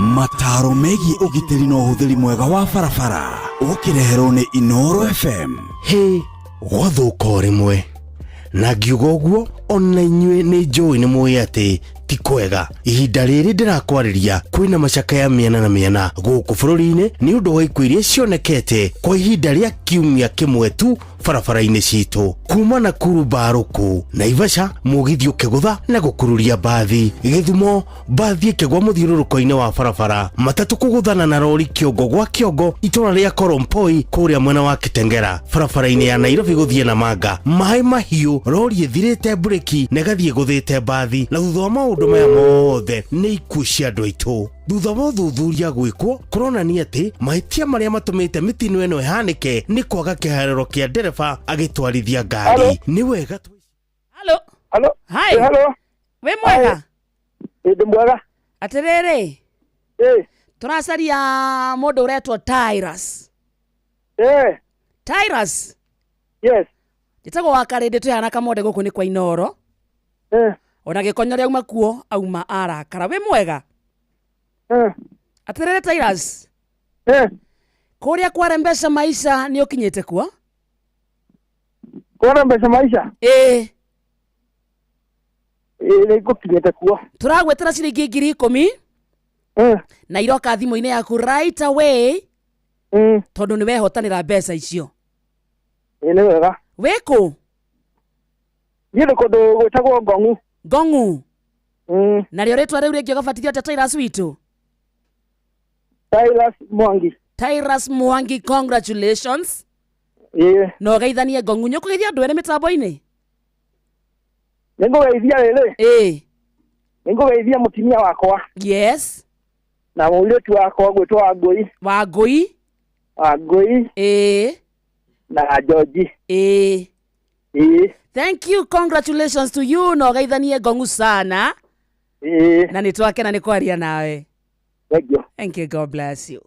Mataro megiĩ ũgitĩri na ũhũthĩri mwega wa barabara ũkĩreherwo nĩ Inooro FM. Hĩ, gwathũka o rĩmwe. Na ngiuga ũguo ona inyuĩ nĩ njũĩ nĩ mũĩ atĩ ti kwega. Ihinda rĩrĩ ndĩrakwarĩria kwĩna macakaya mĩena na mĩena gũkũ bũrũri-inĩ nĩ ũndũ wa ikuũ iria cionekete kwa ihinda rĩa kiumia kĩmwe tu barabara-inĩ citũ. Kuma Nakuru Mbarũkũ, Naivasha mũgithi ũkĩgũtha na gũkururia mbathi, Gĩthumo mbathi ĩkĩgwa mũthiũrũrũko-inĩ wa barabara, matatũ kũgũthana na rori kĩongo gwa kĩongo itũra rĩa Korompoi kũrĩa mwena wa Kitengera, barabara-inĩ ya Nairobi gũthiĩ Namanga, maĩ mahiũ, rori ĩthirĩte mburĩki na ĩgathiĩ ĩgũthĩte mbathi. Na thutha wa maũndũ maya mothe nĩ ikuũ cia andũ aitũ. Thutha wa ũthuthuria gwĩkwo kũronania atĩ mahĩtia marĩa matũmĩte mĩtino ĩno ĩhanĩke nĩ kwaga kĩharĩro kĩa ndereba agĩtwarithia ngari. Nĩ wega. Hello. Hello. Hi. Hello. Wĩ mwega? Ndĩ mwega. Atĩrĩrĩ. Tũracaria mũndũ ũretwo Tyrus. Tyrus. Yes. Njĩtagwo wa Karĩndĩ twĩhana Kamonde gũkũ nĩ kwa Inooro. Ona gĩkonyo rĩauma kuo auma arakara. Wĩ mwega? Atĩrĩrĩ Tyrus. Kũrĩa kwarembesha maisha nĩ ũkinyĩte kuo? Kwarembesha maisha? Ĩĩ. Ĩĩ nĩ ngũkinyĩte kuo. Tũragwĩtĩra ciringi 10,000 na iroka thimũ-inĩ yaku right away tondũ nĩ wehotanĩra mbeca icio. Ĩĩ nĩ wega. Wĩ kũ? Niĩ ndĩ kũndũ gwĩtagwo Ngong'u. Ngong'u? Narĩo rĩtwa rĩu rĩngĩ ũgabatithio atĩa Tyrus witũ? Tyrus Mwangi. Tyrus Mwangi, congratulations. Ĩĩ. Na ũgeithanie Ngong'u. Nĩ ũkũgeithia andũ erĩ mĩtambo-inĩ? Nĩ ngũgeithia rĩrĩ. Ĩĩ. Nĩ ngũgeithia mũtumia wakwa. Yes. Na mũirĩtu wakwa gwĩtwo Wangũi. Wangũi. Wangũi. Ĩĩ. Na George. Ĩĩ. Ĩĩ. Thank you, congratulations to you. Na ũgeithanie Ngong'u sana. Ĩĩ. Na nĩ twakena nĩ kwaria nawe. Thank you. Thank you, God bless you.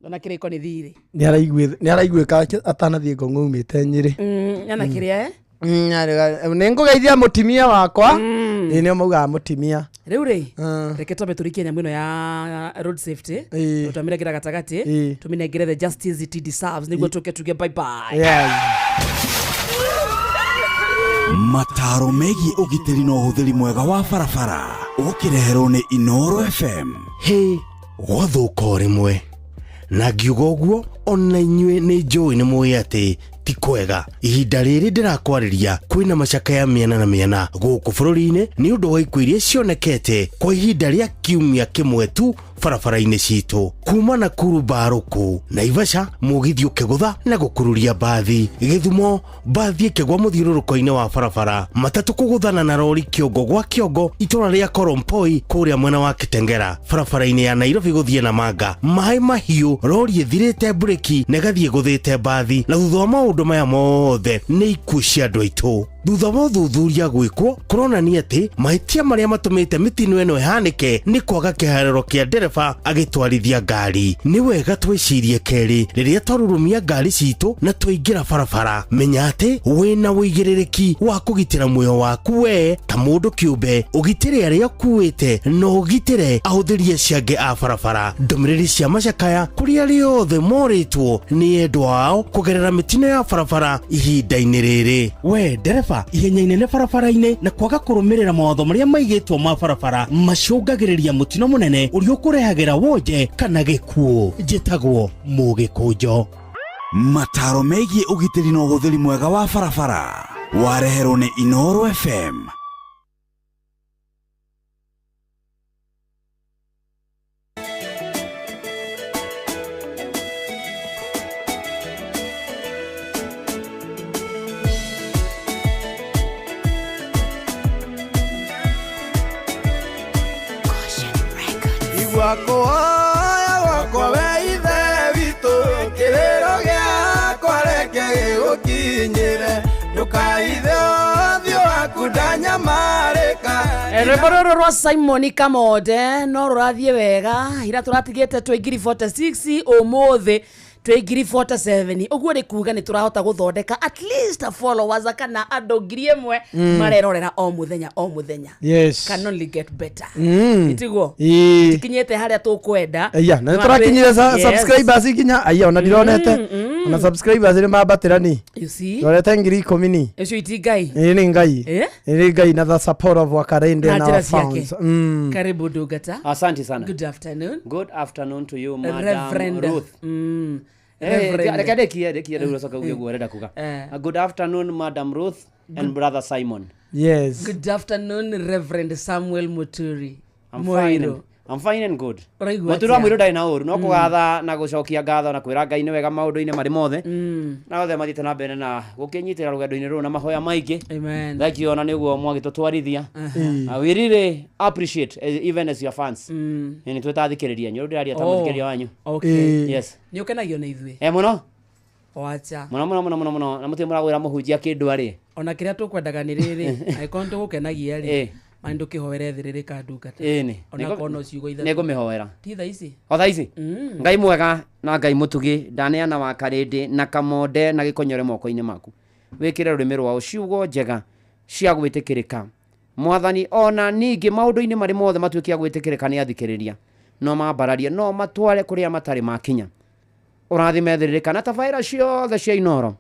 Ndona kĩrĩko nĩ thirĩ. Nĩ araiguĩka atanathiĩ Ngong'u aumĩte Nyĩrĩ. Nyana kĩrĩa eh? Nĩ ngũgeithia mũtumia wakwa. Ĩĩ nĩo maugaga mũtumia. Rĩu rĩ, reke twambe tũrikie nyamũ ĩno ya road safety. Tũmĩrekera gatagatĩ, tũmĩnengere the justice it deserves nĩguo tũke tuge bye bye. Yes. Mataro megiĩ ũgitĩri na ũhũthĩri mwega wa barabara ũkĩreherwo nĩ Inooro FM. Hĩ, gwathũka o rĩmwe. Na ngiuga ũguo ona inyuĩ nĩ njũĩ nĩ mũĩ atĩ ti kwega. Ihinda rĩrĩ ndĩrakwarĩria kwĩna macakaya mĩena na mĩena gũkũ bũrũri-inĩ nĩ ũndũ wa ikuũ iria cionekete kwa ihinda rĩa kiumia kĩmwe tu barabara-inĩ citũ. Kuma Nakuru Mbarũkũ, Naivasha mũgithi ũkĩgũtha na gũkururia mbathi, Gĩthumo mbathi ĩkĩgwa mũthiũrũrũko-inĩ wa barabara, matatũ kũgũthana na rori kĩongo gwa kĩongo itũra rĩa Korompoi kũrĩa mwena wa Kitengera, barabara-inĩ ya Nairobi gũthiĩ Namanga, maĩ mahiũ, rori ĩthirĩte mburĩki na ĩgathiĩ ĩgũthĩte mbathi. Na thutha wa maũndũ maya mothe nĩ ikuũ cia andũ aitũ. Thutha wa ũthuthuria gwĩkwo kũronania atĩ mahĩtia marĩa matũmĩte mĩtino ĩno ĩhanĩke nĩ kwaga kĩharĩro kĩa ndereba agĩtwarithia ngari. Nĩ wega twĩcirie kerĩ rĩrĩa twarurumia ngari citũ na twaingĩra barabara. Menya atĩ wĩna ũigĩrĩrĩki wa kũgitĩra muoyo waku we ta mũndũ kĩũmbe, ũgitĩre arĩa ũkuĩte na ũgitĩre ahũthĩri acio angĩ a barabara. Ndũmĩrĩri cia macakaya kũrĩ arĩa othe morĩtwo nĩ endwa ao kũgerera mĩtino ya barabara ihinda-inĩ rĩrĩ. We ndereba, ihenya inene barabara-inĩ na kwaga kũrũmĩrĩra mawatho marĩa maigĩtwo ma barabara macũngagĩrĩria mũtino mũnene ũrĩa ũkũrehagĩra wonje kana gĩkuũ. Njĩtagwo Mũgĩkũnjo. Mataro megiĩ ũgitĩri na ũhũthĩri mwega wa barabara wareherwo nĩ Inooro FM. Igua kũhoya gwakwa we ithe witũ, kĩrĩro gĩakwa reke gĩgũkinyĩre, ndũkaithe ũthiũ waku ndanyamarĩka. Rwĩmbo rũrũ rwa Simon Kamode no rũrathiĩ wega ira tũratigĩte twĩ 46 ũmũthĩ twĩ 47 ũguo nĩ kuga nĩ tũrahota gũthondeka at least followers kana andũ 1000 marerorera o mũthenya o mũthenya. Yes. Can only get better. Itiguo Ĩĩ. tikinyĩte harĩa tũkwenda. Aya, na nĩ tũrakinyire subscribers ikinya aya ona ndironete ona subscribers nĩ mambatĩra ni You see? ndorete 10,000 ni. Ũcio iti Ngai. Ĩĩ nĩ Ngai. Eh? Ĩĩ nĩ Ngai na the support of Wakarende Na and njĩra our ciake. fans. Karibu ndungata. Asante sana. Good afternoon. Good afternoon to you, Madam Reverend. Ruth. Reverend. Reke ndekie ndekie rĩu ũcoke uge ũguo ũrenda kuga. Eh. Good afternoon, Madam Ruth and Brother Simon. Yes. Good afternoon, Reverend Samuel Muturi. I'm Moiro. fine and, I'm fine and good. Ũraigua Mũturi wa atĩa? mũirũ ndarĩ na ũru no kũgatha na gũcokia ngatho na kwĩra Ngai nĩ wega maũndũ-inĩ marĩ mothe na othe mathiĩte na mbere na gũkĩnyitĩra rũgendo-inĩ rũrũ na mahoya maingĩ. Amen. Thank you ona nĩguo mwagĩtũtwarithia. We really appreciate even as your fans. Nĩ twĩtathikĩrĩria anyu rĩu ndĩraria ta Oh, mũthikĩrĩria wanyu. Okay. Yes. Nĩ ũkenagio nĩ ithuĩ? Eh mũno. Wacha. Mũno mũno mũno mũno mũno na mũtirĩ mũragwĩra mũhunjia kĩndũ arĩ. Ona kĩrĩa tũkwendaga nĩ rĩrĩ, angĩkorwo nĩ tũgũkenagia rĩ, Eh. ma nĩ ndũkĩhoere thĩrĩrĩka ndungata. Ĩni. Ona korwo no ciugo ithatũ. Nĩngũmĩhoera. Ti thaa ici? O thaa ici? Ngai mwega na Ngai mũtugi ndaneana wa karĩndĩ na kamonde na gĩkonyore moko-inĩ maku. Wĩkĩre rũrĩmĩ rwao ciugo njega cia gwĩtĩkĩrĩka. Mwathani ona ningĩ maũndũ-inĩ marĩ mothe matuĩke a gwĩtĩkĩrĩka nĩ athikĩrĩria. No mambararie no matware kũrĩa matarĩ makinya. Ũrathime thĩrĩrĩka na tabarĩra ciothe cia Inooro.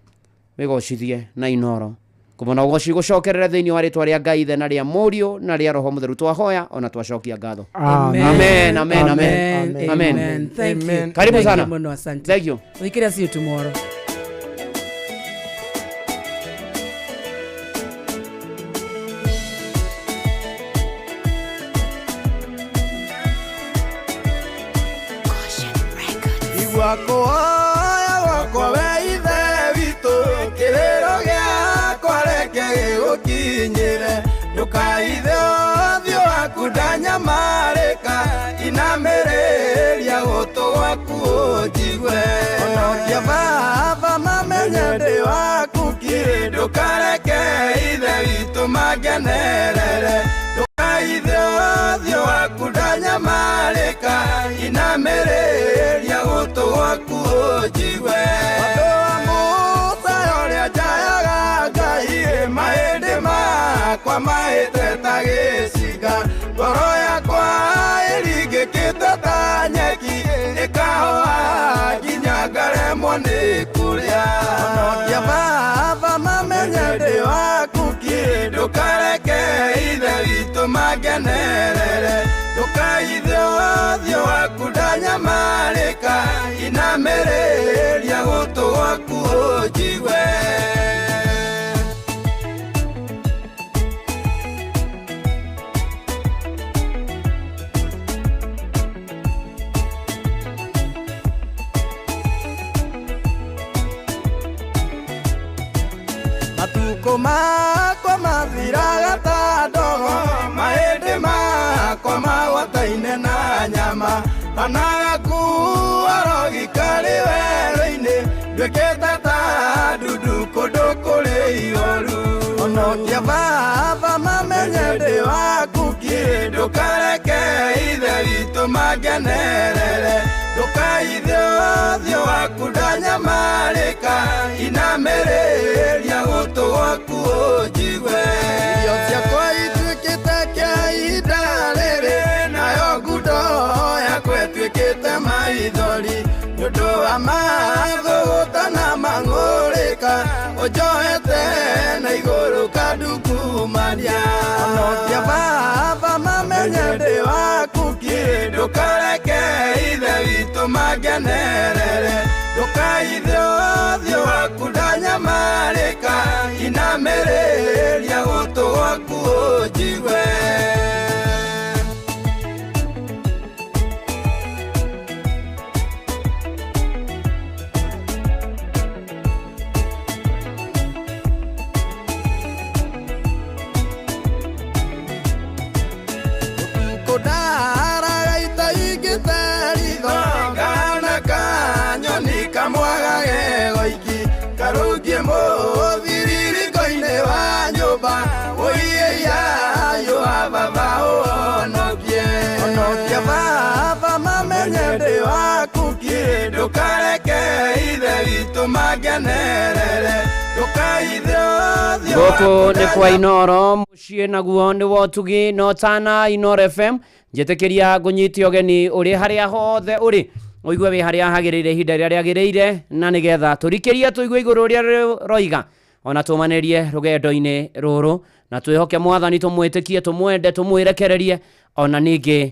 Wĩgocithie na Inooro. Kũmona ũgoci gũcokerere thĩinĩ wa rĩtwa rĩa Ngai Ithe na rĩa Mũriũ na rĩa Roho Mũtheru twahoya ona twacokia ngatho. Amen. Amen, amen, amen. Amen. Amen. Thank you. Karibu Thank sana. you mũno, asante. Thank you. Thikĩrĩria, see you tomorrow. Igua kũhoya gwakwa we ithe witũ, kĩrĩro gĩakwa reke gĩgũkinyĩre, ndũkaithe ũthiũ waku ndanyamarĩka, inamĩrĩria gũtũ gwaku ũnjigue. Honokia baba mamenye ndĩ waku kirĩ, ndũkareke ithe witũ mangenerere, ndũkaithe ũthiũ waku ndanyamarĩka, inamĩrĩria gũtũ gwaku ũnjigue. Ũndũ wa Musa ũrĩa njayaga Ngai, mahĩndĩ makwa mahĩte ta gĩcinga, ngoro yakwa ĩringĩkĩte ta nyeki, ĩkahoha nginya ngaremwo nĩ kũrĩa. Honokia baba mamenye ndĩ waku kirĩ, ndũkareke ithe witũ mangenerere, ndũkaithe ũthiũ waku ndanyamarĩka, inamĩrĩria gũtũ gwaku ũnjigue. Matukũ makwa mathiraga ta ndogo, mahĩndĩ makwa magwataine na nyama, kana gakua rogi karĩ werũ-inĩ, nduĩkĩte ta ndundu kũndũ kũrĩ ihoru. Honokia Honokia baba mamenye ndĩ waku kĩ ndũkareke ithe witũ mangenerere ndũkaithe ũthiũ waku ndanyamarĩka inamĩrĩria gũtũ gwaku ũnjigue irio ciakwa ituĩkĩte kĩa ihinda rĩrĩ nayo ngundo yakwa ĩtuĩkĩte maithori nĩũndũ wa mathũgũta na mang'ũrĩka ũnjoete na igũrũ kandukumania honokia baba mamenye ndĩ waku kĩ ndũkareke ithe witũ mangenerere ndũkaithe ũthiũ waku ndanyamarĩka inamĩrĩria gũtũ gwaku ũnjigue. Ndũkareke ithe witũ mangenerere ndũkaithe ũthiũ Gũkũ nĩ kwa Inoro mũciĩ naguo nĩ wotugi no tana Inoro FM njĩtĩkĩria ngũnyite ũgeni ũrĩ harĩa hothe ũrĩ ũigue wĩ harĩa hagĩrĩire ihinda rĩrĩa rĩagĩrĩire na nĩgetha tũrikĩrie tũigue igũrũ ũrĩa roiga ona tũmanĩrie rũgendo-inĩ rũrũ na twĩhoke mwathani tũmwĩtĩkie tũmwende tũmwĩrekererie ona ningĩ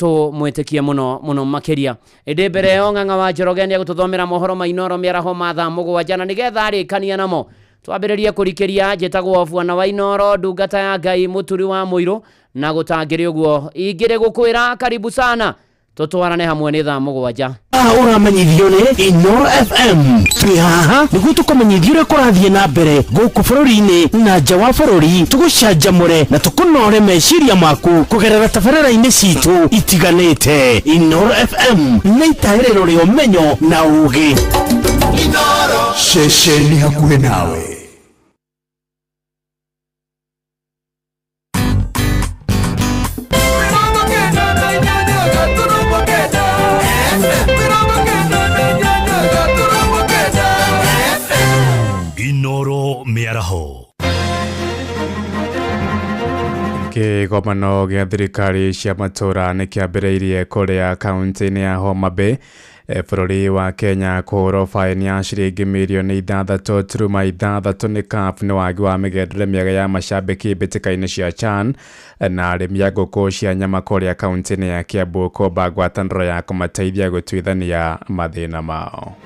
tũmwĩtĩkie mũno mũno makĩria ĩndĩ mbere ĩyo Ng'ang'a wa Njoroge nĩegũtũthomera mohoro ma Inoro mĩaraho ma thaa 7 na nĩgetha arĩkania namo twambĩrĩrie kũrikĩria njĩtagwo Bwana wa Inoro ndungata ya Ngai mũturi wa mũirũ na gũtangĩrĩ ũguo ingĩrĩ gũkwĩra karibu sana tũtwarane hamwe nĩ thaa 7. Ũramenyithio nĩ Inoro FM twĩ haha nĩguo tũkũmenyithie ũrĩa kũrathiĩ na mbere gũkũ bũrũri-inĩ na nja wa bũrũri tũgũcanjamũre na tũkũnore meciria maku kũgerera tabarĩra-inĩ citũ itiganĩte. Inoro FM nĩ itaĩrĩro rĩa ũmenyo na ũũgĩ. Ceceni hakuhĩ nawe. Inoro mĩaraho. Kĩgomano gĩa thirikari cia matũra nĩ kĩambĩrĩirie kũrĩa kaunti-inĩ ya Homa Bay bũrũri wa Kenya kũhũrwo faini ya ciringi mirioni 6.6 nĩ CAF nĩ wagi wa mĩgendere mĩega ya macambĩki mbĩtĩka-inĩ cia CHAN na arĩmi a ngũkũ cia nyama kũrĩa kaunti-inĩ ya Kiambu kũmba ngwatanĩro ya kũmateithia gũtuithania mathĩna mao.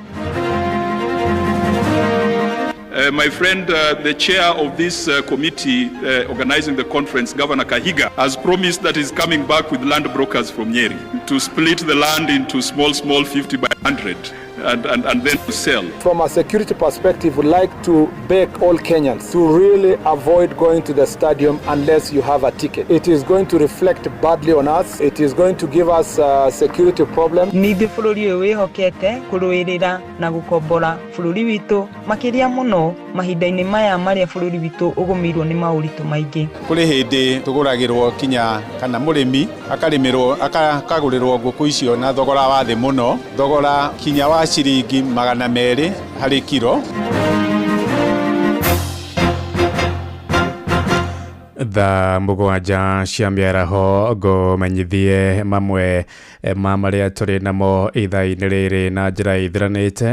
My friend, the chair of this committee organizing the conference, Governor Kahiga, has promised that he's coming back with land brokers from Nyeri to split the land into small, 50 by 100 and then to sell. From a security perspective, we'd like to beg all Kenyans to really avoid going to the stadium unless you have a ticket. It is going to reflect badly on us. It is going to give us a security problem. Nithuĩ bũrũri ũyũ wĩhokete kũrũĩrĩra na gũkombora bũrũri witũ makĩria mũno mahinda-inĩ maya marĩa bũrũri witũ ũgũmĩirwo nĩ maũritũ maingĩ. Kũrĩ hĩndĩ tũgũragĩrwo kinya kana mũrĩmi akarĩmĩrwo akagũrĩrwo ngũkũ icio na thogora wa thĩ mũno, thogora kinya wa ciringi 200 harĩ kiro. Thaa 7 cia mĩaraho ngũmenyithie mamwe ma marĩa tũrĩ namo ithaa-inĩ rĩrĩ na njĩra ĩthiranĩte.